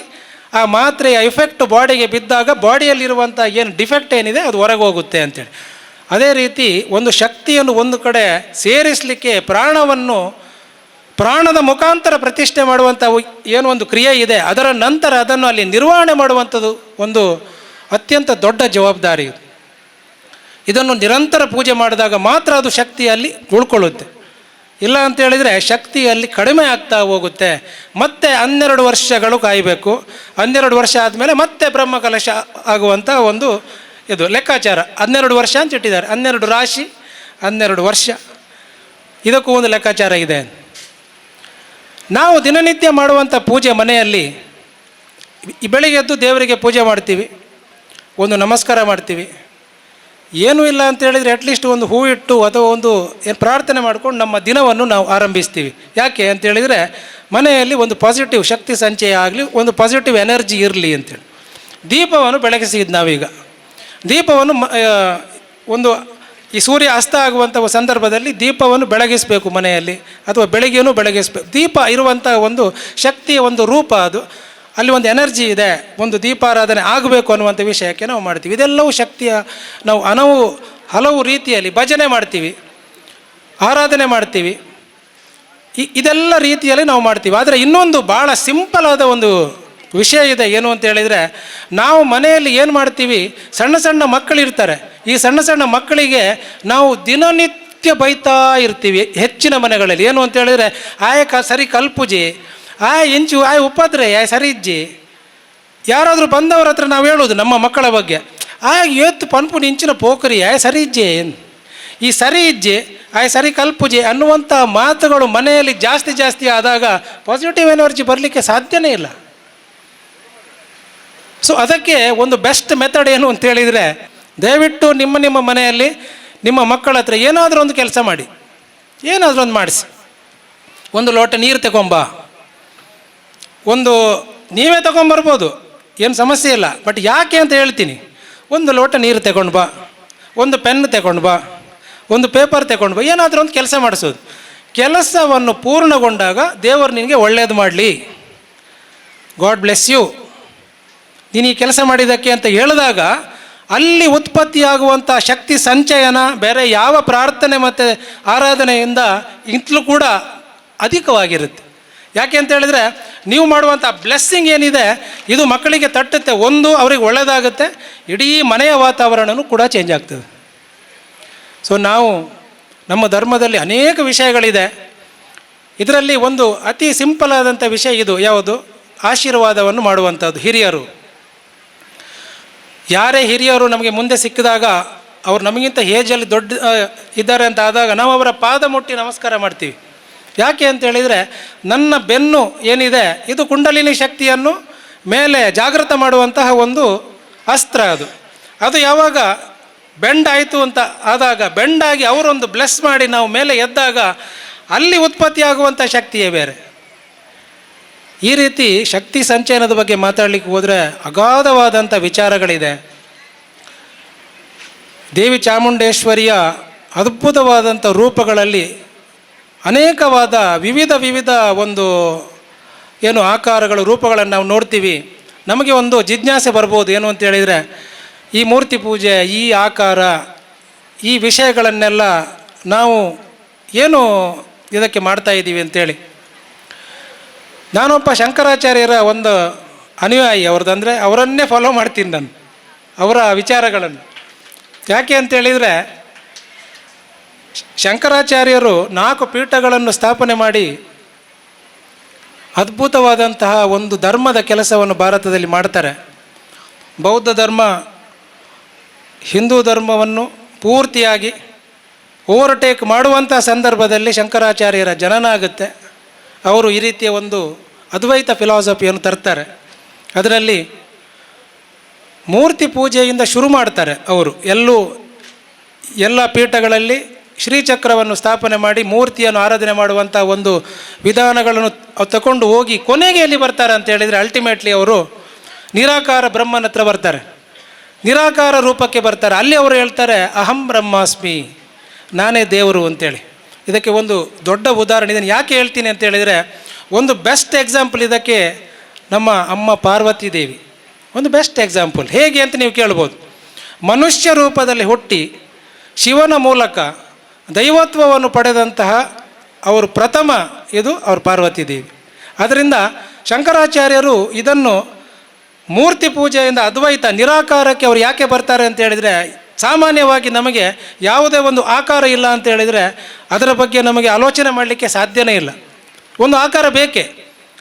ಆ ಮಾತ್ರೆಯ ಎಫೆಕ್ಟ್ ಬಾಡಿಗೆ ಬಿದ್ದಾಗ ಬಾಡಿಯಲ್ಲಿರುವಂಥ ಏನು ಡಿಫೆಕ್ಟ್ ಏನಿದೆ ಅದು ಹೊರಗೆ ಹೋಗುತ್ತೆ ಅಂತೇಳಿ. ಅದೇ ರೀತಿ ಒಂದು ಶಕ್ತಿಯನ್ನು ಒಂದು ಕಡೆ ಸೇರಿಸಲಿಕ್ಕೆ ಪ್ರಾಣದ ಮುಖಾಂತರ ಪ್ರತಿಷ್ಠೆ ಮಾಡುವಂಥ ಏನು ಒಂದು ಕ್ರಿಯೆ ಇದೆ, ಅದರ ನಂತರ ಅದನ್ನು ಅಲ್ಲಿ ನಿರ್ವಹಣೆ ಮಾಡುವಂಥದ್ದು ಒಂದು ಅತ್ಯಂತ ದೊಡ್ಡ ಜವಾಬ್ದಾರಿ. ಇದನ್ನು ನಿರಂತರ ಪೂಜೆ ಮಾಡಿದಾಗ ಮಾತ್ರ ಅದು ಶಕ್ತಿಯಲ್ಲಿ ಉಳ್ಕೊಳ್ಳುತ್ತೆ. ಇಲ್ಲ ಅಂತೇಳಿದರೆ ಶಕ್ತಿಯಲ್ಲಿ ಕಡಿಮೆ ಆಗ್ತಾ ಹೋಗುತ್ತೆ. ಮತ್ತೆ 12 ವರ್ಷಗಳು ಕಾಯಬೇಕು. 12 ವರ್ಷ ಆದಮೇಲೆ ಮತ್ತೆ ಬ್ರಹ್ಮಕಲಶ ಆಗುವಂಥ ಒಂದು ಇದು ಲೆಕ್ಕಾಚಾರ. 12 ವರ್ಷ ಅಂತ ಇಟ್ಟಿದ್ದಾರೆ. 12 ರಾಶಿ, 12 ವರ್ಷ, ಇದಕ್ಕೂ ಒಂದು ಲೆಕ್ಕಾಚಾರ ಇದೆ. ನಾವು ದಿನನಿತ್ಯ ಮಾಡುವಂಥ ಪೂಜೆ ಮನೆಯಲ್ಲಿ ಬೆಳಿಗ್ಗೆ ಎದ್ದು ದೇವರಿಗೆ ಪೂಜೆ ಮಾಡ್ತೀವಿ, ಒಂದು ನಮಸ್ಕಾರ ಮಾಡ್ತೀವಿ. ಏನೂ ಇಲ್ಲ ಅಂತ ಹೇಳಿದರೆ ಅಟ್ಲೀಸ್ಟ್ ಒಂದು ಹೂ ಇಟ್ಟು ಅಥವಾ ಒಂದು ಏನು ಪ್ರಾರ್ಥನೆ ಮಾಡ್ಕೊಂಡು ನಮ್ಮ ದಿನವನ್ನು ನಾವು ಆರಂಭಿಸ್ತೀವಿ. ಯಾಕೆ ಅಂತೇಳಿದರೆ ಮನೆಯಲ್ಲಿ ಒಂದು ಪಾಸಿಟಿವ್ ಶಕ್ತಿ ಸಂಚಯ ಆಗಲಿ, ಒಂದು ಪಾಸಿಟಿವ್ ಎನರ್ಜಿ ಇರಲಿ ಅಂತೇಳಿ. ದೀಪವನ್ನು ಬೆಳಗಿಸಿದ್ದು ನಾವೀಗ ದೀಪವನ್ನು ಒಂದು ಈ ಸೂರ್ಯ ಅಸ್ತ ಆಗುವಂಥ ಸಂದರ್ಭದಲ್ಲಿ ದೀಪವನ್ನು ಬೆಳಗಿಸಬೇಕು ಮನೆಯಲ್ಲಿ, ಅಥವಾ ಬೆಳಗ್ಗೆಯೂ ಬೆಳಗಿಸಬೇಕು. ದೀಪ ಇರುವಂಥ ಒಂದು ಶಕ್ತಿಯ ಒಂದು ರೂಪ ಅದು, ಅಲ್ಲಿ ಒಂದು ಎನರ್ಜಿ ಇದೆ, ಒಂದು ದೀಪಾರಾಧನೆ ಆಗಬೇಕು ಅನ್ನುವಂಥ ವಿಷಯಕ್ಕೆ ನಾವು ಮಾಡ್ತೀವಿ. ಇದೆಲ್ಲವೂ ಶಕ್ತಿಯ ನಾವು ಹಲವು ರೀತಿಯಲ್ಲಿ ಭಜನೆ ಮಾಡ್ತೀವಿ, ಆರಾಧನೆ ಮಾಡ್ತೀವಿ, ಇದೆಲ್ಲ ರೀತಿಯಲ್ಲಿ ನಾವು ಮಾಡ್ತೀವಿ. ಆದರೆ ಇನ್ನೊಂದು ಭಾಳ ಸಿಂಪಲ್ ಆದ ಒಂದು ವಿಷಯ ಇದೆ. ಏನು ಅಂತ ಹೇಳಿದರೆ, ನಾವು ಮನೆಯಲ್ಲಿ ಏನು ಮಾಡ್ತೀವಿ, ಸಣ್ಣ ಸಣ್ಣ ಮಕ್ಕಳಿರ್ತಾರೆ. ಈ ಸಣ್ಣ ಸಣ್ಣ ಮಕ್ಕಳಿಗೆ ನಾವು ದಿನನಿತ್ಯ ಬೈತಾ ಇರ್ತೀವಿ ಹೆಚ್ಚಿನ ಮನೆಗಳಲ್ಲಿ. ಏನು ಅಂತ ಹೇಳಿದರೆ, ಆಯ ಸರಿ ಕಲ್ಪುಜಿ, ಆಯ ಇಂಚು, ಆಯ ಉಪದ್ರೆ, ಆಯ ಸರಿ ಇಜ್ಜಿ. ಯಾರಾದರೂ ಬಂದವರ ಹತ್ರ ನಾವು ಹೇಳೋದು ನಮ್ಮ ಮಕ್ಕಳ ಬಗ್ಗೆ, ಆಯ ಏತ್ತು ಪನ್ಪು ನಿಂಚಿನ ಪೋಖರಿ, ಆಯ ಸರಿ ಇಜ್ಜೆ, ಈ ಸರಿ ಇಜ್ಜೆ, ಆಯ ಸರಿ ಕಲ್ಪುಜೆ ಅನ್ನುವಂಥ ಮಾತುಗಳು ಮನೆಯಲ್ಲಿ ಜಾಸ್ತಿ ಜಾಸ್ತಿ ಆದಾಗ ಪಾಸಿಟಿವ್ ಎನರ್ಜಿ ಬರಲಿಕ್ಕೆ ಸಾಧ್ಯನೇ ಇಲ್ಲ. ಸೊ ಅದಕ್ಕೆ ಒಂದು ಬೆಸ್ಟ್ ಮೆಥಡ್ ಏನು ಅಂತೇಳಿದರೆ, ದಯವಿಟ್ಟು ನಿಮ್ಮ ನಿಮ್ಮ ಮನೆಯಲ್ಲಿ ನಿಮ್ಮ ಮಕ್ಕಳ ಹತ್ರ ಏನಾದರೂ ಒಂದು ಕೆಲಸ ಮಾಡಿ, ಏನಾದರೂ ಒಂದು ಮಾಡಿಸಿ. ಒಂದು ಲೋಟ ನೀರು ತಗೊಂಬ, ಒಂದು ನೀವೇ ತಗೊಂಬರ್ಬೋದು, ಏನು ಸಮಸ್ಯೆ ಇಲ್ಲ. ಬಟ್ ಯಾಕೆ ಅಂತ ಹೇಳ್ತೀನಿ. ಒಂದು ಲೋಟ ನೀರು ತಗೊಂಡು ಬಾ, ಒಂದು ಪೆನ್ ತಗೊಂಡು ಬಾ, ಒಂದು ಪೇಪರ್ ತಗೊಂಡು ಬಾ, ಏನಾದರೂ ಒಂದು ಕೆಲಸ ಮಾಡಿಸೋದು. ಕೆಲಸವನ್ನು ಪೂರ್ಣಗೊಂಡಾಗ ದೇವರು ನಿನಗೆ ಒಳ್ಳೇದು ಮಾಡಲಿ, god bless you, ನೀನು ಈ ಕೆಲಸ ಮಾಡಿದ್ದಕ್ಕೆ ಅಂತ ಹೇಳಿದಾಗ ಅಲ್ಲಿ ಉತ್ಪತ್ತಿಯಾಗುವಂಥ ಶಕ್ತಿ ಸಂಚಯನ ಬೇರೆ ಯಾವ ಪ್ರಾರ್ಥನೆ ಮತ್ತು ಆರಾಧನೆಯಿಂದ ಇಂತಲೂ ಕೂಡ ಅಧಿಕವಾಗಿರುತ್ತೆ. ಯಾಕೆ ಅಂತ ಹೇಳಿದರೆ, ನೀವು ಮಾಡುವಂಥ ಬ್ಲೆಸ್ಸಿಂಗ್ ಏನಿದೆ ಇದು ಮಕ್ಕಳಿಗೆ ತಟ್ಟುತ್ತೆ. ಒಂದು ಅವ್ರಿಗೆ ಒಳ್ಳೆಯದಾಗುತ್ತೆ, ಇಡೀ ಮನೆಯ ವಾತಾವರಣವೂ ಕೂಡ ಚೇಂಜ್ ಆಗ್ತದೆ. ಸೊ ನಾವು ನಮ್ಮ ಧರ್ಮದಲ್ಲಿ ಅನೇಕ ವಿಷಯಗಳಿದೆ. ಇದರಲ್ಲಿ ಒಂದು ಅತಿ ಸಿಂಪಲ್ ಆದಂಥ ವಿಷಯ ಇದು. ಯಾವುದು? ಆಶೀರ್ವಾದವನ್ನು ಮಾಡುವಂಥದ್ದು. ಹಿರಿಯರು, ಯಾರೇ ಹಿರಿಯರು ನಮಗೆ ಮುಂದೆ ಸಿಕ್ಕಿದಾಗ, ಅವ್ರು ನಮಗಿಂತ ಏಜಲ್ಲಿ ದೊಡ್ಡ ಇದ್ದಾರೆ ಅಂತ ಆದಾಗ ನಾವು ಅವರ ಪಾದ ಮುಟ್ಟಿ ನಮಸ್ಕಾರ ಮಾಡ್ತೀವಿ. ಯಾಕೆ ಅಂತ ಹೇಳಿದರೆ, ನನ್ನ ಬೆನ್ನು ಏನಿದೆ ಇದು ಕುಂಡಲಿನಿ ಶಕ್ತಿಯನ್ನು ಮೇಲೆ ಜಾಗೃತ ಮಾಡುವಂತಹ ಒಂದು ಅಸ್ತ್ರ ಅದು. ಅದು ಯಾವಾಗ ಬೆಂಡ್ ಆಯಿತು ಅಂತ ಆದಾಗ, ಬೆಂಡಾಗಿ ಅವರೊಂದು ಬ್ಲೆಸ್ ಮಾಡಿ ನಾವು ಮೇಲೆ ಎದ್ದಾಗ ಅಲ್ಲಿ ಉತ್ಪತ್ತಿಯಾಗುವಂಥ ಶಕ್ತಿಯೇ ಬೇರೆ. ಈ ರೀತಿ ಶಕ್ತಿ ಸಂಚಯನದ ಬಗ್ಗೆ ಮಾತಾಡಲಿಕ್ಕೆ ಹೋದರೆ ಅಗಾಧವಾದಂಥ ವಿಚಾರಗಳಿದೆ. ದೇವಿ ಚಾಮುಂಡೇಶ್ವರಿಯ ಅದ್ಭುತವಾದಂಥ ರೂಪಗಳಲ್ಲಿ ಅನೇಕವಾದ ವಿವಿಧ ವಿವಿಧ ಒಂದು ಏನು ಆಕಾರಗಳು, ರೂಪಗಳನ್ನು ನಾವು ನೋಡ್ತೀವಿ. ನಮಗೆ ಒಂದು ಜಿಜ್ಞಾಸೆ ಬರ್ಬೋದು, ಏನು ಅಂತ ಹೇಳಿದರೆ, ಈ ಮೂರ್ತಿ ಪೂಜೆ, ಈ ಆಕಾರ, ಈ ವಿಷಯಗಳನ್ನೆಲ್ಲ ನಾವು ಏನು ಇದಕ್ಕೆ ಮಾಡ್ತಾ ಇದ್ದೀವಿ ಅಂತೇಳಿ. ನಾನೊಬ್ಬ ಶಂಕರಾಚಾರ್ಯರ ಒಂದು ಅನುಯಾಯಿ ಅವ್ರದ್ದಂದರೆ ಅವರನ್ನೇ ಫಾಲೋ ಮಾಡ್ತೀನಿ ನಾನು, ಅವರ ವಿಚಾರಗಳನ್ನು. ಯಾಕೆ ಅಂತೇಳಿದರೆ, ಶಂಕರಾಚಾರ್ಯರು 4 ಪೀಠಗಳನ್ನು ಸ್ಥಾಪನೆ ಮಾಡಿ ಅದ್ಭುತವಾದಂತಹ ಒಂದು ಧರ್ಮದ ಕೆಲಸವನ್ನು ಭಾರತದಲ್ಲಿ ಮಾಡ್ತಾರೆ. ಬೌದ್ಧ ಧರ್ಮ ಹಿಂದೂ ಧರ್ಮವನ್ನು ಪೂರ್ತಿಯಾಗಿ ಓವರ್ಟೇಕ್ ಮಾಡುವಂಥ ಸಂದರ್ಭದಲ್ಲಿ ಶಂಕರಾಚಾರ್ಯರ ಜನನ ಆಗುತ್ತೆ. ಅವರು ಈ ರೀತಿಯ ಒಂದು ಅದ್ವೈತ ಫಿಲಾಸಫಿಯನ್ನು ತರ್ತಾರೆ. ಅದರಲ್ಲಿ ಮೂರ್ತಿ ಪೂಜೆಯಿಂದ ಶುರು ಮಾಡ್ತಾರೆ ಅವರು. ಎಲ್ಲ ಪೀಠಗಳಲ್ಲಿ ಶ್ರೀಚಕ್ರವನ್ನು ಸ್ಥಾಪನೆ ಮಾಡಿ ಮೂರ್ತಿಯನ್ನು ಆರಾಧನೆ ಮಾಡುವಂಥ ಒಂದು ವಿಧಾನಗಳನ್ನು ತಗೊಂಡು ಹೋಗಿ ಕೊನೆಗೆ ಎಲ್ಲಿ ಬರ್ತಾರೆ ಅಂತ ಹೇಳಿದರೆ, ಅಲ್ಟಿಮೇಟ್ಲಿ ಅವರು ನಿರಾಕಾರ ಬ್ರಹ್ಮನ ಹತ್ರ ಬರ್ತಾರೆ, ನಿರಾಕಾರ ರೂಪಕ್ಕೆ ಬರ್ತಾರೆ. ಅಲ್ಲಿ ಅವರು ಹೇಳ್ತಾರೆ, ಅಹಂ ಬ್ರಹ್ಮಾಸ್ಮಿ, ನಾನೇ ದೇವರು ಅಂತೇಳಿ. ಇದಕ್ಕೆ ಒಂದು ದೊಡ್ಡ ಉದಾಹರಣೆ, ಇದನ್ನು ಯಾಕೆ ಹೇಳ್ತೀನಿ ಅಂತ ಹೇಳಿದರೆ, ಒಂದು ಬೆಸ್ಟ್ ಎಕ್ಸಾಂಪಲ್ ಇದಕ್ಕೆ ನಮ್ಮ ಅಮ್ಮ ಪಾರ್ವತಿ ದೇವಿ ಒಂದು ಬೆಸ್ಟ್ ಎಕ್ಸಾಂಪಲ್. ಹೇಗೆ ಅಂತ ನೀವು ಕೇಳ್ಬೋದು. ಮನುಷ್ಯ ರೂಪದಲ್ಲಿ ಹುಟ್ಟಿ ಶಿವನ ಮೂಲಕ ದೈವತ್ವವನ್ನು ಪಡೆದಂತಹ ಅವರು ಪ್ರಥಮ ಇದು ಅವರು ಪಾರ್ವತಿ ದೇವಿ. ಆದ್ದರಿಂದ ಶಂಕರಾಚಾರ್ಯರು ಇದನ್ನು ಮೂರ್ತಿ ಪೂಜೆಯಿಂದ ಅದ್ವೈತ ನಿರಾಕಾರಕ್ಕೆ ಅವರು ಯಾಕೆ ಬರ್ತಾರೆ ಅಂತ ಹೇಳಿದರೆ, ಸಾಮಾನ್ಯವಾಗಿ ನಮಗೆ ಯಾವುದೇ ಒಂದು ಆಕಾರ ಇಲ್ಲ ಅಂತ ಹೇಳಿದರೆ ಅದರ ಬಗ್ಗೆ ನಮಗೆ ಆಲೋಚನೆ ಮಾಡಲಿಕ್ಕೆ ಸಾಧ್ಯನೇ ಇಲ್ಲ. ಒಂದು ಆಕಾರ ಬೇಕೇ.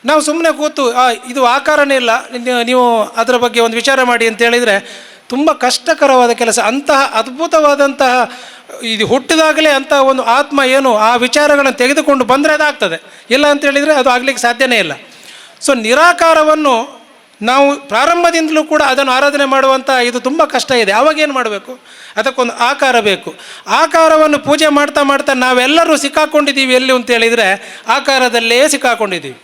ನಾವು ಸುಮ್ಮನೆ ಕೂತು ಇದು ಆಕಾರನೇ ಇಲ್ಲ, ನೀವು ಅದರ ಬಗ್ಗೆ ಒಂದು ವಿಚಾರ ಮಾಡಿ ಅಂತ ಹೇಳಿದರೆ ತುಂಬ ಕಷ್ಟಕರವಾದ ಕೆಲಸ. ಅಂತಹ ಅದ್ಭುತವಾದಂತಹ ಇದು ಹುಟ್ಟಿದಾಗಲೇ ಅಂತಹ ಒಂದು ಆತ್ಮ ಏನು ಆ ವಿಚಾರಗಳನ್ನು ತೆಗೆದುಕೊಂಡು ಬಂದರೆ ಅದಾಗ್ತದೆ, ಇಲ್ಲ ಅಂತ ಹೇಳಿದರೆ ಅದು ಆಗಲಿಕ್ಕೆ ಸಾಧ್ಯನೇ ಇಲ್ಲ. ಸೊ ನಿರಾಕಾರವನ್ನು ನಾವು ಪ್ರಾರಂಭದಿಂದಲೂ ಕೂಡ ಅದನ್ನು ಆರಾಧನೆ ಮಾಡುವಂಥ ಇದು ತುಂಬ ಕಷ್ಟ ಇದೆ. ಆವಾಗ ಏನು ಮಾಡಬೇಕು? ಅದಕ್ಕೊಂದು ಆಕಾರ ಬೇಕು. ಆಕಾರವನ್ನು ಪೂಜೆ ಮಾಡ್ತಾ ಮಾಡ್ತಾ ನಾವೆಲ್ಲರೂ ಸಿಕ್ಕಾಕೊಂಡಿದ್ದೀವಿ. ಎಲ್ಲಿ ಅಂತ ಹೇಳಿದರೆ ಆಕಾರದಲ್ಲೇ ಸಿಕ್ಕಾಕೊಂಡಿದ್ದೀವಿ.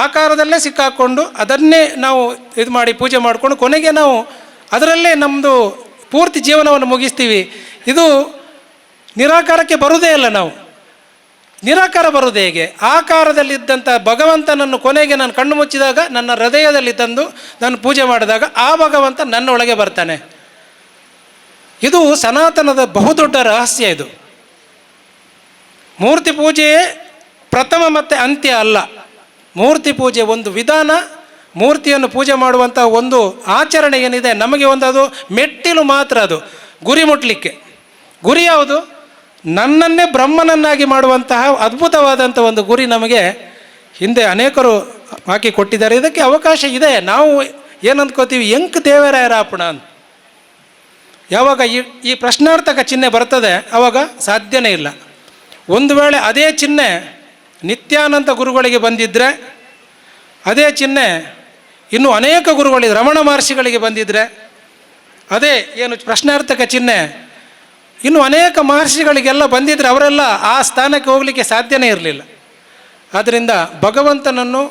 ಆಕಾರದಲ್ಲೇ ಸಿಕ್ಕಾಕ್ಕೊಂಡು ಅದನ್ನೇ ನಾವು ಇದು ಮಾಡಿ ಪೂಜೆ ಮಾಡಿಕೊಂಡು ಕೊನೆಗೆ ನಾವು ಅದರಲ್ಲೇ ನಮ್ಮದು ಪೂರ್ತಿ ಜೀವನವನ್ನು ಮುಗಿಸ್ತೀವಿ. ಇದು ನಿರಾಕಾರಕ್ಕೆ ಬರುವುದೇ ಇಲ್ಲ. ನಾವು ನಿರಾಕಾರ ಬರುವುದು ಹೇಗೆ? ಆಕಾರದಲ್ಲಿದ್ದಂಥ ಭಗವಂತನನ್ನು ಕೊನೆಗೆ ನಾನು ಕಣ್ಣು ಮುಚ್ಚಿದಾಗ ನನ್ನ ಹೃದಯದಲ್ಲಿ ತಂದು ನಾನು ಪೂಜೆ ಮಾಡಿದಾಗ ಆ ಭಗವಂತ ನನ್ನೊಳಗೆ ಬರ್ತಾನೆ. ಇದು ಸನಾತನದ ಬಹುದೊಡ್ಡ ರಹಸ್ಯ. ಇದು ಮೂರ್ತಿ ಪೂಜೆಯೇ ಪ್ರಥಮ ಮತ್ತು ಅಂತ್ಯ ಅಲ್ಲ. ಮೂರ್ತಿ ಪೂಜೆ ಒಂದು ವಿಧಾನ, ಮೂರ್ತಿಯನ್ನು ಪೂಜೆ ಮಾಡುವಂಥ ಒಂದು ಆಚರಣೆ ಏನಿದೆ ನಮಗೆ ಒಂದು ಅದು ಮೆಟ್ಟಿಲು ಮಾತ್ರ. ಅದು ಗುರಿ ಮುಟ್ಟಲಿಕ್ಕೆ. ಗುರಿ ಯಾವುದು? ನನ್ನನ್ನೇ ಬ್ರಹ್ಮನನ್ನಾಗಿ ಮಾಡುವಂತಹ ಅದ್ಭುತವಾದಂಥ ಒಂದು ಗುರಿ ನಮಗೆ ಹಿಂದೆ ಅನೇಕರು ಹಾಕಿ ಕೊಟ್ಟಿದ್ದಾರೆ. ಇದಕ್ಕೆ ಅವಕಾಶ ಇದೆ. ನಾವು ಏನಂದ್ಕೋತೀವಿ, ಎಂಕ್ ದೇವರಾಯರಾಪಣ ಅಂತ. ಯಾವಾಗ ಈ ಈ ಪ್ರಶ್ನಾರ್ಥಕ ಚಿಹ್ನೆ ಬರ್ತದೆ ಆವಾಗ ಸಾಧ್ಯನೇ ಇಲ್ಲ. ಒಂದು ವೇಳೆ ಅದೇ ಚಿಹ್ನೆ ನಿತ್ಯಾನಂದ ಗುರುಗಳಿಗೆ ಬಂದಿದ್ದರೆ, ಅದೇ ಚಿಹ್ನೆ ಇನ್ನೂ ಅನೇಕ ಗುರುಗಳಿಗೆ, ರಮಣ ಮಹರ್ಷಿಗಳಿಗೆ ಬಂದಿದ್ದರೆ, ಅದೇ ಏನು ಪ್ರಶ್ನಾರ್ಥಕ ಚಿಹ್ನೆ ಇನ್ನು ಅನೇಕ ಮಹರ್ಷಿಗಳಿಗೆಲ್ಲ ಬಂದಿದ್ದರೆ ಅವರೆಲ್ಲ ಆ ಸ್ಥಾನಕ್ಕೆ ಹೋಗಲಿಕ್ಕೆ ಸಾಧ್ಯನೇ ಇರಲಿಲ್ಲ. ಆದ್ದರಿಂದ ಭಗವಂತನನ್ನು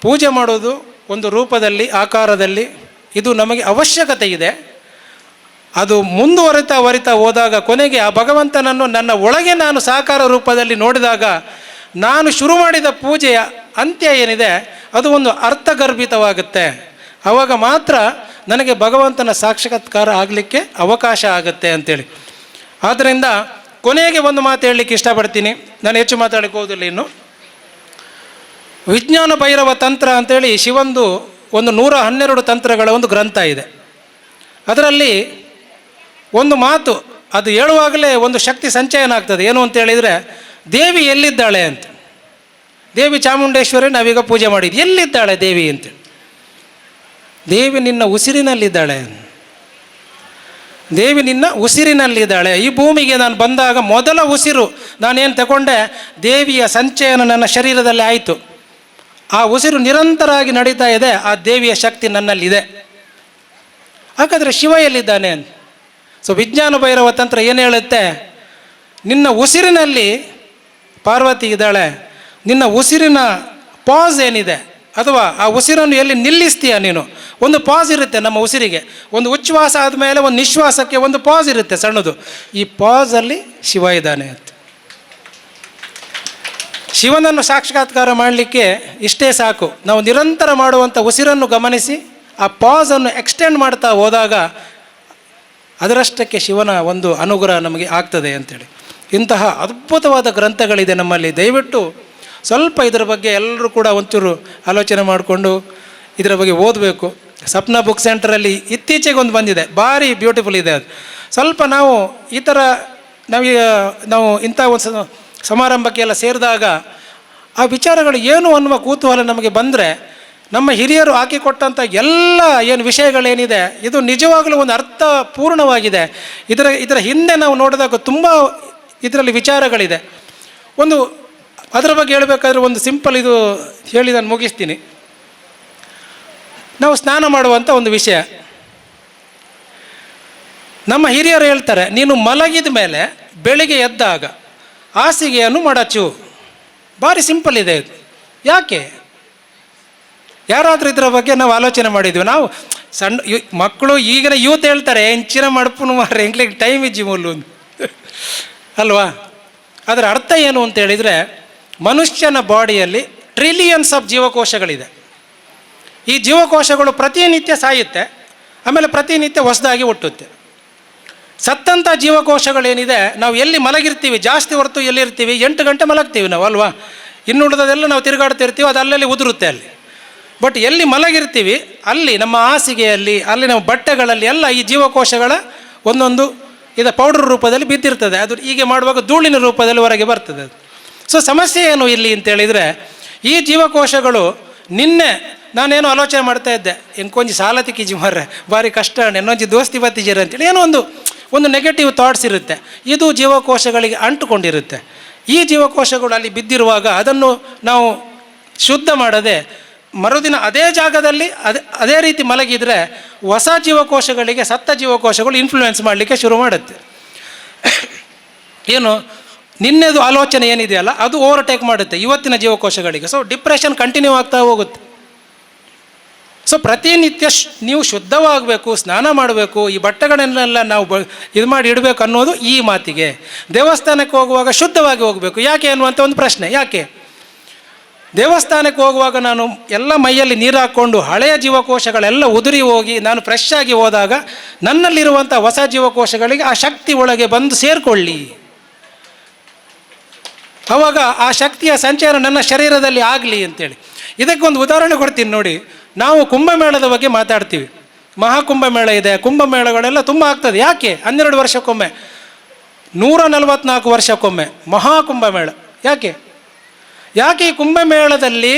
ಪೂಜೆ ಮಾಡೋದು ಒಂದು ರೂಪದಲ್ಲಿ, ಆಕಾರದಲ್ಲಿ ಇದು ನಮಗೆ ಅವಶ್ಯಕತೆ ಇದೆ. ಅದು ಮುಂದುವರಿತಾ ವರಿತಾ ಹೋದಾಗ ಕೊನೆಗೆ ಆ ಭಗವಂತನನ್ನು ನನ್ನ ಒಳಗೆ ನಾನು ಸಾಕಾರ ರೂಪದಲ್ಲಿ ನೋಡಿದಾಗ ನಾನು ಶುರು ಮಾಡಿದ ಪೂಜೆಯ ಅಂತ್ಯ ಏನಿದೆ ಅದು ಒಂದು ಅರ್ಥಗರ್ಭಿತವಾಗುತ್ತೆ. ಆವಾಗ ಮಾತ್ರ ನನಗೆ ಭಗವಂತನ ಸಾಕ್ಷಾತ್ಕಾರ ಆಗಲಿಕ್ಕೆ ಅವಕಾಶ ಆಗುತ್ತೆ ಅಂತೇಳಿ. ಆದ್ದರಿಂದ ಕೊನೆಗೆ ಒಂದು ಮಾತು ಹೇಳಲಿಕ್ಕೆ ಇಷ್ಟಪಡ್ತೀನಿ. ನಾನು ಹೆಚ್ಚು ಮಾತಾಡಲಿಕ್ಕೆ ಹೋಗೋದಿಲ್ಲ ಇನ್ನು. ವಿಜ್ಞಾನ ಭೈರವ ತಂತ್ರ ಅಂತೇಳಿ ಶಿವಂದು ಒಂದು 112 ತಂತ್ರಗಳ ಒಂದು ಗ್ರಂಥ ಇದೆ. ಅದರಲ್ಲಿ ಒಂದು ಮಾತು, ಅದು ಹೇಳುವಾಗಲೇ ಒಂದು ಶಕ್ತಿ ಸಂಚಯನ ಆಗ್ತದೆ. ಏನು ಅಂತ ಹೇಳಿದರೆ, ದೇವಿ ಎಲ್ಲಿದ್ದಾಳೆ ಅಂತ. ದೇವಿ ಚಾಮುಂಡೇಶ್ವರಿ ನಾವೀಗ ಪೂಜೆ ಮಾಡಿದ್ವಿ, ಎಲ್ಲಿದ್ದಾಳೆ ದೇವಿ ಅಂತೇಳಿ. ದೇವಿ ನಿನ್ನ ಉಸಿರಿನಲ್ಲಿದ್ದಾಳೆ, ದೇವಿ ನಿನ್ನ ಉಸಿರಿನಲ್ಲಿದ್ದಾಳೆ. ಈ ಭೂಮಿಗೆ ನಾನು ಬಂದಾಗ ಮೊದಲ ಉಸಿರು ನಾನೇನು ತಗೊಂಡೆ, ದೇವಿಯ ಸಂಚಯನ ನನ್ನ ಶರೀರದಲ್ಲಿ ಆಯಿತು. ಆ ಉಸಿರು ನಿರಂತರವಾಗಿ ನಡೀತಾ ಇದೆ, ಆ ದೇವಿಯ ಶಕ್ತಿ ನನ್ನಲ್ಲಿದೆ. ಹಾಗಾದರೆ ಶಿವ ಎಲ್ಲಿದ್ದಾನೆ ಅಂತ. ಸೊ ವಿಜ್ಞಾನ ಭೈರವ ತಂತ್ರ ಏನು ಹೇಳುತ್ತೆ, ನಿನ್ನ ಉಸಿರಿನಲ್ಲಿ ಪಾರ್ವತಿ ಇದ್ದಾಳೆ. ನಿನ್ನ ಉಸಿರಿನ ಪಾಸ್ ಏನಿದೆ ಅಥವಾ ಆ ಉಸಿರನ್ನು ಎಲ್ಲಿ ನಿಲ್ಲಿಸ್ತೀಯ ನೀನು, ಒಂದು ಪಾಸ್ ಇರುತ್ತೆ ನಮ್ಮ ಉಸಿರಿಗೆ. ಒಂದು ಉಚ್ಛ್ವಾಸ ಆದಮೇಲೆ ಒಂದು ನಿಶ್ವಾಸಕ್ಕೆ ಒಂದು ಪಾಸ್ ಇರುತ್ತೆ ಸಣ್ಣದು. ಈ ಪಾಸಲ್ಲಿ ಶಿವ ಇದ್ದಾನೆ ಅಂತ. ಶಿವನನ್ನು ಸಾಕ್ಷಾತ್ಕಾರ ಮಾಡಲಿಕ್ಕೆ ಇಷ್ಟೇ ಸಾಕು. ನಾವು ನಿರಂತರ ಮಾಡುವಂಥ ಉಸಿರನ್ನು ಗಮನಿಸಿ ಆ ಪಾಸನ್ನು ಎಕ್ಸ್ಟೆಂಡ್ ಮಾಡ್ತಾ ಹೋದಾಗ ಅದರಷ್ಟಕ್ಕೆ ಶಿವನ ಒಂದು ಅನುಗ್ರಹ ನಮಗೆ ಆಗ್ತದೆ ಅಂಥೇಳಿ. ಇಂತಹ ಅದ್ಭುತವಾದ ಗ್ರಂಥಗಳಿದೆ ನಮ್ಮಲ್ಲಿ. ದಯವಿಟ್ಟು ಸ್ವಲ್ಪ ಇದರ ಬಗ್ಗೆ ಎಲ್ಲರೂ ಕೂಡ ಒಂಚೂರು ಆಲೋಚನೆ ಮಾಡಿಕೊಂಡು ಇದರ ಬಗ್ಗೆ ಓದಬೇಕು. ಸಪ್ನಾ ಬುಕ್ ಸೆಂಟರಲ್ಲಿ ಇತ್ತೀಚೆಗೆ ಒಂದು ಬಂದಿದೆ, ಭಾರಿ ಬ್ಯೂಟಿಫುಲ್ ಇದೆ ಅದು. ಸ್ವಲ್ಪ ನಾವು ಈ ಥರ ನಾವು ಇಂಥ ಒಂದು ಸಮಾರಂಭಕ್ಕೆಲ್ಲ ಸೇರಿದಾಗ ಆ ವಿಚಾರಗಳು ಏನು ಅನ್ನುವ ಕುತೂಹಲ ನಮಗೆ ಬಂದರೆ, ನಮ್ಮ ಹಿರಿಯರು ಹಾಕಿಕೊಟ್ಟಂಥ ಎಲ್ಲ ಏನು ವಿಷಯಗಳೇನಿದೆ ಇದು ನಿಜವಾಗಲೂ ಒಂದು ಅರ್ಥ ಪೂರ್ಣವಾಗಿದೆ. ಇದರ ಇದರ ಹಿಂದೆ ನಾವು ನೋಡಿದಾಗ ತುಂಬ ಇದರಲ್ಲಿ ವಿಚಾರಗಳಿದೆ. ಒಂದು ಅದರ ಬಗ್ಗೆ ಹೇಳಬೇಕಾದ್ರೆ ಒಂದು ಸಿಂಪಲ್ ಇದು ಹೇಳಿ ನಾನು ಮುಗಿಸ್ತೀನಿ. ನಾವು ಸ್ನಾನ ಮಾಡುವಂಥ ಒಂದು ವಿಷಯ ನಮ್ಮ ಹಿರಿಯರು ಹೇಳ್ತಾರೆ, ನೀನು ಮಲಗಿದ ಮೇಲೆ ಬೆಳಿಗ್ಗೆ ಎದ್ದಾಗ ಹಾಸಿಗೆಯನ್ನು ಮಡಚು. ಭಾರಿ ಸಿಂಪಲ್ ಇದೆ ಇದು. ಯಾಕೆ ಯಾರಾದರೂ ಇದರ ಬಗ್ಗೆ ನಾವು ಆಲೋಚನೆ ಮಾಡಿದ್ವಿ? ನಾವು ಸಣ್ಣ ಮಕ್ಕಳು, ಈಗಿನ ಯೂತ್ ಹೇಳ್ತಾರೆ, ಎಂಚಿನ ಮಡಪುನು ಮಾರ್ರೆ, ಎಂಕ್ಲಿಗೆ ಟೈಮ್ ಇಜ್ಜಿ ಮುಲ್ಲು ಅಲ್ವಾ? ಅದರ ಅರ್ಥ ಏನು ಅಂತ ಹೇಳಿದರೆ, ಮನುಷ್ಯನ ಬಾಡಿಯಲ್ಲಿ ಟ್ರಿಲಿಯನ್ಸ್ ಆಫ್ ಜೀವಕೋಶಗಳಿದೆ. ಈ ಜೀವಕೋಶಗಳು ಪ್ರತಿನಿತ್ಯ ಸಾಯುತ್ತೆ, ಆಮೇಲೆ ಪ್ರತಿನಿತ್ಯ ಹೊಸದಾಗಿ ಹುಟ್ಟುತ್ತೆ. ಸತ್ತಂಥ ಜೀವಕೋಶಗಳೇನಿದೆ, ನಾವು ಎಲ್ಲಿ ಮಲಗಿರ್ತೀವಿ, ಜಾಸ್ತಿ ಹೊರತು ಎಲ್ಲಿರ್ತೀವಿ, 8 ಗಂಟೆ ಮಲಗ್ತೀವಿ ನಾವು ಅಲ್ವಾ? ಇನ್ನುಳಿದದೆಲ್ಲ ನಾವು ತಿರುಗಾಡ್ತಿರ್ತೀವಿ, ಅದು ಅಲ್ಲಲ್ಲಿ ಉದುರುತ್ತೆ ಅಲ್ಲಿ. ಬಟ್ ಎಲ್ಲಿ ಮಲಗಿರ್ತೀವಿ ಅಲ್ಲಿ ನಮ್ಮ ಹಾಸಿಗೆಯಲ್ಲಿ, ಅಲ್ಲಿ ನಮ್ಮ ಬಟ್ಟೆಗಳಲ್ಲಿ ಎಲ್ಲ ಈ ಜೀವಕೋಶಗಳ ಒಂದೊಂದು ಇದು ಪೌಡರ್ ರೂಪದಲ್ಲಿ ಬಿದ್ದಿರ್ತದೆ. ಅದು ಹೀಗೆ ಮಾಡುವಾಗ ಧೂಳಿನ ರೂಪದಲ್ಲಿ ಹೊರಗೆ ಬರ್ತದೆ ಅದು. ಸೊ ಸಮಸ್ಯೆ ಏನು ಇಲ್ಲಿ ಅಂತೇಳಿದರೆ, ಈ ಜೀವಕೋಶಗಳು ನಿನ್ನೆ ನಾನೇನು ಆಲೋಚನೆ ಮಾಡ್ತಾ ಇದ್ದೆ, ಎಂಕೊಂಜಿ ಸಾಲ ತಿಕ್ಕಿಜಿ ಮಾರ್ರೆ, ಭಾರಿ ಕಷ್ಟ, ಎನ್ನೊಂಜಿ ದೋಸ್ತಿ ಬತ್ತಿಜೀರ ಅಂತೇಳಿ ಏನೋ ಒಂದು ಒಂದು ನೆಗೆಟಿವ್ ಥಾಟ್ಸ್ ಇರುತ್ತೆ. ಇದು ಜೀವಕೋಶಗಳಿಗೆ ಅಂಟುಕೊಂಡಿರುತ್ತೆ. ಈ ಜೀವಕೋಶಗಳು ಅಲ್ಲಿ ಬಿದ್ದಿರುವಾಗ ಅದನ್ನು ನಾವು ಶುದ್ಧ ಮಾಡದೆ ಮರುದಿನ ಅದೇ ಜಾಗದಲ್ಲಿ ಅದೇ ಅದೇ ರೀತಿ ಮಲಗಿದರೆ ಹೊಸ ಜೀವಕೋಶಗಳಿಗೆ ಸತ್ತ ಜೀವಕೋಶಗಳು ಇನ್ಫ್ಲೂಯೆನ್ಸ್ ಮಾಡಲಿಕ್ಕೆ ಶುರು ಮಾಡುತ್ತೆ. ಏನು ನಿನ್ನೆದು ಆಲೋಚನೆ ಏನಿದೆಯಲ್ಲ ಅದು ಓವರ್ಟೇಕ್ ಮಾಡುತ್ತೆ ಇವತ್ತಿನ ಜೀವಕೋಶಗಳಿಗೆ. So depression continue ಆಗ್ತಾ ಹೋಗುತ್ತೆ. ಸೊ ಪ್ರತಿನಿತ್ಯ ನೀವು ಶುದ್ಧವಾಗಬೇಕು, ಸ್ನಾನ ಮಾಡಬೇಕು, ಈ ಬಟ್ಟೆಗಳನ್ನೆಲ್ಲ ನಾವು ಇದು ಮಾಡಿ ಇಡಬೇಕು ಅನ್ನೋದು ಈ ಮಾತಿಗೆ. ದೇವಸ್ಥಾನಕ್ಕೆ ಹೋಗುವಾಗ ಶುದ್ಧವಾಗಿ ಹೋಗಬೇಕು ಯಾಕೆ ಅನ್ನುವಂಥ ಒಂದು ಪ್ರಶ್ನೆ. ಯಾಕೆ? ದೇವಸ್ಥಾನಕ್ಕೆ ಹೋಗುವಾಗ ನಾನು ಎಲ್ಲ ಮೈಯಲ್ಲಿ ನೀರು ಹಾಕ್ಕೊಂಡು ಹಳೆಯ ಜೀವಕೋಶಗಳೆಲ್ಲ ಉದುರಿ ಹೋಗಿ ನಾನು ಫ್ರೆಶ್ ಆಗಿ ಹೋದಾಗ ನನ್ನಲ್ಲಿರುವಂಥ ಹೊಸ ಜೀವಕೋಶಗಳಿಗೆ ಆ ಶಕ್ತಿ ಒಳಗೆ ಬಂದು ಸೇರಿಕೊಳ್ಳಿ. ಆವಾಗ ಆ ಶಕ್ತಿಯ ಸಂಚಾರ ನನ್ನ ಶರೀರದಲ್ಲಿ ಆಗಲಿ ಅಂತೇಳಿ. ಇದಕ್ಕೊಂದು ಉದಾಹರಣೆ ಕೊಡ್ತೀನಿ ನೋಡಿ. ನಾವು ಕುಂಭಮೇಳದ ಬಗ್ಗೆ ಮಾತಾಡ್ತೀವಿ. ಮಹಾಕುಂಭಮೇಳ ಇದೆ, ಕುಂಭಮೇಳಗಳೆಲ್ಲ ತುಂಬ ಆಗ್ತದೆ. ಯಾಕೆ? 12 ವರ್ಷಕ್ಕೊಮ್ಮೆ, 144 ವರ್ಷಕ್ಕೊಮ್ಮೆ ಮಹಾಕುಂಭಮೇಳ. ಯಾಕೆ? ಯಾಕೆ ಈ ಕುಂಭಮೇಳದಲ್ಲಿ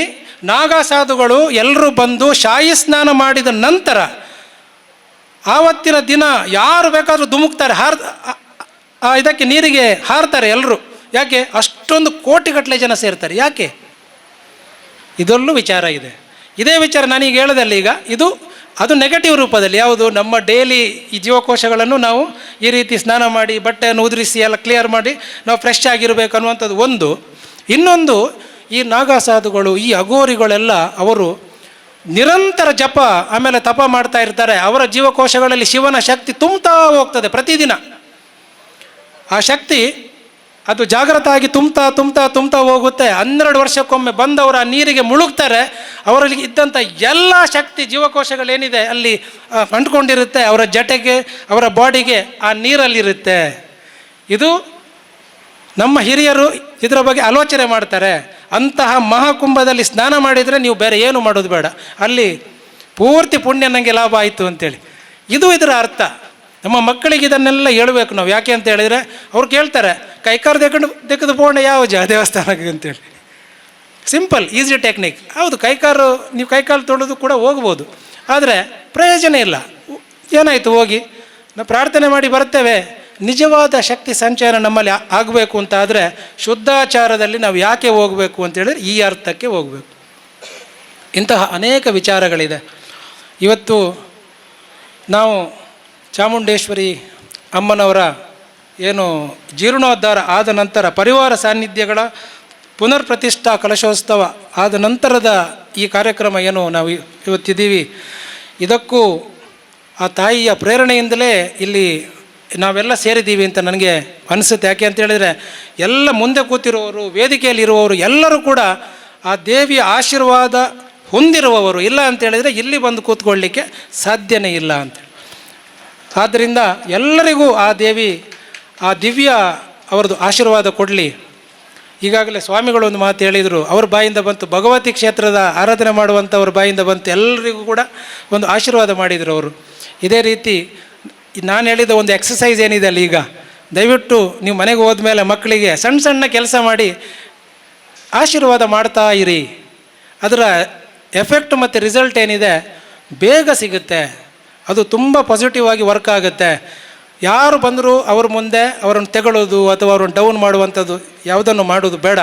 ನಾಗಾ ಸಾಧುಗಳು ಎಲ್ಲರೂ ಬಂದು ಶಾಹಿ ಸ್ನಾನ ಮಾಡಿದ ನಂತರ ಆವತ್ತಿನ ದಿನ ಯಾರು ಬೇಕಾದರೂ ಧುಮುಕ್ತಾರೆ, ಇದಕ್ಕೆ ನೀರಿಗೆ ಹಾರ್ತಾರೆ ಎಲ್ಲರೂ. ಯಾಕೆ? ಅಷ್ಟೊಂದು ಕೋಟಿಗಟ್ಟಲೆ ಜನ ಸೇರ್ತಾರೆ. ಯಾಕೆ? ಇದರಲ್ಲೂ ವಿಚಾರ ಇದೆ. ಇದೇ ವಿಚಾರ ನಾನೀಗ ಹೇಳೋದಲ್ಲ, ಈಗ ಇದು ಅದು ನೆಗೆಟಿವ್ ರೂಪದಲ್ಲಿ. ಯಾವುದು? ನಮ್ಮ ಡೈಲಿ ಈ ಜೀವಕೋಶಗಳನ್ನು ನಾವು ಈ ರೀತಿ ಸ್ನಾನ ಮಾಡಿ ಬಟ್ಟೆಯನ್ನು ಉದುರಿಸಿ ಎಲ್ಲ ಕ್ಲಿಯರ್ ಮಾಡಿ ನಾವು ಫ್ರೆಶ್ ಆಗಿರಬೇಕು ಅನ್ನುವಂಥದ್ದು ಒಂದು. ಇನ್ನೊಂದು, ಈ ನಾಗಾ ಸಾಧುಗಳು, ಈ ಅಘೋರಿಗಳೆಲ್ಲ ಅವರು ನಿರಂತರ ಜಪ ಆಮೇಲೆ ತಪ ಮಾಡ್ತಾ ಇರ್ತಾರೆ. ಅವರ ಜೀವಕೋಶಗಳಲ್ಲಿ ಶಿವನ ಶಕ್ತಿ ತುಂಬ್ತಾ ಹೋಗ್ತದೆ ಪ್ರತಿದಿನ. ಆ ಶಕ್ತಿ ಅದು ಜಾಗೃತ ಆಗಿ ತುಂಬ್ತಾ ತುಂಬ್ತಾ ತುಂಬ್ತಾ ಹೋಗುತ್ತೆ. 12 ವರ್ಷಕ್ಕೊಮ್ಮೆ ಬಂದವರು ಆ ನೀರಿಗೆ ಮುಳುಗ್ತಾರೆ. ಅವರಲ್ಲಿ ಇದ್ದಂಥ ಎಲ್ಲ ಶಕ್ತಿ ಜೀವಕೋಶಗಳೇನಿದೆ ಅಲ್ಲಿ ಅಂಟ್ಕೊಂಡಿರುತ್ತೆ. ಅವರ ಜಟೆಗೆ, ಅವರ ಬಾಡಿಗೆ ಆ ನೀರಲ್ಲಿರುತ್ತೆ. ಇದು ನಮ್ಮ ಹಿರಿಯರು ಇದರ ಬಗ್ಗೆ ಆಲೋಚನೆ ಮಾಡ್ತಾರೆ. ಅಂತಹ ಮಹಾಕುಂಭದಲ್ಲಿ ಸ್ನಾನ ಮಾಡಿದರೆ ನೀವು ಬೇರೆ ಏನು ಮಾಡೋದು ಬೇಡ, ಅಲ್ಲಿ ಪೂರ್ತಿ ಪುಣ್ಯ ನನಗೆ ಲಾಭ ಆಯಿತು ಅಂತೇಳಿ. ಇದು ಇದರ ಅರ್ಥ. ನಮ್ಮ ಮಕ್ಕಳಿಗೆ ಇದನ್ನೆಲ್ಲ ಹೇಳಬೇಕು ನಾವು. ಯಾಕೆ ಅಂತ ಹೇಳಿದರೆ ಅವ್ರು ಕೇಳ್ತಾರೆ, ಕೈಕಾಲು ದೆಕ್ಕದು ಪೋಣ ಯಾವ ದೇವಸ್ಥಾನಕ್ಕೆ ಅಂತೇಳಿ. Simple easy technique. ಹೌದು, ನೀವು ಕೈಕಾಲು ತೊಳೆದು ಕೂಡ ಹೋಗ್ಬೋದು, ಆದರೆ ಪ್ರಯೋಜನ ಇಲ್ಲ. ಏನಾಯಿತು, ಹೋಗಿ ನಾವು ಪ್ರಾರ್ಥನೆ ಮಾಡಿ ಬರ್ತೇವೆ. ನಿಜವಾದ ಶಕ್ತಿ ಸಂಚಯನ ನಮ್ಮಲ್ಲಿ ಆಗಬೇಕು ಅಂತ ಆದರೆ ಶುದ್ಧಾಚಾರದಲ್ಲಿ ನಾವು ಯಾಕೆ ಹೋಗಬೇಕು ಅಂತೇಳಿದ್ರೆ ಈ ಅರ್ಥಕ್ಕೆ ಹೋಗಬೇಕು. ಇಂತಹ ಅನೇಕ ವಿಚಾರಗಳಿದೆ. ಇವತ್ತು ನಾವು ಚಾಮುಂಡೇಶ್ವರಿ ಅಮ್ಮನವರ ಏನು ಜೀರ್ಣೋದ್ಧಾರ ಆದ ನಂತರ ಪರಿವಾರ ಸಾನ್ನಿಧ್ಯಗಳ ಪುನರ್ ಪ್ರತಿಷ್ಠಾ ಕಲಶೋತ್ಸವ ಆದ ನಂತರದ ಈ ಕಾರ್ಯಕ್ರಮ ಏನು ನಾವು ಇವತ್ತಿದ್ದೀವಿ, ಇದಕ್ಕೂ ಆ ತಾಯಿಯ ಪ್ರೇರಣೆಯಿಂದಲೇ ಇಲ್ಲಿ ನಾವೆಲ್ಲ ಸೇರಿದ್ದೀವಿ ಅಂತ ನನಗೆ ಅನಿಸುತ್ತೆ. ಯಾಕೆ ಅಂತೇಳಿದರೆ ಎಲ್ಲ ಮುಂದೆ ಕೂತಿರುವವರು, ವೇದಿಕೆಯಲ್ಲಿರುವವರು ಎಲ್ಲರೂ ಕೂಡ ಆ ದೇವಿಯ ಆಶೀರ್ವಾದ ಹೊಂದಿರುವವರು. ಇಲ್ಲ ಅಂತೇಳಿದರೆ ಇಲ್ಲಿ ಬಂದು ಕೂತ್ಕೊಳ್ಳಿಕ್ಕೆ ಸಾಧ್ಯನೇ ಇಲ್ಲ ಅಂತೇಳಿ. ಆದ್ದರಿಂದ ಎಲ್ಲರಿಗೂ ಆ ದೇವಿ, ಆ ದಿವ್ಯ ಅವರದು ಆಶೀರ್ವಾದ ಕೊಡಲಿ. ಈಗಾಗಲೇ ಸ್ವಾಮಿಗಳು ಒಂದು ಮಾತು ಹೇಳಿದರು, ಅವ್ರ ಬಾಯಿಂದ ಬಂತು, ಭಗವತಿ ಕ್ಷೇತ್ರದ ಆರಾಧನೆ ಮಾಡುವಂಥವ್ರ ಬಾಯಿಂದ ಬಂತು, ಎಲ್ಲರಿಗೂ ಕೂಡ ಒಂದು ಆಶೀರ್ವಾದ ಮಾಡಿದರು ಅವರು. ಇದೇ ರೀತಿ ನಾನು ಹೇಳಿದ ಒಂದು ಎಕ್ಸಸೈಸ್ ಏನಿದೆ ಅಲ್ಲಿ, ಈಗ ದಯವಿಟ್ಟು ನೀವು ಮನೆಗೆ ಹೋದ್ಮೇಲೆ ಮಕ್ಕಳಿಗೆ ಸಣ್ಣ ಸಣ್ಣ ಕೆಲಸ ಮಾಡಿ ಆಶೀರ್ವಾದ ಮಾಡ್ತಾ ಇರಿ. ಅದರ ಎಫೆಕ್ಟ್ ಮತ್ತು ರಿಸಲ್ಟ್ ಏನಿದೆ ಬೇಗ ಸಿಗುತ್ತೆ. ಅದು ತುಂಬ ಪಾಸಿಟಿವ್ ಆಗಿ ವರ್ಕ್ ಆಗುತ್ತೆ. ಯಾರು ಬಂದರೂ ಅವ್ರ ಮುಂದೆ ಅವರನ್ನು ತೆಗಳೋದು ಅಥವಾ ಅವ್ರನ್ನ ಡೌನ್ ಮಾಡುವಂಥದ್ದು ಯಾವುದನ್ನು ಮಾಡೋದು ಬೇಡ.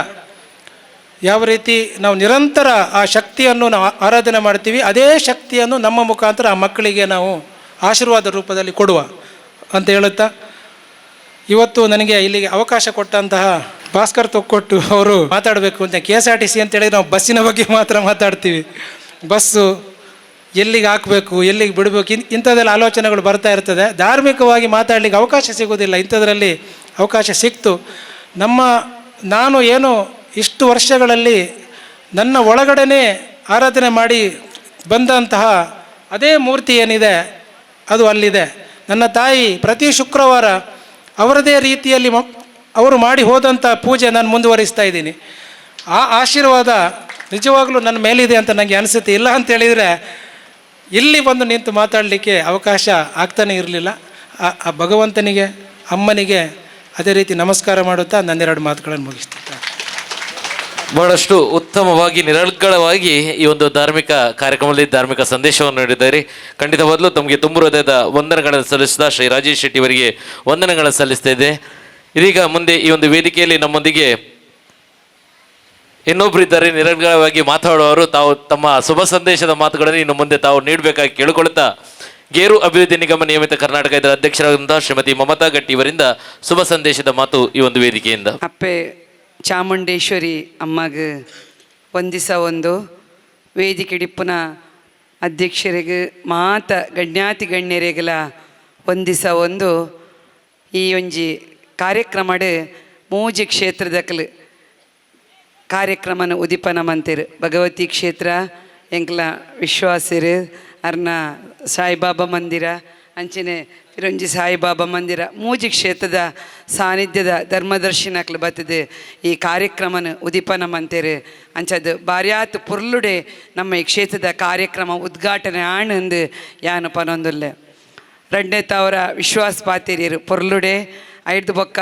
ಯಾವ ರೀತಿ ನಾವು ನಿರಂತರ ಆ ಶಕ್ತಿಯನ್ನು ನಾವು ಆರಾಧನೆ ಮಾಡ್ತೀವಿ, ಅದೇ ಶಕ್ತಿಯನ್ನು ನಮ್ಮ ಮುಖಾಂತರ ಆ ಮಕ್ಕಳಿಗೆ ನಾವು ಆಶೀರ್ವಾದ ರೂಪದಲ್ಲಿ ಕೊಡುವ ಅಂತ ಹೇಳುತ್ತಾ, ಇವತ್ತು ನನಗೆ ಇಲ್ಲಿಗೆ ಅವಕಾಶ ಕೊಟ್ಟಂತಹ ಭಾಸ್ಕರ್ ತೊಕ್ಕೊಟ್ಟು ಅವರು ಮಾತಾಡಬೇಕು ಅಂತ. KSRTC ಅಂತೇಳಿ ನಾವು ಬಸ್ಸಿನ ಬಗ್ಗೆ ಮಾತ್ರ ಮಾತಾಡ್ತೀವಿ. ಬಸ್ಸು ಎಲ್ಲಿಗೆ ಹಾಕಬೇಕು, ಎಲ್ಲಿಗೆ ಬಿಡಬೇಕು, ಇಂಥದ್ದೆಲ್ಲ ಆಲೋಚನೆಗಳು ಬರ್ತಾ ಇರ್ತದೆ. ಧಾರ್ಮಿಕವಾಗಿ ಮಾತಾಡಲಿಕ್ಕೆ ಅವಕಾಶ ಸಿಗೋದಿಲ್ಲ. ಇಂಥದ್ರಲ್ಲಿ ಅವಕಾಶ ಸಿಕ್ತು. ನಾನು ಏನು ಇಷ್ಟು ವರ್ಷಗಳಲ್ಲಿ ನನ್ನ ಒಳಗಡೆನೇ ಆರಾಧನೆ ಮಾಡಿ ಬಂದಂತಹ ಅದೇ ಮೂರ್ತಿ ಏನಿದೆ ಅದು ಅಲ್ಲಿದೆ. ನನ್ನ ತಾಯಿ ಪ್ರತಿ ಶುಕ್ರವಾರ ಅವರದೇ ರೀತಿಯಲ್ಲಿ ಅವರು ಮಾಡಿ ಹೋದಂಥ ಪೂಜೆ ನಾನು ಮುಂದುವರಿಸ್ತಾ ಇದ್ದೀನಿ. ಆ ಆಶೀರ್ವಾದ ನಿಜವಾಗಲೂ ನನ್ನ ಮೇಲಿದೆ ಅಂತ ನನಗೆ ಅನಿಸುತ್ತೆ. ಇಲ್ಲ ಅಂತೇಳಿದರೆ ಇಲ್ಲಿ ಬಂದು ನಿಂತು ಮಾತಾಡಲಿಕ್ಕೆ ಅವಕಾಶ ಆಗ್ತಾನೆ ಇರಲಿಲ್ಲ. ಆ ಭಗವಂತನಿಗೆ, ಅಮ್ಮನಿಗೆ ಅದೇ ರೀತಿ ನಮಸ್ಕಾರ ಮಾಡುತ್ತಾ ನನ್ನೆರಡು ಮಾತುಗಳನ್ನು ಮುಗಿಸ್ತಿದ್ದೆ. ಬಹಳಷ್ಟು ಉತ್ತಮವಾಗಿ ನಿರರ್ಗಳವಾಗಿ ಈ ಒಂದು ಧಾರ್ಮಿಕ ಕಾರ್ಯಕ್ರಮದಲ್ಲಿ ಧಾರ್ಮಿಕ ಸಂದೇಶವನ್ನು ನೀಡಿದ್ದಾರೆ. ಖಂಡಿತವಾಗ್ಲೂ ತಮಗೆ ತುಂಬು ಹೃದಯದ ವಂದನೆಗಳನ್ನು ಸಲ್ಲಿಸಿದ ಶ್ರೀ ರಾಜೇಶ್ ಶೆಟ್ಟಿ ಅವರಿಗೆ ವಂದನೆಗಳನ್ನು ಸಲ್ಲಿಸ್ತಾ ಇದೆ. ಇದೀಗ ಮುಂದೆ ಈ ಒಂದು ವೇದಿಕೆಯಲ್ಲಿ ನಮ್ಮೊಂದಿಗೆ ಇನ್ನೊಬ್ರು ಇದ್ದಾರೆ, ನಿರರ್ಗಳವಾಗಿ ಮಾತಾಡುವವರು. ತಾವು ತಮ್ಮ ಶುಭ ಸಂದೇಶದ ಮಾತುಗಳನ್ನು ಇನ್ನು ಮುಂದೆ ತಾವು ನೀಡಬೇಕಾಗಿ ಕೇಳಿಕೊಳ್ಳುತ್ತಾ, ಗೇರು ಅಭಿವೃದ್ಧಿ ನಿಗಮ ನಿಯಮಿತ ಕರ್ನಾಟಕ ಇದರ ಅಧ್ಯಕ್ಷರಾದಂತಹ ಶ್ರೀಮತಿ ಮಮತಾ ಗಟ್ಟಿ ಇವರಿಂದ ಶುಭ ಸಂದೇಶದ ಮಾತು ಈ ಒಂದು ವೇದಿಕೆಯಿಂದ. ಅಪ್ಪೆ ಚಾಮುಂಡೇಶ್ವರಿ ಅಮ್ಮಗ ಒಂದಿಸ ಒಂದು ವೇದಿಕೆ ಡಿಪ್ಪುನ ಅಧ್ಯಕ್ಷರಿಗೆ ಮಾತ ಗಣ್ಯಾತಿ ಗಣ್ಯರಿಗೆಲ ಒಂದಿಸ ಒಂದು ಈ ಒಂಜಿ ಕಾರ್ಯಕ್ರಮಡ್ ಮೂಜಿ ಕ್ಷೇತ್ರದಕಲು. ಕಾರ್ಯಕ್ರಮನ ಉದಿಪನ ಮಂತಿರು. ಭಗವತಿ ಕ್ಷೇತ್ರ ಎಂಕ್ಲ ವಿಶ್ವಾಸಿರು ಅರ್ನ ಸಾಯಿಬಾಬಾ ಮಂದಿರ ಅಂಚನೆ ತಿರುಂಜಿ ಸಾಯಿಬಾಬಾ ಮಂದಿರ ಮೂಜಿ ಕ್ಷೇತ್ರದ ಸಾನ್ನಿಧ್ಯದ ಧರ್ಮದರ್ಶಿನಕ್ಲು ಬತ್ತದೆ ಈ ಕಾರ್ಯಕ್ರಮನ ಉದಿಪನ ಮಂತಿರು. ಅಂಚದು ಬಾರ್ಯಾತ್ ಪುರ್ಲುಡೆ ನಮ್ಮ ಈ ಕ್ಷೇತ್ರದ ಕಾರ್ಯಕ್ರಮ ಉದ್ಘಾಟನೆ ಆಣಂದು ಯಾನು ಪನೊಂದುಲ್ಲೆ. ರಡ್ನೇ ತಾವರ ವಿಶ್ವಾಸ ಪಾತಿರಿಯರು ಪೊರ್ಲುಡೆ ಐದು ಬೊಕ್ಕ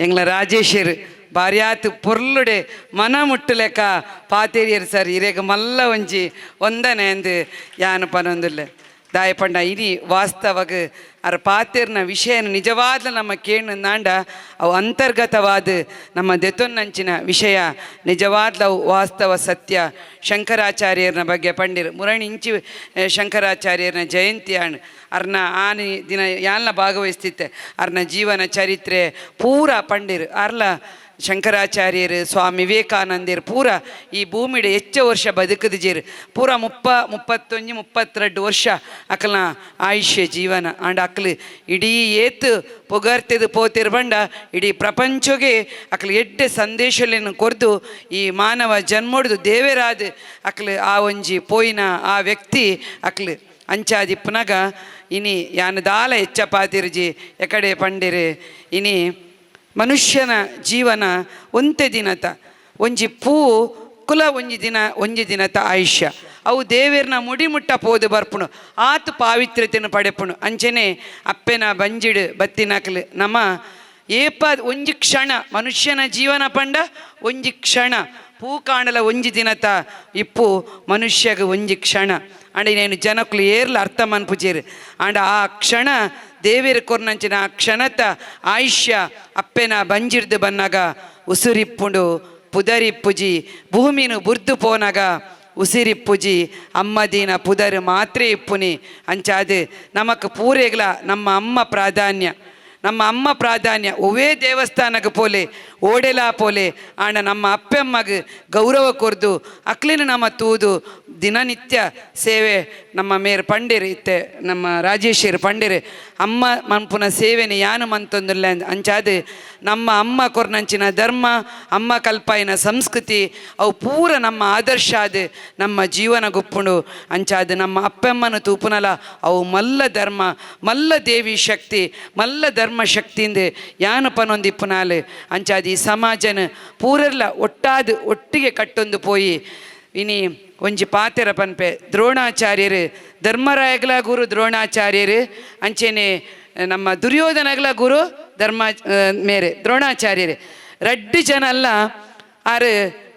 ಎಂಗ್ಲ ರಾಜೇಶರು ಬಾರ್ಯಾತ್ ಪೊರ್ಲುಡೆ ಮನ ಮುಟ್ಟುಲೆಕ್ಕ ಪಾತೇರಿಯರು ಸರ್ ಇರೇಗ ಮಲ್ಲ ಒಂಜಿ ಒಂದನೆ ಅಂದು ಯಾನು ಪನೊಂದುಲ್ಲೆ. ದಾಯ ಪಂಡ ಇನಿ ವಾಸ್ತವಗ ಅರ ಪಾತೆರ್ನ ವಿಷಯನ ನಿಜವಾದ ನಮ್ಮ ಕೇಣು ಅವು ಅಂತರ್ಗತವಾದ ನಮ್ಮ ದೆತೊನ್ನಂಚಿನ ವಿಷಯ ನಿಜವಾದ್ಲ ಅವು ವಾಸ್ತವ ಸತ್ಯ. ಶಂಕರಾಚಾರ್ಯರನ ಬಗ್ಗೆ ಪಂಡಿರು ಮುರಣಿ ಇಂಚಿ ಶಂಕರಾಚಾರ್ಯರನ ಜಯಂತಿ ಆಣ್ ಅರ್ನ ಆನಿ ದಿನ ಯಾಲ್ನ ಭಾಗವಹಿಸ್ತಿತ್ತೆ ಅರ್ನ ಜೀವನ ಚರಿತ್ರೆ ಪೂರ ಪಂಡಿರು. ಅರ್ಲ ಶಂಕರಾಚಾರ್ಯರು ಸ್ವಾಮಿ ವಿವೇಕಾನಂದರು ಪೂರ ಈ ಭೂಮಿಡೆ ಹೆಚ್ಚು ವರ್ಷ ಬದುಕದಿಜೇರು ಪೂರ 31 32 ವರ್ಷ ಅಕಲ್ನ ಆಯುಷ್ಯ ಜೀವನ. ಆಂಡ ಅಕ್ಲು ಇಡೀ ಏತು ಪೊಗರ್ತೆದು ಪೋತಿರ್ ಬಂಡ ಇಡೀ ಪ್ರಪಂಚಗೆ ಅಕ್ಲು ಎಡ್ಡೆ ಸಂದೇಶలను ಕೊರ್ದು ಈ ಮಾನವ ಜನ್ಮೊಡ್ದು ದೇವರಾದ ಅಕ್ಲು ಆ ಒಂಜಿ ಪೋಯಿನ ಆ ವ್ಯಕ್ತಿ ಅಕ್ಲು ಅಂಚಾದಿ ಪುನಗ ಇನಿ ಯಾನ ದಾಲ ಹೆಚ್ಚ ಪಾತಿರ್ಜಿ ಎಕಡೆ ಪಂಡಿರು. ಇನಿ ಮನುಷ್ಯನ ಜೀವನ ಒಂತೆ ದಿನತ ಒಂಜಿ ಪೂ ಕುಲ ಒಂಜಿ ದಿನ ಒಂಜಿ ದಿನತ ಆಯುಷ್ಯ ಅವು ದೇವೇರ್ನ ಮುಡಿ ಮುಟ್ಟ ಪೋದು ಬರ್ಪುಣು ಆತು ಪಾವಿತ್ರ್ಯತೆಯನ್ನು ಪಡೆಪುಣು. ಅಂಚನೆ ಅಪ್ಪೆನ ಬಂಜಿಡು ಬತ್ತಿನಕ್ಲು ನಮ್ಮ ಏಪ ಒಂಜಿ ಕ್ಷಣ ಮನುಷ್ಯನ ಜೀವನ ಪಂಡ ಒಂಜಿ ಕ್ಷಣ ಪೂ ಕಾಣಲ ಒಂಜಿ ದಿನತ ಇಪ್ಪು ಮನುಷ್ಯಗ ಒಂಜಿ ಕ್ಷಣ. ಅಂಡ ನೇನು ಜನಕ್ಲು ಏರ್ಲ ಅರ್ಥ ಮನ್ಪುಜೇರು. ಅಂಡ ಆ ಕ್ಷಣ ದೇವೇರ್ ಕೊರ್ನಂಚಿನ ಆ ಕ್ಷಣತ ಆಯುಷ್ಯ ಅಪ್ಪೆನ ಬಂಜಿರ್ದು ಬನ್ನಾಗ ಉಸುರಿಪ್ಪುಂಡು ಪುದರಿಪ್ಪುಜಿ ಭೂಮಿನು ಬುರ್ದು ಪೋನಾಗ ಉಸಿರಿಪ್ಪುಜಿ ಅಮ್ಮದೀನ ಪುದರ್ ಮಾತ್ರೆ ಇಪ್ಪುನಿ. ಅಂಚಾದು ನಮಕ್ ಪೂರೆಗ್ಲ ನಮ್ಮ ಅಮ್ಮ ಪ್ರಾಧಾನ್ಯ, ನಮ್ಮ ಅಮ್ಮ ಪ್ರಾಧಾನ್ಯ. ಒವೇ ದೇವಸ್ಥಾನಕ್ಕೆ ಪೋಲೆ ಓಡೆಲಾ ಪೋಲೆ ಆಂಡ ನಮ್ಮ ಅಪ್ಪೆಮ್ಮಗ್ ಗೌರವ ಕೊರ್ದು ಅಕ್ಲಿನ ನಮ್ಮ ತೂದು ದಿನನಿತ್ಯ ಸೇವೆ ನಮ್ಮ ಮೇರ್ ಪಂಡಿರು ಇತ್ತೆ ನಮ್ಮ ರಾಜೇಶ್ವರಿ ಪಂಡಿರು ಅಮ್ಮ ಮನ್ಪುನ ಸೇವೆನೆ ಯಾನು ಮಂತೊಂದುಲ್ಲ. ಅಂಚಾದು ನಮ್ಮ ಅಮ್ಮ ಕೊರ್ನಂಚಿನ ಧರ್ಮ ಅಮ್ಮ ಕಲ್ಪಾಯಿನ ಸಂಸ್ಕೃತಿ ಅವು ಪೂರ ನಮ್ಮ ಆದರ್ಶ ಆದ ನಮ್ಮ ಜೀವನ ಗುಪ್ಪುಂಡು. ಅಂಚಾದು ನಮ್ಮ ಅಪ್ಪಮ್ಮನ ತೂಪುನಲ ಅವು ಮಲ್ಲ ಧರ್ಮ ಮಲ್ಲ ದೇವಿ ಶಕ್ತಿ ಮಲ್ಲ ಧರ್ಮ ಶಕ್ತಿಂದು ಯಾನು ಪನೊಂದಿಪ್ಪುನಾಲು. ಅಂಚಾದು ಈ ಸಮಾಜನ ಪೂರೆಲ್ಲ ಒಟ್ಟಾದು ಒಟ್ಟಿಗೆ ಕಟ್ಟೊಂದು ಪೋಯಿ ಇನಿ ಒಂಜಿ ಪಾತೆರ ಪನ್ಪೆ ದ್ರೋಣಾಚಾರ್ಯರು ಧರ್ಮರಾಯಗ್ಲ ಗುರು ದ್ರೋಣಾಚಾರ್ಯರು ಅಂಚೆನೆ ನಮ್ಮ ದುರ್ಯೋಧನಗ್ಲ ಗುರು ಧರ್ಮ ಮೇರೆ ದ್ರೋಣಾಚಾರ್ಯರು ರಡ್ಡು ಜನ ಅಲ್ಲ ಆರು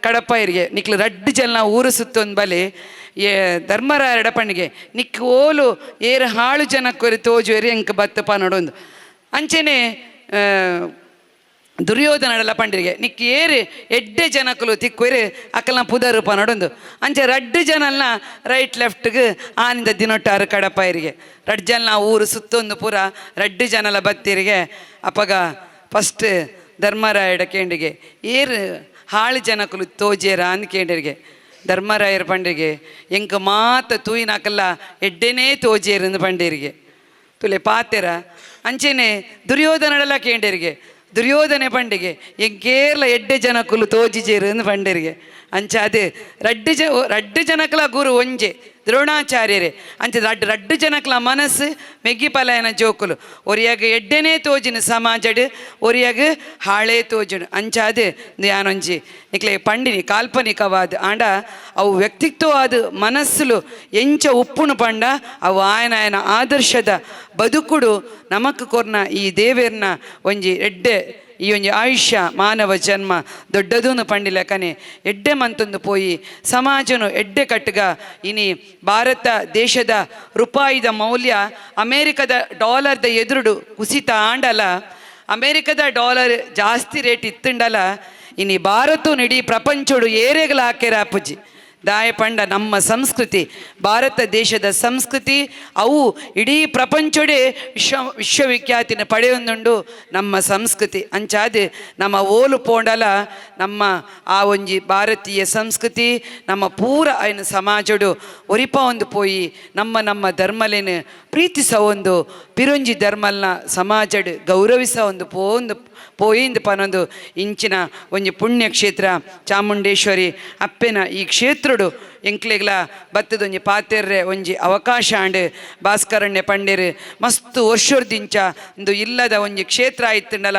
ಕಡಪ್ಪ ಇರಿಗೆ ನಿಕ್ಲು ರಡ್ಡು ಜನ ಊರು ಸುತ್ತೊಂದು ಬಲೆ ಏ ಧರ್ಮರಾಯರ ಪಣ್ಣಿಗೆ ನಿಕ್ ಓಲು ಏರು ಹಾಳು ಜನಕ್ಕೊರಿ ತೋಜುವೆರಿ ಎಂಕ್ ಬತ್ತಪ ನಡೊಂದು. ಅಂಚೆನೆ ದುರ್ಯೋಧನಡಲ ಪಂಡಿರಿಗೆ ನಿಕ್ ಏರು ಎಡ್ಡೆ ಜನಕುಲು ತಿಕ್ವೆರು ಅಕಲ್ನ ಪುದರು ಪನಡೊಂದು. ಅಂಚೆ ರಡ್ಡು ಜನಲ್ನ ರೈಟ್ ಲೆಫ್ಟ್ಗೆ ಆನಿಂದ ದಿನೊಟ್ಟಾರು ಕಡಪ ಇರಿಗೆ ರಡ್ಡು ಜನ ಊರು ಸುತ್ತೊಂದು ಪೂರ ರಡ್ಡು ಜನಲ ಬತ್ತಿರಿಗೆ. ಅಪಗ ಫಸ್ಟ್ ಧರ್ಮರಾಯಡ ಕೇಂಡಿಗೆ ಏರು ಹಾಳು ಜನಕುಲು ತೋಜೇರ ಅಂದ್ ಕೇಂಡಿರಿಗೆ. ಧರ್ಮರಾಯರ ಪಂಡಿಗೆ ಎಂಕ ಮಾತ ತೂಯಿನಾಕಲ್ಲ ಎಡ್ಡೆನೇ ತೋಜೇರಂದು ಪಂಡಿರಿಗೆ ತುಲೆ ಪಾತೆರ. ಅಂಚೆನೆ ದುರ್ಯೋಧನಡಲ ಕೇಂಡಿರಿಗೆ ದುರ್ಯೋಧನೆ ಪಂಡಿಗೆ ಎಂಕೇರ್ಲ ಎಡ್ಡೆ ಜನಕುಲು ತೋಜಿಜೇರು ಅಂದ್ ಪಂಡಿರಿಗೆ. ಅಂಚಾದೆ ರಡ್ಡು ಜನಕಲ ಗುರು ಒಂಜೆ ದ್ರೋಣಾಚಾರ್ಯರೇ. ಅಂಚೆ ರಡ್ಡು ರಡ್ಡು ಜನಕಲ ಮನಸ್ಸು ಮೆಗ್ಗಿ ಪಲಾಯನ ಜೋಕುಲು ಒರಿಯಾಗ ಎಡ್ಡೆನೇ ತೋಜಿನ ಸಮಾಜಡ್ ಒರಿಯಾಗ ಹಾಳೇ ತೋಜುನು. ಅಂಚಾದೆ ಯಾನೊಂಜಿ ನಿಕ್ಲೆ ಪಂಡಿನಿ ಕಾಲ್ಪನಿಕವಾದ ಆಂಡ ಅವು ವ್ಯಕ್ತಿತ್ವವಾದ ಮನಸ್ಸುಲು ಎಂಚ ಉಪ್ಪುನು ಪಂಡ ಅವು ಆಯನ ಆಯನ ಆದರ್ಶದ ಬದುಕುಡು ನಮಕ್ ಕೊರ್ನ ಈ ದೇವೇರ್ನ ಒಂಜಿ ಎಡ್ಡೆ ಈ ಒಂಜಿ ಆಯುಷ್ಯ ಮಾನವ ಜನ್ಮ ದೊಡ್ಡದೂನು ಪಂಡಿಲಕನೆ ಎಡ್ಡೆ ಮಂತೊಂದು ಪೋಯಿ ಸಮಾಜನು ಎಡ್ಡೆ ಕಟ್ಟುಗ. ಇನಿ ಭಾರತ ದೇಶದ ರೂಪಾಯಿದ ಮೌಲ್ಯ ಅಮೇರಿಕದ ಡಾಲರ್ದ ಎದುರುಡು ಕುಸಿತ ಆಂಡಲ ಅಮೇರಿಕದ ಡಾಲರ್ ಜಾಸ್ತಿ ರೇಟ್ ಇತ್ತುಂಡಲ ಇನಿ ಭಾರತ ಇಡೀ ಪ್ರಪಂಚೋಡು ಏರೆಗಲ ಹಾಕ್ಯಾರ ಅಪ್ಪುಜಿ. ದಾಯಪಂಡ ನಮ್ಮ ಸಂಸ್ಕೃತಿ, ಭಾರತ ದೇಶದ ಸಂಸ್ಕೃತಿ ಅವು ಇಡೀ ಪ್ರಪಂಚೋಡೆ ವಿಶ್ವವಿಖ್ಯಾತಿನ ಪಡೆಯೊಂದುಂಡು ನಮ್ಮ ಸಂಸ್ಕೃತಿ. ಅಂಚಾದ ನಮ್ಮ ಓಲು ಪೋಂಡಲ ನಮ್ಮ ಆ ಒಂಜಿ ಭಾರತೀಯ ಸಂಸ್ಕೃತಿ ನಮ್ಮ ಪೂರ ಐನ ಸಮಾಜಡು ಒರಿಪ ಒಂದು ಪೋಯಿ ನಮ್ಮ ನಮ್ಮ ಧರ್ಮಲೇನು ಪ್ರೀತಿಸ ಒಂದು ಪಿರೊಂಜಿ ಧರ್ಮಲ್ನ ಸಮಾಜಡ್ ಗೌರವಿಸ ಒಂದು ಪೋಂದು ಪೋಯಿಂದ್ ಪನೊಂದು ಇಂಚಿನ ಒಂಜಿ ಪುಣ್ಯಕ್ಷೇತ್ರ ಚಾಮುಂಡೇಶ್ವರಿ ಅಪ್ಪೆನ ಈ ಕ್ಷೇತ್ರಡು ಎಂಕ್ಲೆಗ್ಲ ಬತ್ತದೊಂಜಿ ಪಾತೆರ್ರೆ ಒಂಜಿ ಅವಕಾಶ ಆಂಡ್. ಭಾಸ್ಕರಣ್ಯ ಪಂಡೇರು ಮಸ್ತ್ ವರ್ಷೊರ್ದಿಂಚ ಇಂದು ಇಲ್ಲದ ಒಂಜಿ ಕ್ಷೇತ್ರ ಆಯ್ತುಂಡಲ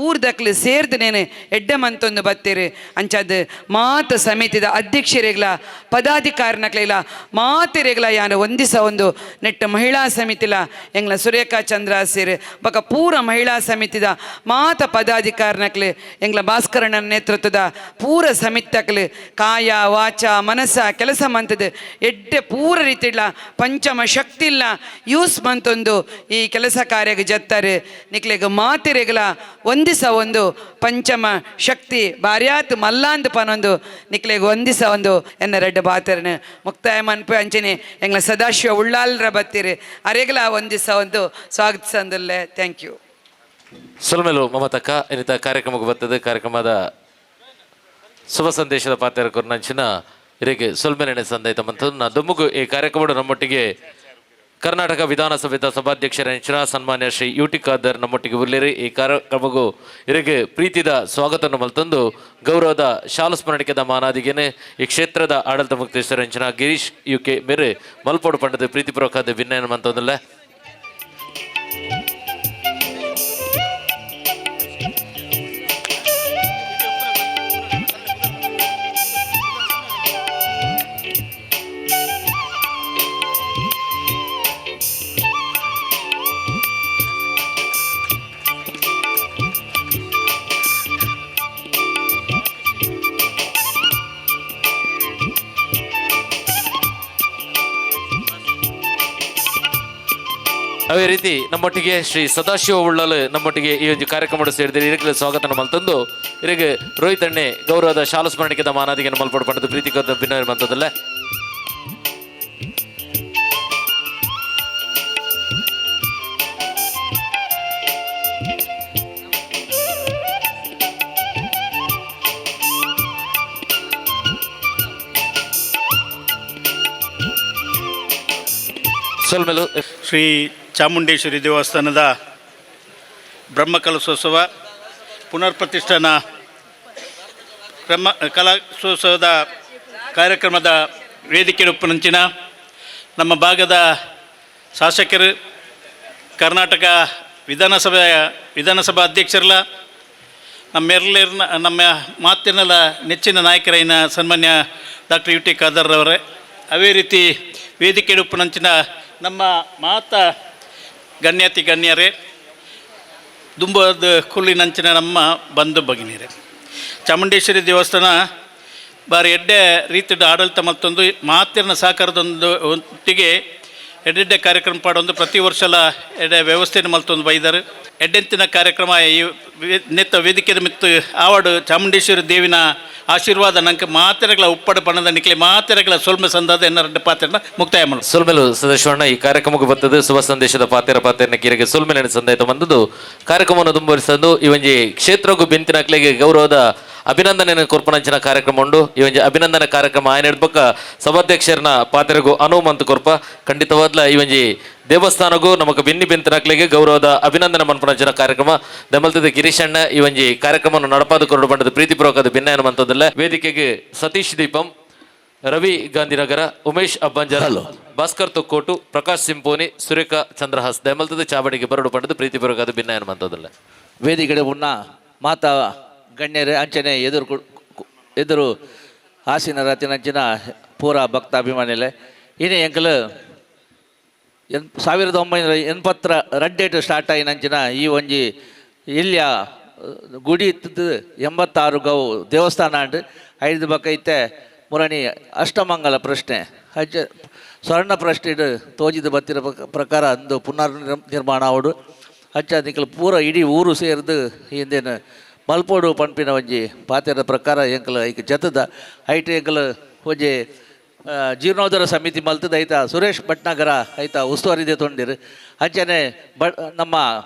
ಊರ್ದಕ್ಲು ಸೇರ್ದನೇನು ಎಡ್ಡೆ ಮಂತೊಂದು ಬತ್ತೇರು. ಅಂಚಾದ ಮಾತ ಸಮಿತಿದ ಅಧ್ಯಕ್ಷರಿಗ್ಲ ಪದಾಧಿಕಾರಿನಕ್ಲೆಗ್ಲ ಮಾತೆರೆಗ್ಲ ಯಾನು ಒಂದಿಸ ಒಂದು ನೆಟ್ಟ ಮಹಿಳಾ ಸಮಿತಿಲ ಎಂಗ್ಲ ಸುರೇಖಾ ಚಂದ್ರ ಸೇರು ಬೊಕ ಪೂರ ಮಹಿಳಾ ಸಮಿತಿದ ಮಾತ ಪದಾಧಿಕಾರಿನಕ್ಲು ಎಂಗ್ಲ ಭಾಸ್ಕರಣ್ಣನ ನೇತೃತ್ವದ ಪೂರ ಸಮಿತಕ್ಲು ಕಾಯ ವಾಚ ಮನಸ್ಸ ಕೆಲಸ ಮಂತದ ಎಡ್ಡೆ ಪೂರ ರೀತಿಡ್ಲ ಪಂಚಮ ಶಕ್ತಿ ಇಲ್ಲ ಯೂಸ್ ಮಂತೊಂದು ಈ ಕೆಲಸ ಕಾರ್ಯಕ್ಕೆ ಜತ್ತಾರೆ. ನಿಕ್ಲೆಗ್ ಮಾತಿರೆಗ್ಲ ಒಂದಿಸ ಒಂದು ಪಂಚಮ ಶಕ್ತಿ ಬಾರ್ಯಾತ್ ಮಲ್ಲಾಂದ್ ಪನೊಂದು ನಿಕ್ಲೆಗ್ ಒಂದಿಸ ಒಂದು ಎನ್ನ ರೆಡ್ಡ ಬಾತರನ ಮುಕ್ತಾಯ ಮನ್ಪು ಅಂಚನೆ ಎಂಗ್ಲ ಸದಾಶಿವ ಉಳ್ಳಾಲ್ರ ಬತ್ತೀರಿ ಅರೆಗ್ಲ ಒಂದಿಸ ಒಂದು ಸ್ವಾಗತಿಸಂದುಲ್ಲೆ. Thank you. ಸೊಲ್ಮೆಲು ಮಮತಕ್ಕ. ಇನ್ನಿತ ಕಾರ್ಯಕ್ರಮಕ್ಕೆ ಬರ್ತದೆ ಕಾರ್ಯಕ್ರಮದ ಶುಭ ಸಂದೇಶದ ಪಾತ್ರ ಕೊರ್ನಂಚಿನ ಇರೆಗೆ ಸೊಲ್ಮೆನೆ ಸಂದೈತ ಮಂತದ್ದು ನಾ ದುಮ್ಮುಗು ಈ ಕಾರ್ಯಕ್ರಮ ನಮ್ಮೊಟ್ಟಿಗೆ ಕರ್ನಾಟಕ ವಿಧಾನಸಭೆಯ ಸಭಾಧ್ಯಕ್ಷರ ಹೆಂಚಿನ ಸನ್ಮಾನ್ಯ ಶ್ರೀ ಯು ಟಿ ಖಾದರ್ ನಮ್ಮೊಟ್ಟಿಗೆ ಉಲ್ಲೇರಿ. ಈ ಕಾರ್ಯಕ್ರಮಗೂ ಇರೆಗೆ ಪ್ರೀತಿದ ಸ್ವಾಗತವನ್ನು ಮಲ್ತಂದು ಗೌರವದ ಶಾಲು ಸ್ಮರಣಿಕೆದ ಮಾನಾದಿಗೆನೆ ಈ ಕ್ಷೇತ್ರದ ಆಡಳಿತ ಮುಕ್ತೇಶ್ವರ ಹೆಂಚಿನ ಗಿರೀಶ್ ಯು ಕೆ ಮೇರೆ ಮಲ್ಪೋಡು ಪಂಡದ ಪ್ರೀತಿಪೂರ್ವಕದ ವಿನಯನ ಮಂತಂದಲ್ಲ. ಅದೇ ರೀತಿ ನಮ್ಮೊಟ್ಟಿಗೆ ಶ್ರೀ ಸದಾಶಿವ ಉಳ್ಳಾಲ್ ನಮ್ಮೊಟ್ಟಿಗೆ ಈ ಒಂದು ಕಾರ್ಯಕ್ರಮ ಸೇರಿದರೆ ಇದಕ್ಕೆ ಸ್ವಾಗತ ಮಲ್ತಂದು ಇರಿಗೆ ರೋಹಿತ್ ಅಣ್ಣೆ ಗೌರವದ ಶಾಲು ಸ್ಮರಣಿಕೆದ ಮಾನಾದಿಗೆ ಮಲ್ಪಡು ಪಡೆದು ಪ್ರೀತಿ ಭಿನ್ನ ಮಂತದಲ್ಲ. ಸೊಲ್ಮೆಲು. ಶ್ರೀ ಚಾಮುಂಡೇಶ್ವರಿ ದೇವಸ್ಥಾನದ ಬ್ರಹ್ಮಕಲಶೋತ್ಸವ ಪುನರ್ ಪ್ರತಿಷ್ಠಾನ ಬ್ರಹ್ಮ ಕಲಶೋತ್ಸವದ ಕಾರ್ಯಕ್ರಮದ ವೇದಿಕೆ ಉಪ್ಪುನಂಚಿನ ನಮ್ಮ ಭಾಗದ ಶಾಸಕರು, ಕರ್ನಾಟಕ ವಿಧಾನಸಭಾ ಅಧ್ಯಕ್ಷರಲ್ಲ, ನಮ್ಮೆಲ್ಲರನ್ನ ನಮ್ಮ ಮಾತಿನೆಲ್ಲ ನೆಚ್ಚಿನ ನಾಯಕರೈನ ಸನ್ಮಾನ್ಯ doctor U T Khader ಅವರೇ, ಅದೇ ರೀತಿ ವೇದಿಕೆ ಉಪ್ಪುನಂಚಿನ ನಮ್ಮ ಮಾತ ಗಣ್ಯಾತಿ ಗಣ್ಯರೇ, ದುಂಬದ ಕುಲ್ಲಿನಂಚಿನ ನಮ್ಮ ಬಂಧು ಭಗಿನಿಯರೇ, ಚಾಮುಂಡೇಶ್ವರಿ ದೇವಸ್ಥಾನ ಬಾರಿ ಎಡ್ಡೆ ರೀತಿಯ ಆಡಳಿತ ಮತ್ತೊಂದು ಮಾತಿನ ಸಹಕಾರದೊಂದು ಒಟ್ಟಿಗೆ ಎಡ್ಡೆಡ್ಡೆ ಕಾರ್ಯಕ್ರಮ ಪಾಡೊಂದು ಪ್ರತಿ ವರ್ಷಲ ಎಡ್ಡೆ ವ್ಯವಸ್ಥೆಯನ್ನು ಮಲ್ತೊಂದು ಬೈದರು. ಎಡ್ಡೆಂತಿನ ಕಾರ್ಯಕ್ರಮ ಈ ನೆತ್ತ ವೇದಿಕೆ ಮಿತ್ತು ಆವಾಡು ಚಾಮುಂಡೇಶ್ವರಿ ದೇವಿನ ಆಶೀರ್ವಾದ ನಂಗೆ ಮಾತೆರೆಗಳ ಉಪ್ಪಡು ಪಣದ ನಿಕ್ಲೆ ಮಾತೆರೆಗಳ ಸೊಲ್ಮೆ ಸಂದಾದ ಎನ್ನ ರೆಡ್ಡ ಪಾತ್ರನ ಮುಕ್ತಾಯ ಮಾಡು. ಸೊಲ್ಮೆಲು ಸದಸ್ಯಣ್ಣ. ಈ ಕಾರ್ಯಕ್ರಮಕ್ಕೆ ಬರ್ತದೆ ಶುಭ ಸಂದೇಶದ ಪಾತ್ರ ಪಾತ್ರನ ಕಿರಿಗೆ ಸೊಲ್ಮೆಲೆ ಸಂದಾಯಿತ ಬಂದದ್ದು ಕಾರ್ಯಕ್ರಮವನ್ನು ತುಂಬರಿಸಂದು ಈ ಒಂಜಿ ಕ್ಷೇತ್ರಕ್ಕೂ ಬೆಂತಿನಕ್ಲೆಗೆ ಗೌರವದ ಅಭಿನಂದನೆ ಕೊರ್ಪನಂಚಿನ ಕಾರ್ಯಕ್ರಮ ಉಂಡು. ಈ ಒಂಜಿ ಅಭಿನಂದನೆ ಕಾರ್ಯಕ್ರಮ ಆಯನ ಹಿಡ್ಬಕ್ಕ ಸಭಾಧ್ಯಕ್ಷರನ ಪಾತ್ರಗೂ ಅನುಮಂತ ಕೊರ್ಪ. ಖಂಡಿತವಾದ್ಲ ಈ ಒಂಜಿ ದೇವಸ್ಥಾನಗೂ ನಮಕ್ ಬೆನ್ನಿ ಬೆಂತಿನಕ್ಲೆಗೆ ಗೌರವದ ಅಭಿನಂದನೆ ಮನ್ಪನಂಚಿನ ಕಾರ್ಯಕ್ರಮ ದಮಲ್ತದ ಗಿರೀಶಣ್ಣ ಈ ಒಂಜಿ ಕಾರ್ಯಕ್ರಮವನ್ನು ನಡಪಾದ ಕೊರಡು ಬಂಡದ ಪ್ರೀತಿಪೂರ್ವಕದ ಭಿನ್ನಯನ ಮಂತದಲ್ಲ. ವೇದಿಕೆಗೆ ಸತೀಶ್ ದೀಪಂ, ರವಿ ಗಾಂಧಿನಗರ, ಉಮೇಶ್ ಅಬ್ಬಂಜರ, ಭಾಸ್ಕರ್ ತೊಕ್ಕೋಟು, ಪ್ರಕಾಶ್ ಸಿಂಪೋನಿ, ಸುರೇಖಾ ಚಂದ್ರಹಾಸ್ ದಮಲ್ತದ ಚಾವಡಿಗೆ ಬರಡು ಪಡೆದು ಪ್ರೀತಿಪೂರ್ವಕದ ಭಿನ್ನಯನ ಮಂತದಲ್ಲ. ವೇದಿಕೆಡೆ ಮುನ್ನ ಮಾತಾ ಗಣ್ಯರೇ, ಅಂಚನೆ ಎದುರು ಎದುರು ಹಾಸಿನ ರತಿನಂಚಿನ ಪೂರ ಭಕ್ತಾಭಿಮಾನಿಲೆ, ಇನಿ ಎಂಕಲು 1982 ಸ್ಟಾರ್ಟ್ ಆಯಿನಂಚಿನ ಈ ಒಂಜಿ ಇಲ್ಲಿಯ ಗುಡಿ ಇತ್ತದ್ದು 86 ಗೌ ದೇವಸ್ಥಾನ ಅಂಡ್ ಐದು ಬಕ್ಕ ಇತ್ತೆ ಮುರಣಿ ಅಷ್ಟಮಂಗಲ ಪ್ರಶ್ನೆ ಅಜ್ಜ ಸ್ವರ್ಣ ಪ್ರಶ್ನೆ ತೋಜಿದ ಬತ್ತಿರ ಪ್ರಕಾರ ಅಂದು ಪುನರ್ ನಿರ್ಮಾಣ ಅವಡು ಅಚ್ಚ ನಿಕಲ್ ಪೂರ ಇಡೀ ಊರು ಸೇರಿದು ಹಿಂದೇನು ಮಲ್ಪೋಡು ಪನ್ಪಿನ ಒಂಜಿ ಪಾತೆರದ ಪ್ರಕಾರ ಎಂಕಲ್ ಐಕ್ ಜತದ ಐಟ್ ಎಂಕಲ್ ಒಂಜಿ ಜೀರ್ಣೋದ್ಧಾರ ಸಮಿತಿ ಮಲ್ತದ ಐತ ಸುರೇಶ್ ಭಟ್ನಾಗರ ಐತ ಉಸ್ತುವಾರಿ ತೊಂದಿರು. ಅಂಚನೆ ನಮ್ಮ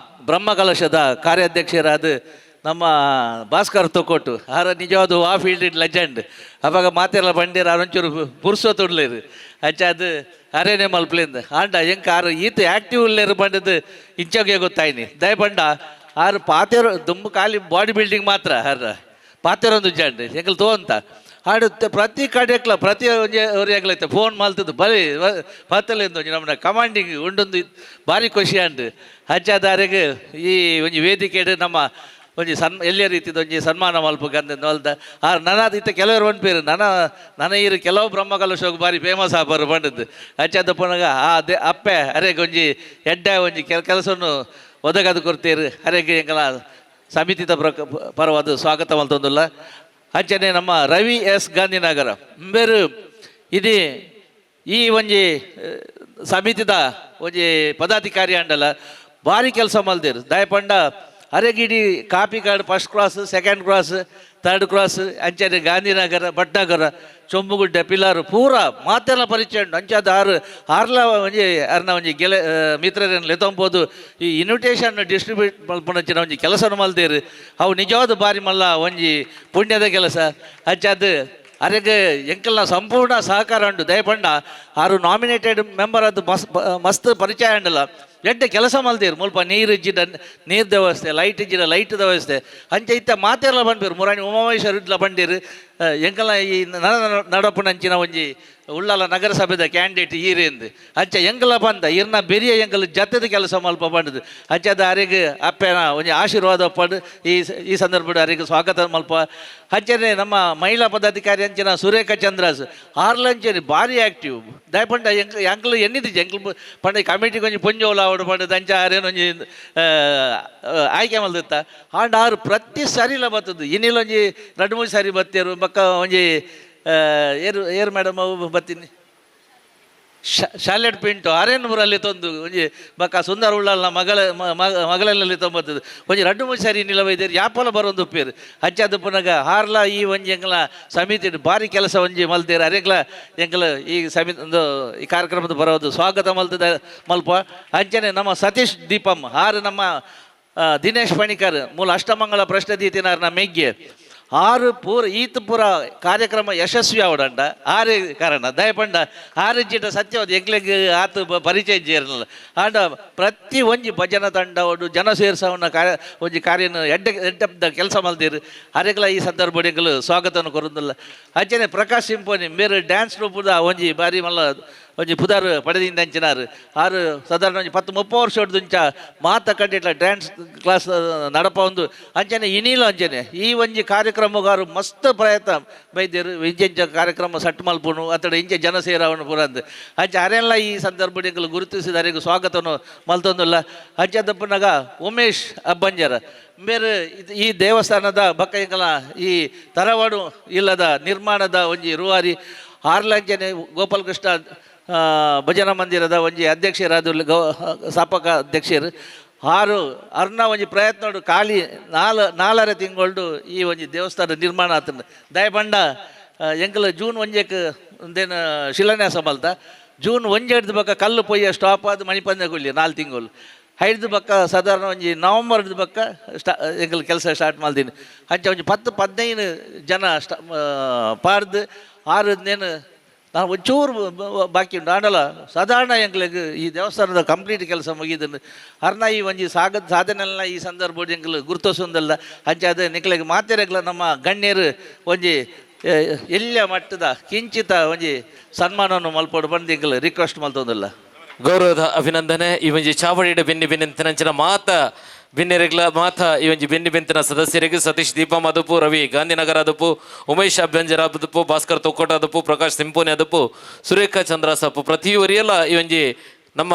ಬ್ರಹ್ಮಕಲಶದ ಕಾರ್ಯಾಧ್ಯಕ್ಷರಾದ ನಮ್ಮ ಭಾಸ್ಕರ್ ತೊಕೊಟ್ಟು ಆರ ನಿಜವಾದ ಆ ಫೀಲ್ಡ್ ಲೆಜೆಂಡ್. ಅವಾಗ ಮಾತೆಲ್ಲ ಬಂಡೀರ ಆರೊಂಚೂರು ಪುರ್ಸೋ ತುಡ್ಲೇರು ಅಂಚ ಅದು ಅರೇನೆ ಮಲ್ಪ್ಲಿಂದ ಆಂಡ ಎಂಕ ಆರು ಈತ ಆ್ಯಕ್ಟಿವ್ ಉಲ್ಲೇರು ಬಂಡದ್ದು ಇಂಚೋಗೆ ಗೊತ್ತಾಯ್ನಿ. ದಯಪಂಡ ಆರು ಪಾತೇರು ದುಂಬು ಖಾಲಿ ಬಾಡಿ ಬಿಲ್ಡಿಂಗ್ ಮಾತ್ರ ಆರ ಪಾತೇರೊಂದು ಜಂಡ್ ಎಂಕಲ್ ತೋಂತ ಆಡು ಪ್ರತಿ ಕಡೆಕ್ಲ ಪ್ರತಿ ಒಂಜಿ ಒರಿಯಾಗ್ಲೈತೆ ಫೋನ್ ಮಲ್ತದ್ದು ಬರೀ ಪತ್ತಲೆಂದು ಒಂಜಿ ನಮ್ಮನ ಕಮಾಂಡಿಂಗ್ ಉಂಡೊಂದು ಭಾರಿ ಖುಷಿ ಅಂಡ್. ಅಂಚಾದಾರೆಗ್ ಈ ಒಂಜಿ ವೇದಿಕೆ ನಮ್ಮ ಒಂಜಿ ಎಲ್ಲಿಯ ರೀತಿದ ಒಂಜಿ ಸನ್ಮಾನ ಮಲ್ಪ ಗಂಧ ಮಲ್ದ ಆರ್ ನನಾದ ಇತ್ತ ಕೆಲವರು ಪನ್ಪೇರು ನನ ನನ ಈರು ಕೆಲವು ಬ್ರಹ್ಮಕಲಶೋಗ್ ಬಾರಿ ಫೇಮಸ್ ಆಪರು ಪಂಡದ್ದು. ಅಂಚಾದ ಪುನಗ ಆ ದೆ ಅಪ್ಪೆ ಅರೆಗ್ ಒಂಜಿ ಎಡ್ಡೆ ಒಂಜಿ ಕೆಲಸವನ್ನು ಒದಗದು ಕೊಡ್ತೀರು. ಅರೆಗ್ ಎಂಕಲ ಸಮಿತಿದ ಪರವಾದ ಸ್ವಾಗತ ಮಲ್ತೊಂದುಲ್ಲ. ಅಂಚನೆ ನಮ್ಮ ರವಿ ಎಸ್ ಗಾಂಧಿನಗರ ಬೇರು ಇದು ಈ ಒಂಜಿ ಸಮಿತಿದ ಒಂಜಿ ಪದಾಧಿಕಾರಿ ಅಂಡಲ ಭಾರಿ ಕೆಲಸ ಮಲ್ದಿರು. ದಯಪಂಡ ಅರೆಗಿಡಿ Kapikad first cross, second cross, third cross, ಅಂಚನೆ ಗಾಂಧಿನಗರ, ಭಟ್ನಗರ, ಚೊಂಬುಗುಡ್ಡೆ, ಪಿಲಾರು ಪೂರ ಮಾತೆಲ್ಲ ಪರಿಚಯ ಉಂಟು. ಅಂಚಾದ ಆರು ಆರ್ಲ ಒಂಜಿ ಅರ್ನ ಒಂಜಿ ಗೆಲೆ ಮಿತ್ರರನ್ನು ಲೆತೊಂಬೋದು ಈ ಇನ್ವಿಟೇಷನ್ ಡಿಸ್ಟ್ರಿಬ್ಯೂಟ್ ಮಲ್ಪುನಂಚಿನ ಒಂಜಿ ಕೆಲಸನು ಮಲ್ದೇರು. ಅವು ನಿಜವಾದ ಬಾರಿ ಮಲ್ಲ ಒಂಜಿ ಪುಣ್ಯದ ಕೆಲಸ. ಅಂಚಾದ ಅರೆಗ್ ಎಂಕಲ್ನ ಸಂಪೂರ್ಣ ಸಹಕಾರ ಉಂಟು. ದಯಪಂಡ ಆರು ನಾಮಿನೇಟೆಡ್ ಮೆಂಬರ್ ಅದು ಮಸ್ತ್ ಪರಿಚಯ ಉಂಡಲ್ಲ ಎಡ್ಡೆ ಕೆಲಸ ಮಲ್ದೇರು. ಮುಲ್ಪ ನೀರು ಇಜ್ಜಿಡ ನೀರು ವ್ಯವಸ್ಥೆ, ಲೈಟ್ ಇಜ್ಜಿಡ ಲೈಟ್ ವ್ಯವಸ್ಥೆ, ಅಂಚ ಇತ್ತ ಮಾತೆಲ್ಲ ಬಂದಿರು. ಮುರಾಣಿ ಉಮಾಮಹೇಶ್ವರ ಇಡ್ಲ ಬಂದಿರು. ಎಂಕಲ್ನ ಈ ನಡಪುನಂಚಿನ ಒಂಜಿ ಉಳ್ಳಾಲ ನಗರಸಭೆದ ಕ್ಯಾಂಡಿಡೇಟ್ ಈರೇಂದು ಅಂಚ ಎಂಕಲ ಬಂದ ಇರ್ನ ಬೆರಿಯ ಎಂಕಲ್ ಜತೆದ ಕೆಲಸ ಮಲ್ಪ ಬಂದದು. ಅಂಚದ ಅರೆಗ್ ಅಪ್ಪೆನ ಒಂಜಿ ಆಶೀರ್ವಾದ ಪಡ್ ಈ ಈ ಸಂದರ್ಭದ ಅರೆಗ್ ಸ್ವಾಗತ ಮಲ್ಪ. ಅಂಚನೆ ನಮ್ಮ ಮಹಿಳಾ ಪದಾಧಿಕಾರಿ ಅಂಚಿನ ಸುರೇಖ ಚಂದ್ರಾಸ್ ಆರ್ಲಂಚನೆ ಭಾರಿ ಆ್ಯಕ್ಟಿವ್. ದಯಪಂಡ ಎಂಕ್ ಎಂಕಲ್ ಎನ್ನಿದ್ದು ಎಂಕಲ್ ಪಂಡ ಕಮಿಟಿಗೆ ಒಂಜಿ ಪೊಂಜೋಲ ಅವಡು ಪಂಡದ ಅಂಚ ಆರೇನು ಒಂಜಿ ಆಯ್ಕೆ ಮಲ್ದಿತ್ತ. ಆಂಡ ಆರು ಪ್ರತಿ ಸರಿಲ ಬತ್ತದು. ಇನ್ನಿಲ್ಲೊಂಜಿ ರಡ್ಡು ಮೂರು ಸರಿ ಬತ್ತೇರು. ಬಕ್ಕ ಒಂಜಿ ಏರು ಏರು ಮೇಡಮ್ ಅವು ಬತ್ತೀನಿ ಶಾಲೆಟ್ ಪಿಂಟು ಆರೇನು ಊರಲ್ಲಿ ತಂದು ಒಂಜಿ ಬಕ್ಕ ಸುಂದರ ಉಳ್ಳಾಲ್ನ ಮಗಳ ಮಗಳಲ್ಲಿ ತೊಂಬತ್ತದು ಒಂಜಿ ರಡ್ಡು ಮೂರು ಸರಿ ನಿಲವೈದೇರು ಯಾಪಲ ಬರೋದು ಉಪ್ಪೇರು. ಅಂಚಾದ ಪುನಗ ಹಾರ್ಲ ಈ ಒಂಜಿ ಎಂಕಲ ಸಮಿತಿ ಭಾರಿ ಕೆಲಸ ಒಂಜಿ ಮಲ್ತೇರು. ಅರೆಗ್ಲ ಎಂಕಲ ಈ ಸಮಿತಿ ಒಂದು ಈ ಕಾರ್ಯಕ್ರಮದ ಬರೋದು ಸ್ವಾಗತ ಮಲ್ತದ ಮಲ್ಪ. ಅಂಚನೆ ನಮ್ಮ ಸತೀಶ್ ದೀಪಂ ಹಾರು ನಮ್ಮ ದಿನೇಶ್ ಪಣಿಕರ್ ಮೂಲ ಅಷ್ಟಮಂಗಳ ಪ್ರಶ್ನೆ ದೀತಿನಾರ್ನ ಮೆಗ್ಗೆ ಆರು ಪೂರ ಈತ ಪೂರ ಕಾರ್ಯಕ್ರಮ ಯಶಸ್ವಿ ಆವಡಂಡ ಆರು ಕಾರಣ. ದಯಪಂಡ ಆರು ಜಿಟ ಸತ್ಯವಾದ ಎಂಕ್ಲೆಗ್ ಆತು ಪರಿಚಯ ಇಜ್ಜೇರ್ನಲ್ಲ. ಆಂಡ ಪ್ರತಿ ಒಂಜಿ ಭಜನ ತಂಡ ಒಡು ಜನ ಸೇರ್ಸವನ್ನ ಕಾರ್ಯ ಒಂಜಿ ಕಾರ್ಯನ ಎಡ್ಡೆ ಎಡ್ಡೆ ಕೆಲಸ ಮಲ್ದಿರು. ಅರೆಗ್ಲ ಈ ಸಂದರ್ಭ ಎಂಕಲು ಸ್ವಾಗತವನ್ನು ಕೊರೊಂದುಲ್ಲ. ಅಂಚನೆ ಪ್ರಕಾಶ್ ಸಿಂಪೋನಿ ಮೇರು ಡ್ಯಾನ್ಸ್ ರೂಪದ ಒಂಜಿ ಬಾರಿ ಮಲ್ಲ ಒಂಜಿ ಪುದಾರ್ ಪಡೆದಿಂದ ಅಂಚಿನಾರು ಆರು ಸಾಧಾರಣ ಒಂಜಿ 10-30 ವರ್ಷ ದುಂಚ ಮಾತ ಕಂಡಿಟ್ಲ ಡ್ಯಾನ್ಸ್ ಕ್ಲಾಸ್ ನಡಪ ಒಂದು ಅಂಚನೆ ಇನಿಲ ಅಂಚನೆ ಈ ಒಂಜಿ ಕಾರ್ಯಕ್ರಮಗಾರು ಮಸ್ತ್ ಪ್ರಯತ್ನ ಬೈದ್ಯರು ಇಂಚ ಕಾರ್ಯಕ್ರಮ ಸಟ್ ಮಲ್ಪುನು ಅತಡ ಇಂಚ ಜನ ಸೇರವನು ಪುರಂದು ಅಂಚ ಅರೆಲ್ಲ ಈ ಸಂದರ್ಭ ಎಂಕುಲು ಗುರುತಿಸಿದ ಅರೆಗ್ ಸ್ವಾಗತನು ಮಲ್ತೊಂದುಲ್ಲ. ಅಂಚ ದಪ್ಪನಗ ಉಮೇಶ್ ಅಬ್ಬಂಜರ ಬೇರೆ ಈ ದೇವಸ್ಥಾನದ ಬಕ್ಕ ಎಂಕಲ ಈ ತರವಾಡು ಇಲ್ಲದ ನಿರ್ಮಾಣದ ಒಂಜಿ ರೂವಾರಿ ಆರ್ಲಂಚನೆ ಗೋಪಾಲಕೃಷ್ಣ ಭಜನಾ ಮಂದಿರದ ಒಂಜಿ ಅಧ್ಯಕ್ಷರಾದ ಸ್ಥಾಪಕ ಅಧ್ಯಕ್ಷರು ಆರು ಅರ್ನ ಒಂಜಿ ಪ್ರಯತ್ನ ಖಾಲಿ 4.5 ತಿಂಗಳು ಈ ಒಂಜಿ ದೇವಸ್ಥಾನ ನಿರ್ಮಾಣ ಆತಂಡು. ದಯಪಂಡ ಎಂಕಲ್ ಜೂನ್ ಒಂಜೆಕ್ ಒಂದೇನು ಶಿಲಾನ್ಯಾಸ ಮಲ್ತ ಜೂನ್ ಒಂಜೆ ಹಿಡ್ದು ಬಕ್ಕ ಕಲ್ಲು ಪೊಯ್ಯ ಸ್ಟಾಪ್ ಆದ್ ಮಣಿಪಂದೆ ಗುಲ್ಲಿ 4 ತಿಂಗಳು ಐದು ಬಕ್ಕ ಸಾಧಾರಣ ಒಂಜಿ ನವಂಬರ್ ಹಿಡ್ದು ಬಕ್ಕ ಎಂಕಲ್ ಕೆಲಸ ಸ್ಟಾರ್ಟ್ ಮಲ್ದಿನಿ. ಅಂಚ ಒಂಜಿ 10-15 ಜನ ಪಾಡ್ದು ಆರು ನೇನು ನಾನು ಒಂಚೂರು ಬಾಕಿ ಉಂಟು. ಆಂಡಲ ಸಾಧಾರಣ ಎಂಕ್ಲೆಗ್ ಈ ದೇವಸ್ಥಾನದ ಕಂಪ್ಲೀಟ್ ಕೆಲಸ ಮುಗಿದನು. ಅರ್ನ ಈ ಒಂಜಿ ಸಾಧನೆಲ್ಲ ಈ ಸಂದರ್ಭ ಎಂಕ್ಲು ಗುರುತಿಸೊಂದಲ್ಲ. ಅಂಚ ಅದು ನಿಕ್ಲೆಗ್ ಮಾತೆರೆಗ್ಲ ನಮ್ಮ ಗಣ್ಯರು ಒಂಜಿ ಎಲ್ಯ ಮಟ್ಟದ ಕಿಂಚಿತ ಒಂಜಿ ಸನ್ಮಾನವನ್ನು ಮಲ್ಪೊಡು ಬಂದು ಎಂಕ್ಲು ರಿಕ್ವೆಸ್ಟ್ ಮಲ್ತೊಂದುಲ್ಲ. ಗೌರವದ ಅಭಿನಂದನೆ. ಈ ಒಂಜಿ ಚಾವಡಿಡ ಬೆನ್ನಿ ಬೆನ್ನಿಂತಿನಂಚಿನ ಮಾತ ಬಿನ್ನೆರೆಗ್ಲ ಮಾತ ಈ ಒಂಜಿ ಬೆನ್ನಿ ಬೆಂತಿನ ಸದಸ್ಯರಿಗೆ ಸತೀಶ್ ದೀಪಂ ಅದುಪು, ರವಿ ಗಾಂಧಿನಗರ ಅದುಪು, ಉಮೇಶ್ ಅಭ್ಯಂಜರ ಅದುಪು, ಭಾಸ್ಕರ್ ತೊಕ್ಕೋಟ ಅದುಪು, ಪ್ರಕಾಶ್ ಸಿಂಪೋನಿ ಅದುಪು, ಸುರೇಖಾ ಚಂದ್ರಸಪ್ಪು ಪ್ರತಿಯೊರಿಯಲ್ಲ ಈ ಒಂಜಿ ನಮ್ಮ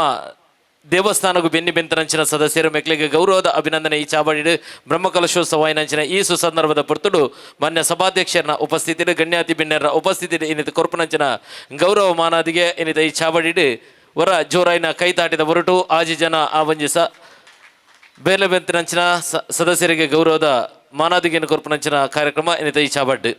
ದೇವಸ್ಥಾನಗೂ ಬೆನ್ನಿ ಬೆಂತನಂಚಿನ ಸದಸ್ಯರು ಮೆಕ್ಲಿಗೆ ಗೌರವದ ಅಭಿನಂದನೆ. ಈ ಚಾವಡಿಡು ಬ್ರಹ್ಮಕಲಶೋತ್ಸವ ಈ ಸುಸಂದರ್ಭದ ಪೊರ್ತುಡು ಮಾನ್ಯ ಸಭಾಧ್ಯಕ್ಷರ ಉಪಸ್ಥಿತಿ, ಗಣ್ಯಾತಿ ಬಿನ್ನೆರ ಉಪಸ್ಥಿತಿ ಇನ್ನಿತ ಕೊರ್ಪುನಂಚಿನ ಗೌರವ ಮಾನಾದಿಗೆ ಇನ್ನಿತ ಈ ಚಾವಡಿಡು ವರ ಜೋರಾಯಿನ ಕೈತಾಟಿದ ಹೊರಟು ಆಜಿ ಜನ ಆ ಒಂಜಿ ಸ ಬೇಲೆ ಬೆಂತಿನಂಚಿನ ಸದಸ್ಯರಿಗೆ ಗೌರವದ ಮಾನಾದಿಗೆಯನ್ನು ಕೊರ್ಪುನಂಚಿನ ಕಾರ್ಯಕ್ರಮ ಇನ್ನಿತ ಈ ಚಾವಡ್ಡು.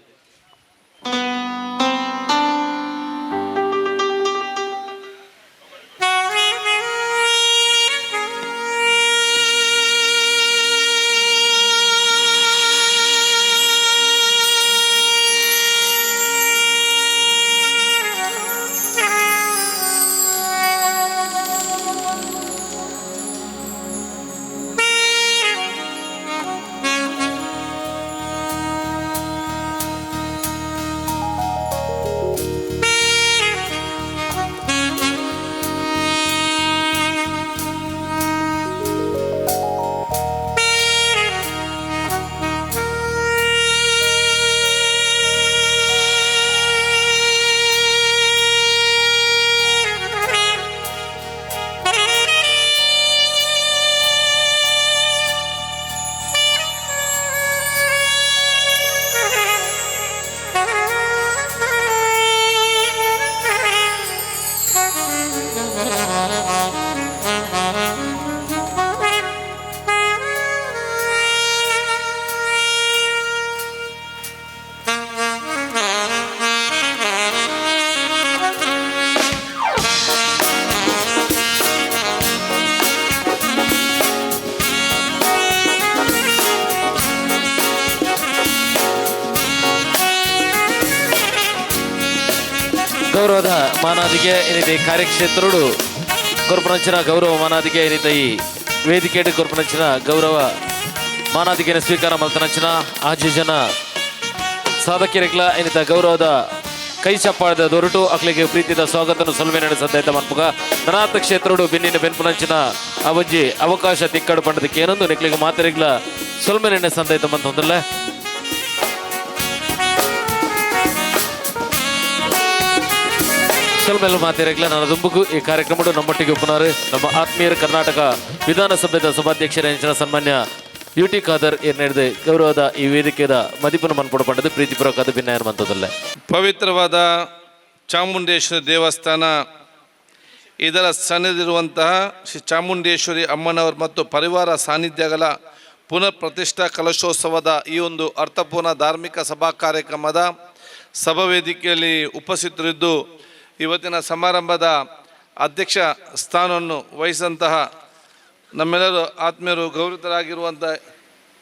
ಗೌರವದ ಮಾನಾದಿಗೆ ಏನಿದೆ ಕಾರ್ಯಕ್ಷೇತ್ರಡು ಕೊರ್ಪನಂಚಿನ ಗೌರವ ಮಾನಾದಿಗೆ ಏನಿದೆ ಈ ವೇದಿಕೆಡು ಕೊರ್ಪನಂಚಿನ ಗೌರವ ಮಾನಾದಿಗೆನ ಸ್ವೀಕಾರ ಮಲ್ತನಂಚಿನ ಆಜಿ ಜನ ಸಾಧಕಿಯರಿಗ್ಲ ಏನಿತ ಗೌರವದ ಕೈ ಚಪ್ಪಾಳದ ದೊರಟು ಅಕ್ಲಿಗೆ ಪ್ರೀತಿದ ಸ್ವಾಗತನು ಸೊಲ್ಮೆ ನಡೆಸದ್ದಾಯ್ತ ಮನ್ಪುಗ ನನಾಥ ಕ್ಷೇತ್ರಡು ಬೆನ್ನಿನ ಬೆನ್ಪುನಂಚಿನ ಅವಜ್ಜಿ ಅವಕಾಶ ತಿಕ್ಕಡು ಪಂಡದಕ್ಕೆ ಏನೊಂದು ನಿಕ್ಲಿಗೆ ಮಾತರಿಗ್ಲ ಸೊಲ್ಮೆ ನೆನೆ ಸಂದಾಯ್ತ ಮಂತೊಂದಲ್ಲ. ಸೊಲ್ಮೆಲ್ಲ ಮಾತಿರಗ್ಲ ನನ್ನ ದುಂಬುಗು ಈ ಕಾರ್ಯಕ್ರಮಡು ನಮ್ಮೊಟ್ಟಿಗೆ ಒಪ್ಪನಾರು ನಮ್ಮ ಆತ್ಮೀಯರು ಕರ್ನಾಟಕ ವಿಧಾನಸಭೆದ ಸಭಾಧ್ಯಕ್ಷರ ಹೆಂಚಿನ ಸನ್ಮಾನ್ಯ ಯು ಟಿ ಖಾದರ್ ಏನ್ ಗೌರವದ ಈ ವೇದಿಕೆದ ಮದಿಪನ ಮನ್ಪುಡು ಪಂಡದು ಪ್ರೀತಿಪೂರ್ವಕದ ಭಿನ್ನಾಯನ ಮಂತದಲ್ಲ. ಪವಿತ್ರವಾದ ಚಾಮುಂಡೇಶ್ವರಿ ದೇವಸ್ಥಾನ, ಇದರ ಸನ್ನಿಧಿರುವಂತಹ ಶ್ರೀ ಚಾಮುಂಡೇಶ್ವರಿ ಅಮ್ಮನವರು ಮತ್ತು ಪರಿವಾರ ಸಾನ್ನಿಧ್ಯಗಳ ಪುನರ್ ಪ್ರತಿಷ್ಠಾ ಕಲಶೋತ್ಸವದ ಈ ಒಂದು ಅರ್ಥಪೂರ್ಣ ಧಾರ್ಮಿಕ ಸಭಾ ಕಾರ್ಯಕ್ರಮದ ಸಭಾವೇದಿಕೆಯಲ್ಲಿ ಉಪಸ್ಥಿತರಿದ್ದು ಇವತ್ತಿನ ಸಮಾರಂಭದ ಅಧ್ಯಕ್ಷ ಸ್ಥಾನವನ್ನು ವಹಿಸಿದಂತಹ ನಮ್ಮೆಲ್ಲರೂ ಆತ್ಮೀಯರು ಗೌರವಿತರಾಗಿರುವಂಥ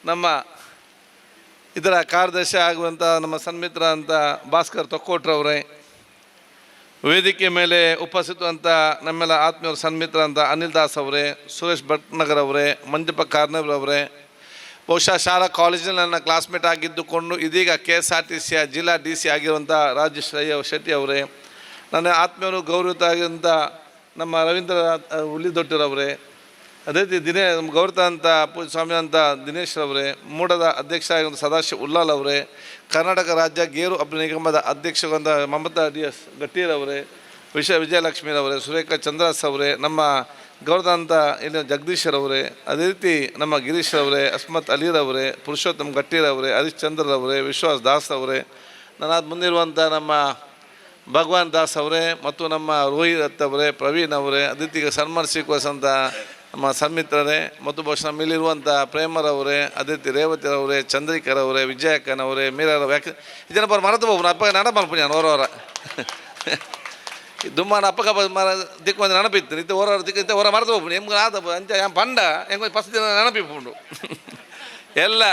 ನಮ್ಮ ಇದರ ಕಾರ್ಯದರ್ಶಿ ಆಗುವಂಥ ನಮ್ಮ ಸನ್ಮಿತ್ರ ಅಂತ ಭಾಸ್ಕರ್ ತೊಕ್ಕೋಟ್ರವರೇ, ವೇದಿಕೆ ಮೇಲೆ ಉಪಸ್ಥಿತವಂಥ ನಮ್ಮೆಲ್ಲ ಆತ್ಮೀಯರು ಸನ್ಮಿತ್ರ ಅಂತ ಅನಿಲ್ ದಾಸ್ ಅವರೇ, ಸುರೇಶ್ ಭಟ್ನಗರ್ ಅವರೇ, ಮಂಜಪ್ಪ ಕಾರ್ನವ್ರವರೇ, ಬಹುಶಃ ಶಾಲಾ ಕಾಲೇಜಿನಲ್ಲಿ ನನ್ನ ಕ್ಲಾಸ್ಮೇಟ್ ಆಗಿದ್ದುಕೊಂಡು ಇದೀಗ KSRTCಯ ಜಿಲ್ಲಾ DC ಆಗಿರುವಂಥ ರಾಜೇಶ್ ರೈ ಶೆಟ್ಟಿ ಅವರೇ, ನನ್ನ ಆತ್ಮೀಯರು ಗೌರವಿತ ಆಗಿರುವಂಥ ನಮ್ಮ ರವೀಂದ್ರ ಹುಲಿದೊಟ್ಟಿರವರೇ, ಅದೇ ರೀತಿ ದಿನೇ ನಮ್ಮ ಗೌರವ ಅಂತ ಪೂಜ್ಯ ಸ್ವಾಮಿ ಅಂತ ದಿನೇಶ್ರವರೇ, ಮೂಡದ ಅಧ್ಯಕ್ಷ ಆಗಿರುವಂಥ ಸದಾಶಿವ ಉಲ್ಲಾಲ್ ಅವರೇ, ಕರ್ನಾಟಕ ರಾಜ್ಯ ಗೇರು ಅಭಿವೃದ್ಧಿ ನಿಗಮದ ಅಧ್ಯಕ್ಷರಾದ ಮಮತಾ DS ಗಟ್ಟೀರವರೇ, ವಿಜಯಲಕ್ಷ್ಮೀರವರೇ, ಸುರೇಖಾ ಚಂದ್ರಾಸ್ ಅವರೇ, ನಮ್ಮ ಗೌರವ ಇಲ್ಲಿ ಜಗದೀಶ್ರವರೇ, ಅದೇ ರೀತಿ ನಮ್ಮ ಗಿರೀಶ್ರವರೇ, ಅಸ್ಮತ್ ಅಲಿರವರೇ, ಪುರುಷೋತ್ತಮ್ ಗಟ್ಟೀರವರೇ, ಹರಿಶ್ಚಂದ್ರರವರೇ, ವಿಶ್ವಾಸ್ ದಾಸ್ ಅವರೇ, ನನ್ನ ಮುಂದಿರುವಂಥ ನಮ್ಮ ಭಗವಾನ್ ದಾಸ್ ಅವರೇ ಮತ್ತು ನಮ್ಮ ರೋಹಿತ್ ಅವರೇ, ಪ್ರವೀಣ್ ಅವರೇ, ಅದೇ ರೀತಿ ಸನ್ಮಾನಿಸಿಕೋಸಂಥ ನಮ್ಮ ಸನ್ಮಿತ್ರರೇ ಮತ್ತು ಬಹುಶಃ ನಮ್ಮಲ್ಲಿರುವಂಥ ಪ್ರೇಮರವರೇ, ಅದೇ ರೀತಿ ರೇವತಿರವರೇ, ಚಂದ್ರಿಕರವರೇ, ವಿಜಯಕ್ಕನವರೇ, ಮೀರರವರೇ, ಯಾಕೆ ಇದನ್ನ ಬರ್ ಮರೆತು ಹೋಗ್ಬೋದು ಅಪ್ಪ ನಡ ಮಲ್ಪು ನಾನು ಹೊರವರ ದುಮ್ಮಾನ ಅಪ್ಪಗ ಮರ ದಿಕ್ಕು ಒಂದು ನೆನಪಿತ್ತು ನಿತ್ಯ ಹೊರ ದಿಕ್ಕು ಇಂತ ಹೊರ ಮರೆತು ಹೋಗ್ಬೋದು ನಿಮ್ಗೆ ಆದ ಅಂಚ ಪಂಡ ಹೆಂಗೆ ಫಸ್ಟ್ ದಿನ ನೆನಪಿಪ್ಪುಂಡು. ಎಲ್ಲ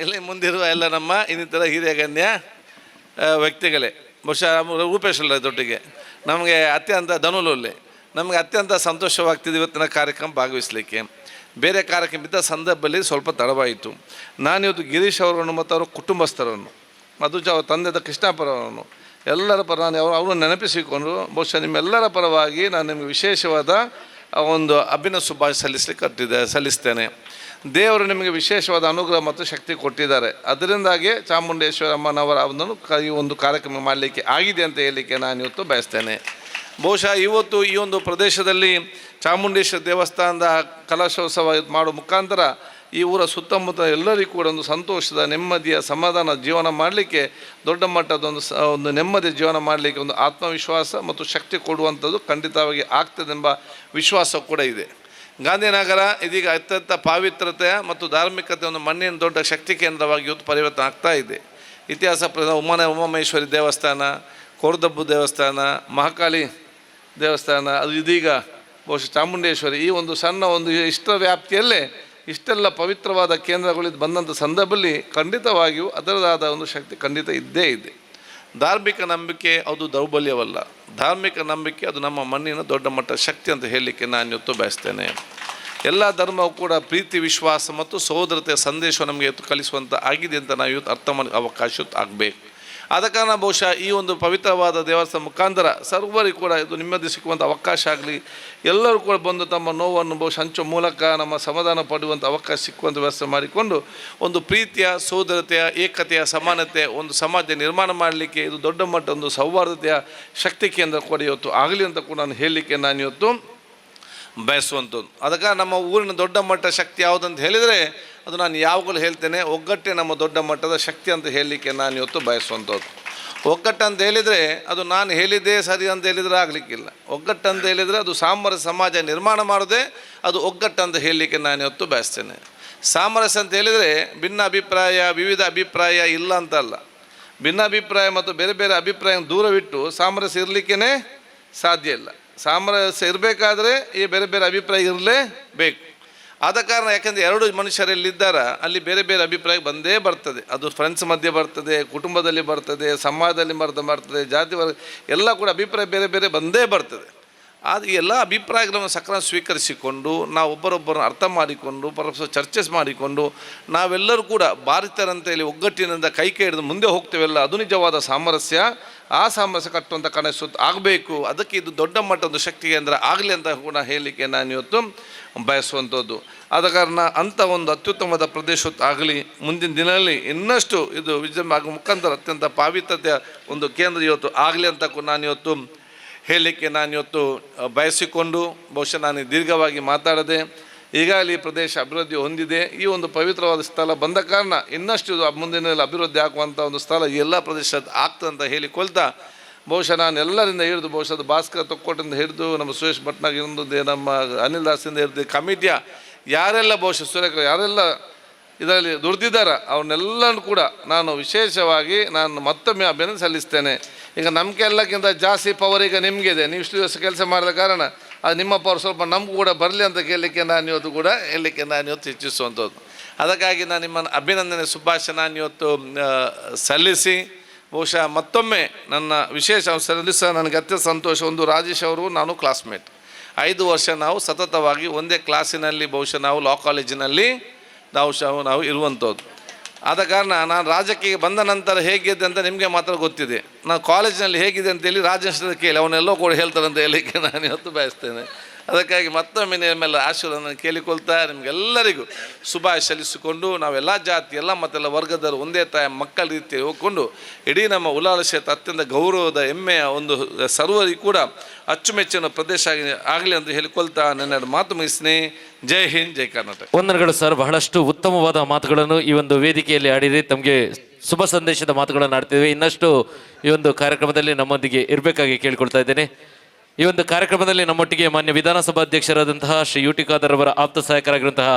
ಇಲ್ಲಿ ಮುಂದಿರುವ ಎಲ್ಲ ನಮ್ಮ ಇನ್ನಿತರ ಹಿರಿಯ ಗಣ್ಯ ವ್ಯಕ್ತಿಗಳೇ, ಬಹುಶಃ ರೂಪೇಶ್ ದೊಡ್ಡಿಗೆ ನಮಗೆ ಅತ್ಯಂತ ಧನುಲಲ್ಲಿ ನಮಗೆ ಅತ್ಯಂತ ಸಂತೋಷವಾಗ್ತಿದೆ ಇವತ್ತಿನ ಕಾರ್ಯಕ್ರಮ ಭಾಗವಹಿಸಲಿಕ್ಕೆ. ಬೇರೆ ಕಾರ್ಯಕ್ರಮ ಇದ್ದ ಸಂದರ್ಭದಲ್ಲಿ ಸ್ವಲ್ಪ ತಡವಾಯಿತು. ನಾನಿವತ್ತು ಗಿರೀಶ್ ಅವರನ್ನು ಮತ್ತು ಅವರ ಕುಟುಂಬಸ್ಥರನ್ನು ಮತ್ತು ಅವರ ತಂದೆದ ಕೃಷ್ಣಪ್ಪರವರನ್ನು ಎಲ್ಲರ ಪರ ನಾನು ಅವರನ್ನು ನೆನಪಿಸಿಕೊಂಡು ಬಹುಶಃ ನಿಮ್ಮೆಲ್ಲರ ಪರವಾಗಿ ನಾನು ನಿಮಗೆ ವಿಶೇಷವಾದ ಒಂದು ಅಭಿನವ ಶುಭಾಶಯ ಸಲ್ಲಿಸಲಿಕ್ಕೆ ಸಲ್ಲಿಸ್ತೇನೆ. ದೇವರು ನಿಮಗೆ ವಿಶೇಷವಾದ ಅನುಗ್ರಹ ಮತ್ತು ಶಕ್ತಿ ಕೊಟ್ಟಿದ್ದಾರೆ. ಅದರಿಂದಾಗಿ ಚಾಮುಂಡೇಶ್ವರ ಅಮ್ಮನವರ ಒಂದನ್ನು ಈ ಒಂದು ಕಾರ್ಯಕ್ರಮ ಮಾಡಲಿಕ್ಕೆ ಆಗಿದೆ ಅಂತ ಹೇಳಲಿಕ್ಕೆ ನಾನು ಇವತ್ತು ಬಯಸ್ತೇನೆ. ಬಹುಶಃ ಇವತ್ತು ಈ ಒಂದು ಪ್ರದೇಶದಲ್ಲಿ ಚಾಮುಂಡೇಶ್ವರ ದೇವಸ್ಥಾನದ ಕಲಶೋತ್ಸವ ಮಾಡುವ ಮುಖಾಂತರ ಈ ಊರ ಸುತ್ತಮುತ್ತ ಎಲ್ಲರಿಗೂ ಕೂಡ ಒಂದು ಸಂತೋಷದ ನೆಮ್ಮದಿಯ ಸಮಾಧಾನ ಜೀವನ ಮಾಡಲಿಕ್ಕೆ ದೊಡ್ಡ ಮಟ್ಟದ ಒಂದು ನೆಮ್ಮದಿ ಜೀವನ ಮಾಡಲಿಕ್ಕೆ ಒಂದು ಆತ್ಮವಿಶ್ವಾಸ ಮತ್ತು ಶಕ್ತಿ ಕೊಡುವಂಥದ್ದು ಖಂಡಿತವಾಗಿ ಆಗ್ತದೆಂಬ ವಿಶ್ವಾಸ ಕೂಡ ಇದೆ. ಗಾಂಧಿನಗರ ಇದೀಗ ಅತ್ಯಂತ ಪಾವಿತ್ರತೆಯ ಮತ್ತು ಧಾರ್ಮಿಕತೆಯ ಒಂದು ಮಣ್ಣಿನ ದೊಡ್ಡ ಶಕ್ತಿ ಕೇಂದ್ರವಾಗಿ ಇವತ್ತು ಪರಿವರ್ತನೆ ಆಗ್ತಾ ಇದೆ. ಇತಿಹಾಸ ಉಮಾಮಹೇಶ್ವರಿ ದೇವಸ್ಥಾನ, ಕೋರದಬ್ಬು ದೇವಸ್ಥಾನ, ಮಹಾಕಾಳಿ ದೇವಸ್ಥಾನ, ಅದು ಇದೀಗ ಬಹುಶಃ ಚಾಮುಂಡೇಶ್ವರಿ, ಈ ಒಂದು ಸಣ್ಣ ಒಂದು ಇಷ್ಟರ ವ್ಯಾಪ್ತಿಯಲ್ಲೇ ಇಷ್ಟೆಲ್ಲ ಪವಿತ್ರವಾದ ಕೇಂದ್ರಗಳು ಬಂದಂಥ ಸಂದರ್ಭದಲ್ಲಿ ಖಂಡಿತವಾಗಿಯೂ ಅದರದಾದ ಒಂದು ಶಕ್ತಿ ಖಂಡಿತ ಇದ್ದೇ ಇದೆ. ಧಾರ್ಮಿಕ ನಂಬಿಕೆ ಅದು ದೌರ್ಬಲ್ಯವಲ್ಲ, ಧಾರ್ಮಿಕ ನಂಬಿಕೆ ಅದು ನಮ್ಮ ಮಣ್ಣಿನ ದೊಡ್ಡ ಮಟ್ಟದ ಶಕ್ತಿ ಅಂತ ಹೇಳಲಿಕ್ಕೆ ನಾನು ಇವತ್ತು ಬಯಸ್ತೇನೆ. ಎಲ್ಲ ಧರ್ಮವೂ ಕೂಡ ಪ್ರೀತಿ, ವಿಶ್ವಾಸ ಮತ್ತು ಸಹೋದರತೆಯ ಸಂದೇಶ ನಮಗೆ ಇವತ್ತು ಕಲಿಸುವಂಥ ಆಗಿದೆ ಅಂತ ನಾವು ಇವತ್ತು ಅರ್ಥ ಮಾಡಿ ಅವಕಾಶ ಆಗಬೇಕು. ಆದ ಕಾರಣ ಬಹುಶಃ ಈ ಒಂದು ಪವಿತ್ರವಾದ ದೇವಸ್ಥಾನ ಮುಖಾಂತರ ಸರ್ವರಿಗೂ ಕೂಡ ಇದು ನೆಮ್ಮದಿ ಸಿಕ್ಕುವಂಥ ಅವಕಾಶ ಆಗಲಿ, ಎಲ್ಲರೂ ಕೂಡ ಬಂದು ತಮ್ಮ ನೋವನ್ನು ಬಹುಶಃ ಹಂಚುವ ಮೂಲಕ ನಮ್ಮ ಸಮಾಧಾನ ಪಡೆಯುವಂಥ ಅವಕಾಶ ಸಿಕ್ಕುವಂಥ ವ್ಯವಸ್ಥೆ ಮಾಡಿಕೊಂಡು ಒಂದು ಪ್ರೀತಿಯ, ಸೋದರತೆಯ, ಏಕತೆಯ, ಸಮಾನತೆ ಒಂದು ಸಮಾಜ ನಿರ್ಮಾಣ ಮಾಡಲಿಕ್ಕೆ ಇದು ದೊಡ್ಡ ಮಟ್ಟದ ಒಂದು ಸೌಹಾರ್ದತೆಯ ಶಕ್ತಿ ಕೇಂದ್ರ ಕೂಡ ಇವತ್ತು ಆಗಲಿ ಅಂತ ಕೂಡ ನಾನು ಹೇಳಲಿಕ್ಕೆ ನಾನು ಇವತ್ತು ಬಯಸುವಂಥದ್ದು. ಅದಕ್ಕೆ ನಮ್ಮ ಊರಿನ ದೊಡ್ಡ ಮಟ್ಟ ಶಕ್ತಿ ಯಾವುದಂತ ಹೇಳಿದರೆ ಅದು ನಾನು ಯಾವಾಗಲೂ ಹೇಳ್ತೇನೆ, ಒಗ್ಗಟ್ಟೇ ನಮ್ಮ ದೊಡ್ಡ ಮಟ್ಟದ ಶಕ್ತಿ ಅಂತ ಹೇಳಲಿಕ್ಕೆ ನಾನು ಇವತ್ತು ಬಯಸುವಂಥದ್ದು. ಒಗ್ಗಟ್ಟು ಅಂತ ಹೇಳಿದರೆ ಅದು ನಾನು ಹೇಳಿದ್ದೇ ಸರಿ ಅಂತ ಹೇಳಿದರೆ ಆಗಲಿಕ್ಕಿಲ್ಲ. ಒಗ್ಗಟ್ಟು ಅಂತ ಹೇಳಿದರೆ ಅದು ಸಾಮರಸ್ಯ ಸಮಾಜ ನಿರ್ಮಾಣ ಮಾಡೋದೇ ಅದು ಒಗ್ಗಟ್ಟು ಅಂತ ಹೇಳಲಿಕ್ಕೆ ನಾನು ಇವತ್ತು ಬಯಸ್ತೇನೆ. ಸಾಮರಸ್ಯ ಅಂತ ಹೇಳಿದರೆ ಭಿನ್ನ ಅಭಿಪ್ರಾಯ, ವಿವಿಧ ಅಭಿಪ್ರಾಯ ಇಲ್ಲ ಅಂತಲ್ಲ. ಭಿನ್ನಾಭಿಪ್ರಾಯ ಮತ್ತು ಬೇರೆ ಬೇರೆ ಅಭಿಪ್ರಾಯ ದೂರವಿಟ್ಟು ಸಾಮರಸ್ಯ ಇರಲಿಕ್ಕೇ ಸಾಧ್ಯ ಇಲ್ಲ. ಸಾಮರಸ್ಯ ಇರಬೇಕಾದ್ರೆ ಈ ಬೇರೆ ಬೇರೆ ಅಭಿಪ್ರಾಯ ಇರಲೇಬೇಕು. ಆದ ಕಾರಣ ಯಾಕೆಂದರೆ ಎರಡು ಮನುಷ್ಯರೆಲ್ಲಿದ್ದಾರ ಅಲ್ಲಿ ಬೇರೆ ಬೇರೆ ಅಭಿಪ್ರಾಯ ಬಂದೇ ಬರ್ತದೆ. ಅದು ಫ್ರೆಂಡ್ಸ್ ಮಧ್ಯೆ ಬರ್ತದೆ, ಕುಟುಂಬದಲ್ಲಿ ಬರ್ತದೆ, ಸಮಾಜದಲ್ಲಿ ಬರ್ತದೆ, ಜಾತಿ ವರ್ಗ ಎಲ್ಲ ಕೂಡ ಅಭಿಪ್ರಾಯ ಬೇರೆ ಬೇರೆ ಬಂದೇ ಬರ್ತದೆ. ಆದರೆ ಈ ಎಲ್ಲ ಅಭಿಪ್ರಾಯಗಳನ್ನು ಸಕ್ರ ಸ್ವೀಕರಿಸಿಕೊಂಡು ನಾವು ಒಬ್ಬರೊಬ್ಬರನ್ನು ಅರ್ಥ ಮಾಡಿಕೊಂಡು ಪರಸ್ಪರ ಚರ್ಚೆ ಮಾಡಿಕೊಂಡು ನಾವೆಲ್ಲರೂ ಕೂಡ ಭಾರತೀಯರಂತ ಇಲ್ಲಿ ಒಗ್ಗಟ್ಟಿನಿಂದ ಕೈ ಕೈ ಹಿಡಿದು ಮುಂದೆ ಹೋಗ್ತೇವೆಲ್ಲ, ಅದು ನಿಜವಾದ ಸಾಮರಸ್ಯ. ಆ ಸಾಮರಸ್ಯ ಕಟ್ಟುವಂಥ ಕನಸು ಆಗಬೇಕು. ಅದಕ್ಕೆ ಇದು ದೊಡ್ಡ ಮಟ್ಟದ ಶಕ್ತಿ ಕೇಂದ್ರ ಆಗಲಿ ಅಂತ ಕೂಡ ಹೇಳಲಿಕ್ಕೆ ನಾನು ಇವತ್ತು ಬಯಸುವಂಥದ್ದು. ಆದ ಕಾರಣ ಅಂಥ ಒಂದು ಅತ್ಯುತ್ತಮವಾದ ಪ್ರದೇಶ ಆಗಲಿ, ಮುಂದಿನ ದಿನದಲ್ಲಿ ಇನ್ನಷ್ಟು ಇದು ವಿಜೃಂಭಣೆ ಆಗುವ ಮುಖಾಂತರ ಅತ್ಯಂತ ಪಾವಿತ್ರ್ಯತೆಯ ಒಂದು ಕೇಂದ್ರ ಇವತ್ತು ಆಗಲಿ ಅಂತ ಕೂಡ ನಾನಿವತ್ತು ಹೇಳಲಿಕ್ಕೆ ನಾನಿವತ್ತು ಬಯಸಿಕೊಂಡು, ಬಹುಶಃ ನಾನು ದೀರ್ಘವಾಗಿ ಮಾತಾಡದೆ, ಈಗಾಗಲೇ ಈ ಪ್ರದೇಶ ಅಭಿವೃದ್ಧಿ ಹೊಂದಿದೆ. ಈ ಒಂದು ಪವಿತ್ರವಾದ ಸ್ಥಳ ಬಂದ ಕಾರಣ ಇನ್ನಷ್ಟು ಇದು ಮುಂದಿನ ಅಭಿವೃದ್ಧಿ ಆಗುವಂಥ ಒಂದು ಸ್ಥಳ ಈ ಎಲ್ಲ ಪ್ರದೇಶ ಆಗ್ತದಂತ ಹೇಳಿಕೊಳ್ತಾ, ಬಹುಶಃ ನಾನು ಎಲ್ಲರಿಂದ ಹಿಡಿದು, ಬಹುಶಃ ಅದು ಭಾಸ್ಕರ್ ತೊಕ್ಕೋಟಿಂದ ಹಿಡಿದು ನಮ್ಮ ಸುರೇಶ್ ಭಟ್ನಾಗಿಂದ, ನಮ್ಮ ಅನಿಲ್ ದಾಸಿಂದ ಹಿಡಿದು ಕಮಿಟಿಯ ಯಾರೆಲ್ಲ ಬಹುಶಃ ಸುರೇಖ ಯಾರೆಲ್ಲ ಇದರಲ್ಲಿ ದುಡಿದಿದ್ದಾರೆ ಅವ್ರನ್ನೆಲ್ಲನೂ ಕೂಡ ನಾನು ವಿಶೇಷವಾಗಿ ನಾನು ಮತ್ತೊಮ್ಮೆ ಅಭಿನಂದನೆ ಸಲ್ಲಿಸ್ತೇನೆ. ಈಗ ನಮಗೆಲ್ಲಕ್ಕಿಂತ ಜಾಸ್ತಿ ಪವರ್ ಈಗ ನಿಮಗಿದೆ. ನೀವು ಇಷ್ಟು ದಿವಸ ಕೆಲಸ ಮಾಡಿದ ಕಾರಣ ಅದು ನಿಮ್ಮ ಪವರ್ ಸ್ವಲ್ಪ ನಮಗೂ ಕೂಡ ಬರಲಿ ಅಂತ ಕೇಳಲಿಕ್ಕೆ ನಾನು ಇವತ್ತು ಕೂಡ ಹೇಳಲಿಕ್ಕೆ ನಾನು ಇವತ್ತು ಇಚ್ಛಿಸುವಂಥದ್ದು. ಅದಕ್ಕಾಗಿ ನಾನು ನಿಮ್ಮನ್ನು ಅಭಿನಂದನೆ ಶುಭಾಶಯ ನಾನು ಇವತ್ತು ಸಲ್ಲಿಸಿ, ಬಹುಶಃ ಮತ್ತೊಮ್ಮೆ ನನ್ನ ವಿಶೇಷ ಸಲ್ಲಿಸ ನನಗೆ ಅತ್ಯಂತ ಸಂತೋಷ. ಒಂದು ರಾಜೇಶ್ ಅವರು ನಾನು ಕ್ಲಾಸ್ಮೇಟ್, 5 ವರ್ಷ ನಾವು ಸತತವಾಗಿ ಒಂದೇ ಕ್ಲಾಸಿನಲ್ಲಿ ಬಹುಶಃ ನಾವು ಲಾ ಕಾಲೇಜಿನಲ್ಲಿ ನಾವು ಇರುವಂಥದ್ದು. ಆದ ಕಾರಣ ನಾನು ರಾಜಕೀಯಕ್ಕೆ ಬಂದ ನಂತರ ಹೇಗಿದೆ ಅಂತ ನಿಮಗೆ ಮಾತ್ರ ಗೊತ್ತಿದೆ. ನಾನು ಕಾಲೇಜಿನಲ್ಲಿ ಹೇಗಿದೆ ಅಂತೇಳಿ ರಾಜೇಶ್ ಕೇಳಿ ಅವನ್ನೆಲ್ಲೋ ಕೂಡ ಹೇಳ್ತಾರೆ ಅಂತ ಹೇಳಲಿಕ್ಕೆ ನಾನು ಇವತ್ತು ಬಯಸ್ತೇನೆ. ಅದಕ್ಕಾಗಿ ಮತ್ತೊಮ್ಮೆ ನಿಮ್ಮೆಲ್ಲ ಆಶೀರ್ವಾದವನ್ನು ಕೇಳಿಕೊಳ್ತಾ ನಿಮಗೆಲ್ಲರಿಗೂ ಶುಭಾಶಯ ಸಲ್ಲಿಸಿಕೊಂಡು, ನಾವೆಲ್ಲ ಜಾತಿ ಎಲ್ಲ ಮತ್ತೆಲ್ಲ ವರ್ಗದವರು ಒಂದೇ ತಾಯ ಮಕ್ಕಳ ರೀತಿ ಹೋಗ್ಕೊಂಡು ಇಡೀ ನಮ್ಮ ಉಳ್ಳಾಲ ಕ್ಷೇತ್ರ ಅತ್ಯಂತ ಗೌರವದ ಹೆಮ್ಮೆಯ ಒಂದು ಸರ್ವರಿಗೂ ಕೂಡ ಅಚ್ಚುಮೆಚ್ಚಿನ ಪ್ರದೇಶ ಆಗಲಿ ಅಂತ ಹೇಳಿಕೊಳ್ತಾ ನನ್ನ ಮಾತು ಮುಗಿಸ್ತೀನಿ. ಜೈ ಹಿಂದ್, ಜೈ ಕರ್ನಾಟಕ. ವಂದನೆಗಳು ಸರ್. ಬಹಳಷ್ಟು ಉತ್ತಮವಾದ ಮಾತುಗಳನ್ನು ಈ ಒಂದು ವೇದಿಕೆಯಲ್ಲಿ ಆಡಿರಿ. ತಮಗೆ ಶುಭ ಸಂದೇಶದ ಮಾತುಗಳನ್ನು ಆಡ್ತಿದ್ದೇವೆ. ಇನ್ನಷ್ಟು ಈ ಒಂದು ಕಾರ್ಯಕ್ರಮದಲ್ಲಿ ನಮ್ಮೊಂದಿಗೆ ಇರಬೇಕಾಗಿ ಕೇಳಿಕೊಳ್ತಾ ಇದ್ದೇನೆ. ಈ ಒಂದು ಕಾರ್ಯಕ್ರಮದಲ್ಲಿ ನಮ್ಮೊಟ್ಟಿಗೆ ಮಾನ್ಯ ವಿಧಾನಸಭಾಧ್ಯಕ್ಷರಾದಂತಹ ಶ್ರೀ ಯು ಟಿ ಖಾದರ್ ಅವರ ಆಪ್ತ ಸಹಾಯಕರಾಗಿರುವಂತಹ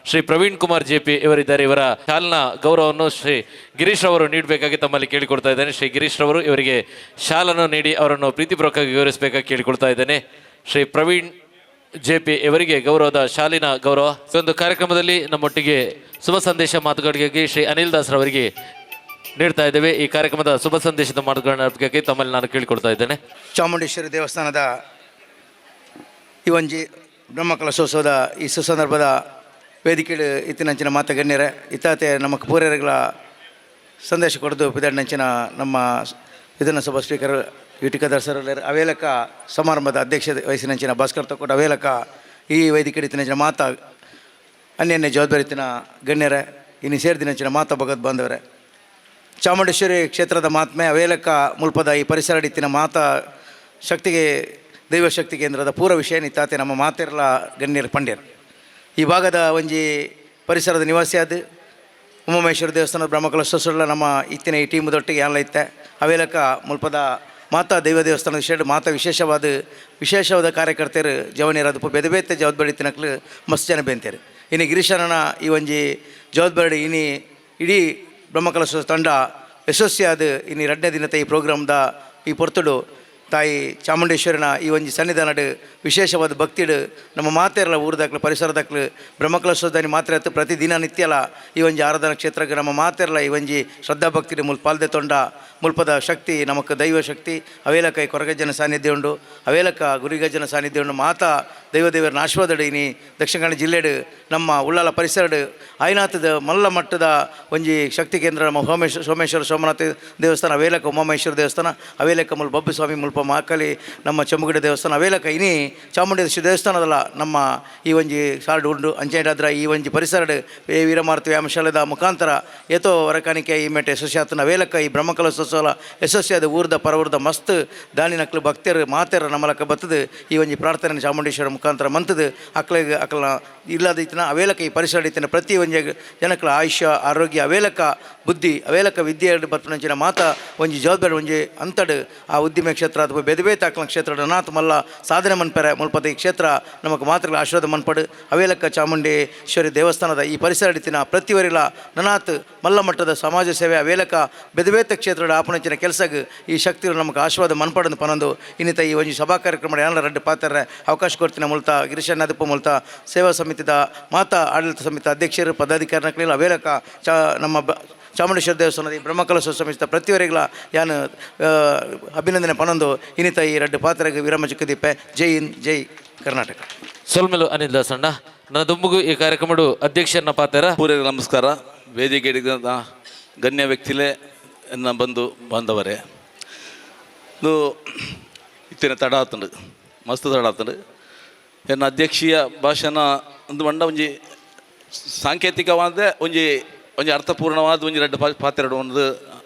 ಶ್ರೀ ಪ್ರವೀಣ್ ಕುಮಾರ್ ಜೆ ಪಿ ಇವರಿದ್ದಾರೆ. ಇವರ ಶಾಲ್ನ ಗೌರವವನ್ನು ಶ್ರೀ ಗಿರೀಶ್ ಅವರು ನೀಡಬೇಕಾಗಿ ತಮ್ಮಲ್ಲಿ ಕೇಳಿಕೊಳ್ತಾ ಇದ್ದೇನೆ. ಶ್ರೀ ಗಿರೀಶ್ ರವರು ಇವರಿಗೆ ಶಾಲನ್ನು ನೀಡಿ ಅವರನ್ನು ಪ್ರೀತಿಪೂರ್ವಕವಾಗಿ ಗೌರವಿಸಬೇಕಾಗಿ ಕೇಳಿಕೊಳ್ತಾ ಇದ್ದೇನೆ. ಶ್ರೀ ಪ್ರವೀಣ್ ಜೆ ಪಿ ಇವರಿಗೆ ಗೌರವದ ಶಾಲಿನ ಗೌರವ. ಈ ಒಂದು ಕಾರ್ಯಕ್ರಮದಲ್ಲಿ ನಮ್ಮೊಟ್ಟಿಗೆ ಶುಭ ಸಂದೇಶ ಮಾತುಗಳಿಗಾಗಿ ಶ್ರೀ ಅನಿಲ್ ದಾಸ್ ರವರಿಗೆ ನೀಡ್ತಾ ಇದ್ದೇವೆ. ಈ ಕಾರ್ಯಕ್ರಮದ ಶುಭ ಸಂದೇಶದ ಮಾತುಗಳನ್ನು ಬೇಕಾಗಿ ತಮ್ಮಲ್ಲಿ ನಾನು ಕೇಳಿಕೊಳ್ತಾ ಇದ್ದೇನೆ. ಚಾಮುಂಡೇಶ್ವರಿ ದೇವಸ್ಥಾನದ ಈ ಒಂಜಿ ಬ್ರಹ್ಮಕಲಶೋತ್ಸವದ ಈ ಸುಸಂದರ್ಭದ ವೇದಿಕೆ ಇತ್ತಿನಂಚಿನ ಮಾತ ಗಣ್ಯರೇ, ಇತ್ತಾತೆ ನಮ್ಮ ಪೂರ್ಯರುಗಳ ಸಂದೇಶ ಕೊಡದು ಪಿದಣ್ಣಂಚಿನ ನಮ್ಮ Vidhan Sabha speaker U T Khader sir, ಅವೇಲಕ ಸಮಾರಂಭದ ಅಧ್ಯಕ್ಷ ವಯಸ್ಸಿನಂಚಿನ ಭಾಸ್ಕರ್ ತಕ್ಕೋಟ, ಅವೇಲಕ ಈ ವೇದಿಕೆ ಇತ್ತಿನಂಚಿನ ಮಾತ ಅನ್ಯನ್ಯ ಜವಾಬ್ದಾರಿತಿನ ಗಣ್ಯರೇ, ಇನ್ನು ಸೇರಿದಿನಂಚಿನ ಮಾತ ಭಗತ್ ಬಾಂಧವರೇ, ಚಾಮುಂಡೇಶ್ವರಿ ಕ್ಷೇತ್ರದ ಮಹಾತ್ಮೆ ಅವೇಲಕ ಮುಲ್ಪದ ಈ ಪರಿಸರ ಇತ್ತಿನ ಮಾತಾ ಶಕ್ತಿಗೆ ದೈವಶಕ್ತಿ ಕೇಂದ್ರದ ಪೂರ್ವ ವಿಷಯ ನಿತ್ತಾತೆ ನಮ್ಮ ಮಾತೆರ್ಲ ಗಣ್ಯರು ಪಂಡ್ಯರು. ಈ ಭಾಗದ ಒಂಜಿ ಪರಿಸರದ ನಿವಾಸಿಯಾದ ಉಮಾಮಹೇಶ್ವರ ದೇವಸ್ಥಾನದ ಬ್ರಹ್ಮಕಲಶೋತ್ಸವ ನಮ್ಮ ಇತ್ತಿನ ಈ ಟೀಮದೊಟ್ಟಿಗೆ ಎಲ್ಲ ಇತ್ತೆ. ಅವೇಲಕ ಮುಲ್ಪದ ಮಾತಾ ದೈವ ದೇವಸ್ಥಾನದ ವಿಷಯ ಮಾತಾ ವಿಶೇಷವಾದ ವಿಶೇಷವಾದ ಕಾರ್ಯಕರ್ತರು ಜವನಿಯರಾದ ಬೇರೆ ಬೇತೆ ಜವಾಬ್ದಾರಿ ತಿನ್ನಕ್ಲು ಮಸ್ತ್ ಜನ ಬೇಂತಾರೆ. ಇನ್ನು ಗಿರೀಶನನ ಈ ಒಂಜಿ ಜವಾಬ್ದಾರಿ ಇನಿ ಇಡೀ ಬ್ರಹ್ಮಕಲಶ ತಂಡ ಯಶಸ್ವಿಯಾದ ಇನ್ನು ಎರಡನೇ ದಿನದ ಈ ಪ್ರೋಗ್ರಾಮ್ದ ಈ ಪೊರ್ತುಡು ತಾಯಿ ಚಾಮುಂಡೇಶ್ವರಿನ ಈ ಒಂಜಿ ಸನ್ನಿಧಾನಡು ವಿಶೇಷವಾದ ಭಕ್ತಿಡು ನಮ್ಮ ಮಾತೆರಲ್ಲ ಊರದಾಕ್ಲು ಪರಿಸರದಾಕ್ಲು ಬ್ರಹ್ಮಕಲಶೋದಾನಿ ಮಾತ್ರ ಆತು ಪ್ರತಿದಿನ ನಿತ್ಯಲ ಈ ಒಂಜಿ ಆರಾಧನಾ ಕ್ಷೇತ್ರಕ್ಕೆ ನಮ್ಮ ಮಾತೆರಲ್ಲ ಈ ಒಂಜಿ ಶ್ರದ್ಧಾ ಭಕ್ತಿಡು ಮುಲ್ಪ ಪಾಲ್ದೆ ತೊಂಡ ಮುಲ್ಪದ ಶಕ್ತಿ ನಮಕ್ ದೈವ ಶಕ್ತಿ ಅವೇಲಕ ಈ ಕೊರಗಜ್ಜನ ಸಾನ್ನಿಧ್ಯ ಉಂಡು, ಅವೇಲಕ ಗುರಿಗಜ್ಜನ ಸಾನ್ನಿಧ್ಯ ಉಂಡು. ಮಾತಾ ದೈವ ದೇವರ ಆಶೀರ್ವಾದಡು ಇನಿ ದಕ್ಷಿಣ ಕನ್ನಡ ಜಿಲ್ಲೆಡು ನಮ್ಮ ಉಳ್ಳಾಲ ಪರಿಸರಡು ಆಯ್ನಾಥದ ಮಲ್ಲ ಮಟ್ಟದ ಒಂಜಿ ಶಕ್ತಿ ಕೇಂದ್ರ ನಮ್ಮ ಸೋಮೇಶ್ವರ ಸೋಮನಾಥ ದೇವಸ್ಥಾನ, ಅವೇಲಕ ಉಮಾಮಹೇಶ್ವರ ದೇವಸ್ಥಾನ, ಅವೇಲಕ ಮುಲ್ಪ ಬಬ್ಬು ಸ್ವಾಮಿ, ಮುಲ್ಪ ಮಹಾಕಾಳಿ ನಮ್ಮ ಚೆಮ್ಮುಗಡೆ ದೇವಸ್ಥಾನ, ಅವೇಲಕ ಇನಿ ಚಾಮುಂಡೇಶ್ವರಿ ದೇವಸ್ಥಾನದಲ್ಲ ನಮ್ಮ ಈ ಒಂಜಿ ಸಾರ್ಡು ಉಂಡು. ಅಂಚೆಡಾದ್ರ ಈ ಒಂಜಿ ಪರಿಸರಡು ವೀರಮಾರುತಿ ವ್ಯಾಯಾಮಶಾಲೆದ ಮುಖಾಂತರ ಏತೋ ವರಕಾಣಿಕೆ ಈ ಮೇಟೆ ಯಶಸ್ವಿ ಅವೇಲಕ ಈ ಬ್ರಹ್ಮಕಲಶೋತ್ಸವ ಯಶಸ್ವಿಯಾದ ಊರ್ದ ಪರವೂರ್ದ ಮಸ್ತ್ ದಾನಿನಕ್ಲು ಭಕ್ತರು ಮಾತೆರ ನಮ್ಮಲಕ ಬತ್ತದು ಈ ಒಂಜಿ ಪ್ರಾರ್ಥನೆ ಚಾಮುಂಡೇಶ್ವರ ಮುಖಾಂತರ ಮಂತದು ಅಕ್ಲೆಗ್ ಅಕ್ಲ ಇಲ್ಲದ ಇತ್ತಿನ ಅವೇಲಕ ಈ ಪರಿಸರ ಇತ್ತಿನ ಪ್ರತಿ ಒಂಜಿ ಜನಕ್ಲ ಆಯುಷ್ಯ ಆರೋಗ್ಯ ಅವೇಲಕ ಬುದ್ಧಿ ಅವೇಲಕ ವಿದ್ಯೆ ಬರ್ಪುನಂಚಿನ ಮಾತ ಒಂಜಿ ಜವಾಬ್ದಾರಿ ಒಂಜಿ ಅಂತಡು ಆ ಉದ್ದಿಮೆ ಕ್ಷೇತ್ರ ಅಥವಾ ಬೇರೆ ಬೇರೆ ತಾಕ್ಲ ಕ್ಷೇತ್ರ ನಾತ್ ಮಲ್ಲ ಸಾಧನೆ ಮನ್ಪೆರೆ ಮುಲ್ಪದ ಈ ಕ್ಷೇತ್ರ ನಮಕ್ ಮಾತ್ರ ಆಶೀರ್ವಾದ ಮನ್ಪಡು. ಅವೇಲಕ್ಕ ಚಾಮುಂಡೇಶ್ವರಿ ದೇವಸ್ಥಾನದ ಈ ಪರಿಸರ ಹಿಡಿತಿನ ಪ್ರತಿವರಿಲ ನನಾತ್ ಮಲ್ಲ ಮಟ್ಟದ ಸಮಾಜ ಸೇವೆ ಅವೇಲಕ ಬೇರೆ ಕ್ಷೇತ್ರದ ಆಪನಂಚಿನ ಕೆಲಸಗ್ ಈ ಶಕ್ತಿಗಳು ನಮಗೆ ಆಶೀರ್ವಾದ ಮನ್ಪಡನ್ನು ಪನೊಂದು ಇನ್ನಿತ ಈ ಒಂಜಿ ಸಭಾ ಕಾರ್ಯಕ್ರಮ ಏನಾರ ರಡ್ಡು ಪಾತ್ರ ಅವಕಾಶ ಕೊಡ್ತೀನಿ ಮುಲ್ತ ಗಿರೀಶ ನದಪ್ಪ ಮುಲ್ತ ಸೇವಾ ಸಮಿತಿದ ಮಾತಾ ಆಡಳಿತ ಸಮಿತಿ ಅಧ್ಯಕ್ಷರು ಪದಾಧಿಕಾರಿನ ಅವೇಲಕ ಚಾ ನಮ್ಮ ಚಾಮುಂಡೇಶ್ವರ ದೇವಸ್ಥಾನದ ಈ ಬ್ರಹ್ಮಕಲಶ ಸಮಿತಿ ಪ್ರತಿವರೆಗಳ ಯಾನು ಅಭಿನಂದನೆ ಪನೊಂದು ಇನ್ನಿತ ಈ ರಡ್ಡು ಪಾತ್ರೆಗೆ ವಿರಮ ಚಿಕ್ಕದೀಪೆ. ಜೈ ಹಿಂದ್, ಜೈ ಕರ್ನಾಟಕ. ಸೊಲ್ಮೆಲು ಅನಿಲ್ ದಾಸಣ್ಣ. ನನ್ನ ದುಂಬುಗು ಈ ಕಾರ್ಯಕ್ರಮಡು ಅಧ್ಯಕ್ಷರನ್ನ ಪಾತ್ರ. ಪೂರ್ವರಿಗೆ ನಮಸ್ಕಾರ. ವೇದಿಕೆ ಗಣ್ಯ ವ್ಯಕ್ತಿಲೇ ಎನ್ನ ಬಂಧು ಬಾಂಧವರೇ, ಇದು ಇತ್ತಿನ ತಡ ಆತಂಡು, ಮಸ್ತ್ ತಡ ಆತಂಡು. ಎನ್ನ ಅಧ್ಯಕ್ಷೀಯ ಭಾಷಣ ಒಂದು ಮಂಡ ಒಂಜಿ ಸಾಂಕೇತಿಕವಾದ ಒಂಜಿ ಒಂಜಿ ಅರ್ಥಪೂರ್ಣವಾದ ಒಂಜಿ ರಡ್ಡು ಪಾತ್ರೆಡು ಒಂದು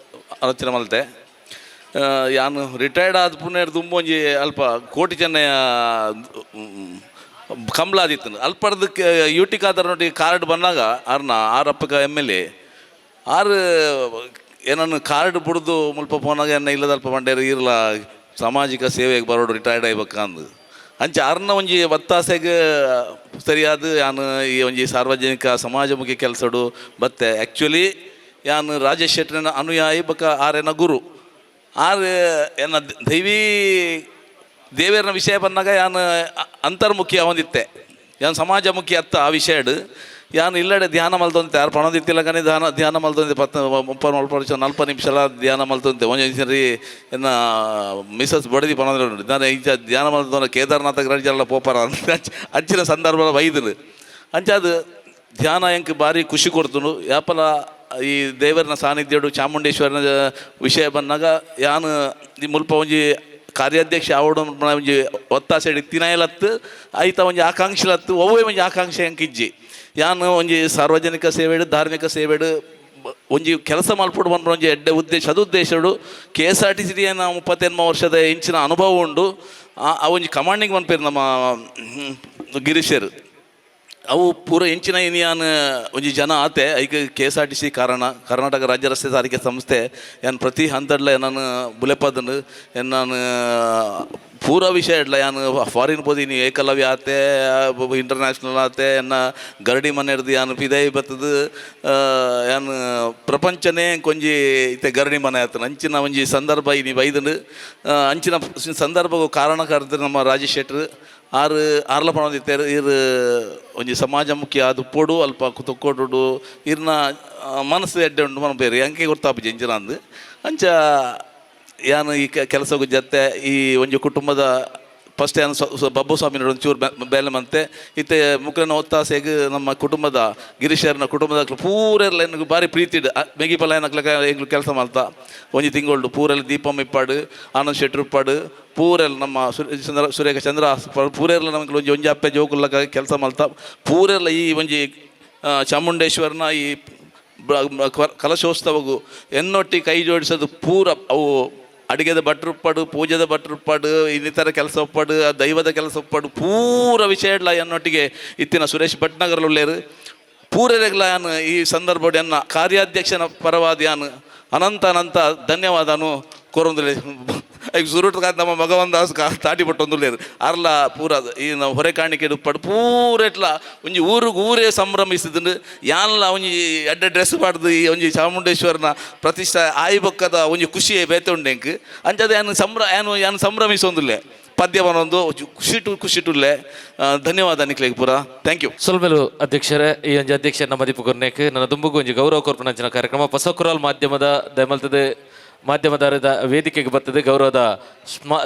ಆಲೋಚನೆ ಮಲ್ತೆ. ಯಾನು ರಿಟೈರ್ಡ್ ಆದ ಪುಣ್ಯ ದುಂಬು ಒಂಜಿ ಅಲ್ಪ ಕೋಟಿ ಚೆನ್ನಯ ಕಂಬ್ಲ ಆದಿತ್ತು. ಅಲ್ಪರ್ದಕ್ಕೆ ಯು ಟಿ ಖಾದರ್ ಕಾರ್ಡ್ ಬಂದಾಗ ಆರ್ನ ಆರಪ್ಪಕ M L A ಆರು ಏನನ್ನು ಕಾರ್ಡ್ ಬುಡ್ದು ಮುಲ್ಪ ಪೋನಾಗ ಎನ್ನ ಇಲ್ಲದ ಅಲ್ಪ ಮಂಡ್ಯರು ಇರಲ ಸಾಮಾಜಿಕ ಸೇವೆಗೆ ಬರೋಡು ರಿಟೈರ್ಡ್ ಆಯ್ಬೇಕಂದು ಅಂಚ ಆರ್ನ ಒಂಜಿ ಒತ್ತಾಸೆಗೆ ಸರಿಯಾದ ಯಾನು ಈ ಒಂಜಿ ಸಾರ್ವಜನಿಕ ಸಮಾಜಮುಖಿ ಕೆಲಸಡು ಬತ್ತೆ. ಆ್ಯಕ್ಚುಲಿ ಯಾನು ರಾಜೇಶ್ ಶೆಟ್ಟರನ ಅನುಯಾಯಿ ಬೊಕ್ಕ ಆರೇನ ಗುರು ಆರ್ ಎನ್ನ ದೈವೀ ದೇವೇರ್ನ ವಿಷಯ ಬಂದಾಗ ಯಾನು ಅಂತರ್ಮುಖಿ ಅವಂದಿತ್ತೆ, ಯಾನ್ ಸಮಾಜಮುಖಿ ಅತ್ತ ಆ ವಿಷಯಡ್ ಯಾನು ಇಲ್ಲಡೆ ಧ್ಯಾನ ಮಲ್ತೊಂತೆ. ಯಾರು ಪಣದಿತ್ತಿಲ್ಲಕನೆ ಧ್ಯಾನ ಧ್ಯಾನ ಮಲ್ತೊಂತೆ. ಪತ್ತು ಮುಪ್ಪ ನಲ್ಪ ನಲ್ಪ ನಿಮಿಷಲ ಧ್ಯಾನ ಮಲ್ತೊಂತೆ. ಒಂಜಿ ಸರಿ ಎನ್ನ ಮಿಸಸ್ ಬಡದಿ ಪಣಂದ್ರೆ ನಾನು ಇಂಚ ಧ್ಯಾನ ಮಲ್ತೊಂದ ಕೇದಾರನಾಥ ಗ್ರಂಜಲ್ಲ ಪೋಪರ ಅಂಚಿನ ಸಂದರ್ಭ ಬೈದರು. ಅಂಚ ಅದು ಧ್ಯಾನ ಎಂಕ್ ಭಾರಿ ಖುಷಿ ಕೊಡ್ತುನು. ಯಾಪಲ ಈ ದೇವರನ ಸಾನ್ನಿಧ್ಯಡು ಚಾಮುಂಡೇಶ್ವರನ ವಿಷಯ ಬಂದಾಗ ಯಾನು ಈ ಮುಲ್ಪ ಒಂಜಿ ಕಾರ್ಯಾಧ್ಯಕ್ಷ ಆವಡು ಒಂಜಿ ಒತ್ತಾಸೆ ತಿನಾಯಲತ್ತು ಐತ ಒಂಜಿ ಆಕಾಂಕ್ಷಲತ್ತು ಒವ್ವೇ ಒಂಜಿ ಆಕಾಂಕ್ಷೆ ಎಂಕ್ ಇಜ್ಜಿ. ಯಾನು ಒಂಜಿ ಸಾರ್ವಜನಿಕ ಸೇವೆಡು ಧಾರ್ಮಿಕ ಸೇವೆಡು ಒಂಜಿ ಕೆಲಸ ಮಲ್ಪೊಡು ಪನ್ಪುನ ಒಂಜಿ ಎಡ್ಡೆ ಉದ್ದೇಶ ಸದುದ್ದೇಶಡು KSRTC 38 ವರ್ಷದ ಇಂಚಿನ ಅನುಭವ ಉಂಡು. ಆ ಒಂಜಿ ಕಮಾಂಡಿಂಗ್ ಪನ್ಪೇರು ನಮ್ಮ ಗಿರೀಶರು ಅವು ಪೂರ ಎಂಚಿನ ಇನಿಯಾನ್ ಒಂಜಿ ಜನ ಆತೆ ಐಕ್ KSRTC ಕಾರಣ. ಕರ್ನಾಟಕ ರಾಜ್ಯ ರಸ್ತೆ ಸಾರಿಗೆ ಸಂಸ್ಥೆ ಯಾನ್ ಪ್ರತಿ ಹಂತಡ್ಲ ನಾನು ಬುಲೆಪದನು ನಾನು ಪೂರ ವಿಷಯ ಇಡ್ಲ ಯಾನ್ ಫಾರಿನ್ ಪೋದಿನಿ ಏಕಲವ್ಯ ಆತೆ ಇಂಟರ್ನ್ಯಾಷನಲ್ ಆತೆ ಎನ್ನ ಗರಡಿ ಮನೆ ಹಿಡ್ದು ಯಾನ್ ಪಿದೈ ಬತ್ತದು ಯಾನ್ ಪ್ರಪಂಚನೇ ಕೊಂಜಿ ಇತ್ತೆ ಗರಡಿ ಮನೆ ಆತನ ಅಂಚಿನ ಒಂಜಿ ಸಂದರ್ಭ ಇನಿ ಬೈದನು. ಅಂಚಿನ ಸಂದರ್ಭ ಕಾರಣಕರ್ತ ನಮ್ಮ ರಾಜೇಶ್ ಶೆಟ್ರು ಆರು ಆರ್ಲ ಪಣೊಂದಿತ್ತೇರು ಇರ್ ಒಂಜಿ ಸಮಾಜಮುಖಿ ಆದ್ ಪೊಡು ಅಲ್ಪ ತೊಕ್ಕೊಡು ಇರ್ನ ಮನಸ್ಸು ಎಡ್ಡೆ ಉಂಡು ಮನಪೇರು ಅಂಕೆ ಗೊತ್ತಾಪುಜಿ ಎಂಚಿನ ಅಂದ್. ಅಂಚ ಯಾನು ಈ ಕೆಲಸಕ್ಕೂ ಜತ್ತೆ ಈ ಒಂಜಿ ಕುಟುಂಬದ ಫಸ್ಟ್ ಯಾನು ಬಬ್ಬು ಸ್ವಾಮಿ ಒಂಚೂರು ಬೇಲೆ ಮಂತೆ ಇತ್ತೆ ಮುಕ್ರನ ಒತ್ತಾಸೆಗ್ ನಮ್ಮ ಕುಟುಂಬದ ಗಿರೀಶರ್ನ ಕುಟುಂಬದ ಪೂರೆಲ್ಲ ಎನ್ಗ್ ಭಾರಿ ಪ್ರೀತಿ ಮೆಗಿಪಲ ಏನಕ್ಲಕ ಎಂಗ್ಲು ಕೆಲಸ ಮಲ್ತ ಒಂಜಿ ತಿಂಗೊಳ್ಡು ಪೂರೆಲ್ಲ ದೀಪಂ ಇಪ್ಪಾಡು ಆನಂದ್ ಶೆಟ್ರು ಇಪ್ಪಾಡು ಪೂರೆಲ್ಲ ನಮ್ಮ ಚಂದ್ರ ಸುರೇಖ ಚಂದ್ರ ಪೂರೆಲ್ಲ ನಮಗೆ ಒಂಜಿ ಒಂಜಿ ಅಪ್ಪೆ ಜೋಕುಲ್ಲಕ ಕೆಲಸ ಮಲ್ತ ಪೂರೆಲ್ಲ ಈ ಒಂಜಿ ಚಾಮುಂಡೇಶ್ವರನ ಈ ಕಲಶೋತ್ಸವಗು ಎನ್ನೊಟ್ಟಿ ಕೈ ಜೋಡಿಸೋದು ಪೂರ ಅವು ಅಡಿಗೆದ ಭಟ್ರುಪ್ಪಡು ಪೂಜೆದ ಭಟ್ರುಪ್ಪಡು ಇನ್ನಿತರ ಕೆಲಸ ಒಪ್ಪಡು ಆ ದೈವದ ಕೆಲಸ ಒಪ್ಪಡು ಪೂರ ವಿಷಯ ಇಡ್ಲ ಎನ್ನೊಟ್ಟಿಗೆ ಇತ್ತಿನ ಸುರೇಶ್ ಭಟ್ನಗರಲುಳ್ಳೇರು ಪೂರೆರೆಗ್ಲ ಯಾನ್ ಈ ಸಂದರ್ಭ ಎನ್ನ ಕಾರ್ಯಾಧ್ಯಕ್ಷನ ಪರವಾದ ಯಾನ್ ಅನಂತ ಅನಂತ ಧನ್ಯವಾದನು ಕೊರೊಂದುಲ್ಲೆ. ಐಕ್ ಸುರುಟ್ ನಮ್ಮ ಮಗವಂದ ತಾಟಿ ಪಟ್ಟೊಂದುಲ್ಲೇರು ಅರ್ಲ ಪೂರ ಈ ನಾವು ಹೊರೆ ಕಾಣಿಕೆ ಉಪ್ಪಡು ಪೂರ ಎಟ್ಲ ಒಂಜಿ ಊರುಗು ಊರೇ ಸಂಭ್ರಮಿಸಿದ್ರು. ಯಾನ್ಲ ಒಂಜಿ ಎಡ್ಡೆ ಡ್ರೆಸ್ ಪಾಡ್ದು ಈ ಒಂಜಿ ಚಾಮುಂಡೇಶ್ವರನ ಪ್ರತಿಷ್ಠೆ ಆಯಿ ಬೊಕ್ಕದ ಒಂಜಿ ಖುಷಿಯೇ ಬೇತೆ ಉಂಡು ಎಂಕ್. ಅಂಚದ ಯಾನ್ ಯಾನು ಯಾನ್ ಸಂಭ್ರಮಿಸೊಂದುಲ್ಲೆ ಪದ್ಯ ಬನೊಂದು ಖುಷಿಟು ಖುಷಿಟುಲ್ಲೆ. ಧನ್ಯವಾದ ನಿಕ್ಲೆಗ್ ಪೂರ. Thank you. ಸೊಲ್ಮೆಲು ಅಧ್ಯಕ್ಷರೇ. ಈ ಒಂಜಿ ಅಧ್ಯಕ್ಷರ ಮದಿಪು ಕೊರ್ನೇಕ್ ನನ್ನ ದುಂಬುಗು ಒಂಜಿ ಗೌರವ ಕೊರ್ಪುನಂಚಿನ ಕಾರ್ಯಕ್ರಮ ಪಸಕುರಾಲ್ ಮಾಧ್ಯಮದ ದಯಮಲ್ತದೆ ಮಾಧ್ಯಮದಾರದ ವೇದಿಕೆಗೆ ಬರ್ತದೆ ಗೌರವದ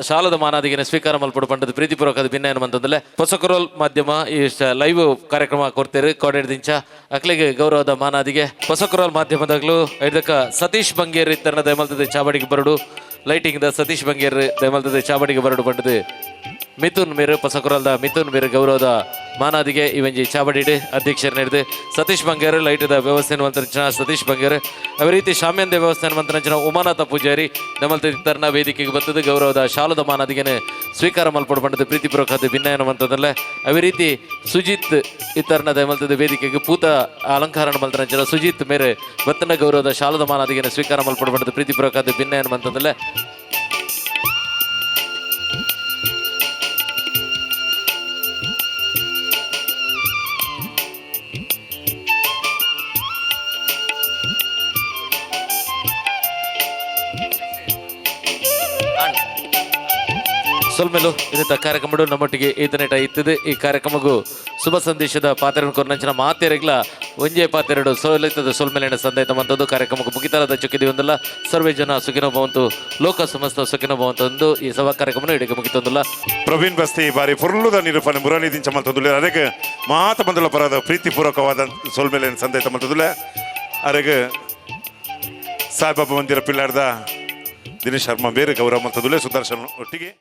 ಶಾಲದ ಮಾನಾದಿಗೆನ ಸ್ವೀಕಾರ ಮಲ್ಪಡು ಪಂಡದ ಪ್ರೀತಿಪೂರ್ವಕದ ಭಿನ್ನ ಮಂತಂದಲೆ ಪೊಸಕುರೋಲ್ ಮಾಧ್ಯಮ ಈ ಲೈವ್ ಕಾರ್ಯಕ್ರಮ ಕೊಡ್ತೇವೆ ಕೋಡೆಡ್ ದಿಂಚ ಅಕ್ಲೆಗೆ ಗೌರವದ ಮಾನಾದಿಗೆ ಪೊಸಕುರೋಲ್ ಮಾಧ್ಯಮದಾಗಲೂ ಇದಕ್ಕ ಸತೀಶ್ ಬಂಗೇರಿ ಇತ್ತರನ ದಯಮಲ್ತದೆ ಚಾವಡಿಗೆ ಬರಡು ಲೈಟಿಂಗ್ the Satish Bangera ದಯಮಲ್ತದೆ ಚಾವಡಿಗೆ ಬರಡು ಪಂಡದು ಮಿಥುನ್ ಮೇರು ಪಸಕುರಲ್ದ ಮಿಥುನ್ ಮೇರು ಗೌರವದ ಮಾನಾದಿಗೆ ಇವಂಜಿ ಚಾವಡಿಡು ಅಧ್ಯಕ್ಷರು ನಡೆದು ಸತೀಶ್ ಬಂಗೇರು ಲೈಟ್ದ ವ್ಯವಸ್ಥೆ ಮಂತ್ರಂಚನ ಸತೀಶ್ ಬಂಗೇರು ಅದೇ ರೀತಿ ಶಾಮ್ಯಂದ ವ್ಯವಸ್ಥೆ ಮಂತ್ರಂಚನ ಉಮಾನಾಥ ಪೂಜಾರಿ ನಮ್ಮಲ್ತ ಇತ್ತರ್ನ ವೇದಿಕೆಗೆ ಬರ್ತದೆ ಗೌರವದ ಶಾಲದ ಮಾನಾದಿಗೆನೆ ಸ್ವೀಕಾರ ಮಲ್ಪಡು ಪಂಡದ ಪ್ರೀತಿಪೂರ್ವಕ ಭಿನ್ನಯನ ಮಂತದಲ್ಲ. ಅದೇ ರೀತಿ ಸುಜಿತ್ ಇತರನ ದಯಮಲ್ತದ ವೇದಿಕೆಗೆ ಪೂತ ಅಲಂಕಾರಣ ಮಲ್ತನಂಚಿನ ಸುಜಿತ್ ಮೇರೆ ಬತ್ತನ ಗೌರವದ ಶಾಲದ ಮಾನಾದಿಗೆನ ಸ್ವೀಕಾರ ಮಲ್ಪಡು ಪಂಡದ ಪ್ರೀತಿಪೂರ್ವಕ ಭಿನ್ನಯನ ಮಂತದಲ್ಲ. ಸೊಲ್ಮೆಲು ಇದತ್ತ ಕಾರ್ಯಕ್ರಮಡು ನಮ್ಮೊಟ್ಟಿಗೆ ಈತನೇಟ ಇತ್ತದೆ. ಈ ಕಾರ್ಯಕ್ರಮಗೂ ಶುಭ ಸಂದೇಶದ ಪಾತ್ರ ಕೊರ್ನಂಚಿನ ಮಾತೆರೆಗ್ಲ ಒಂಜೇ ಪಾತೆರಡು ಸೋಲಿತದ ಸೊಲ್ಮೆಲೆನ ಸಂದೇತ ಮಂತದ್ದು ಕಾರ್ಯಕ್ರಮಕ್ಕೆ ಮುಗಿತಾರದ ಚುಕ್ಕಿದಿ ಒಂದಲ್ಲ. ಸರ್ವೇ ಜನ ಸುಖಿನೋ ಭವಂತು, ಲೋಕ ಸಮಸ್ತ ಸುಖಿನೋ ಭವಂತು ಎಂದು ಈ ಸಭಾ ಕಾರ್ಯಕ್ರಮ ಇಡೀ ಮುಗಿತೊಂದಿಲ್ಲ. ಪ್ರವೀಣ್ ಬಸ್ತಿ ಬಾರಿ ಪುರ್ಲುದ ನಿರೂಪಣೆ ಮುರಳಿ ದಿಂಚ ಮಲ್ತೊಂದುಲ್ಲೆ. ಅದಕ್ಕೆ ಮಾತ ಬಂದುಲ ಪರದ ಪ್ರೀತಿಪೂರ್ವಕವಾದ ಸೊಲ್ಮೆಲೆ ಸಂದೇತ ಮಲ್ತೊಂದುಲ್ಲೆ. ಅರೆಗೆ ಸಾಯಿಬಾಬಾ ಮಂದಿರ ಪಿಲ್ಲಾರ್ದ ದಿನೇಶ್ ಶರ್ಮಾ ಬೇರೆ ಗೌರವ ಮಲ್ತೊಂದುಲ್ಲೆ ಸುದರ್ಶನ್ ಒಟ್ಟಿಗೆ.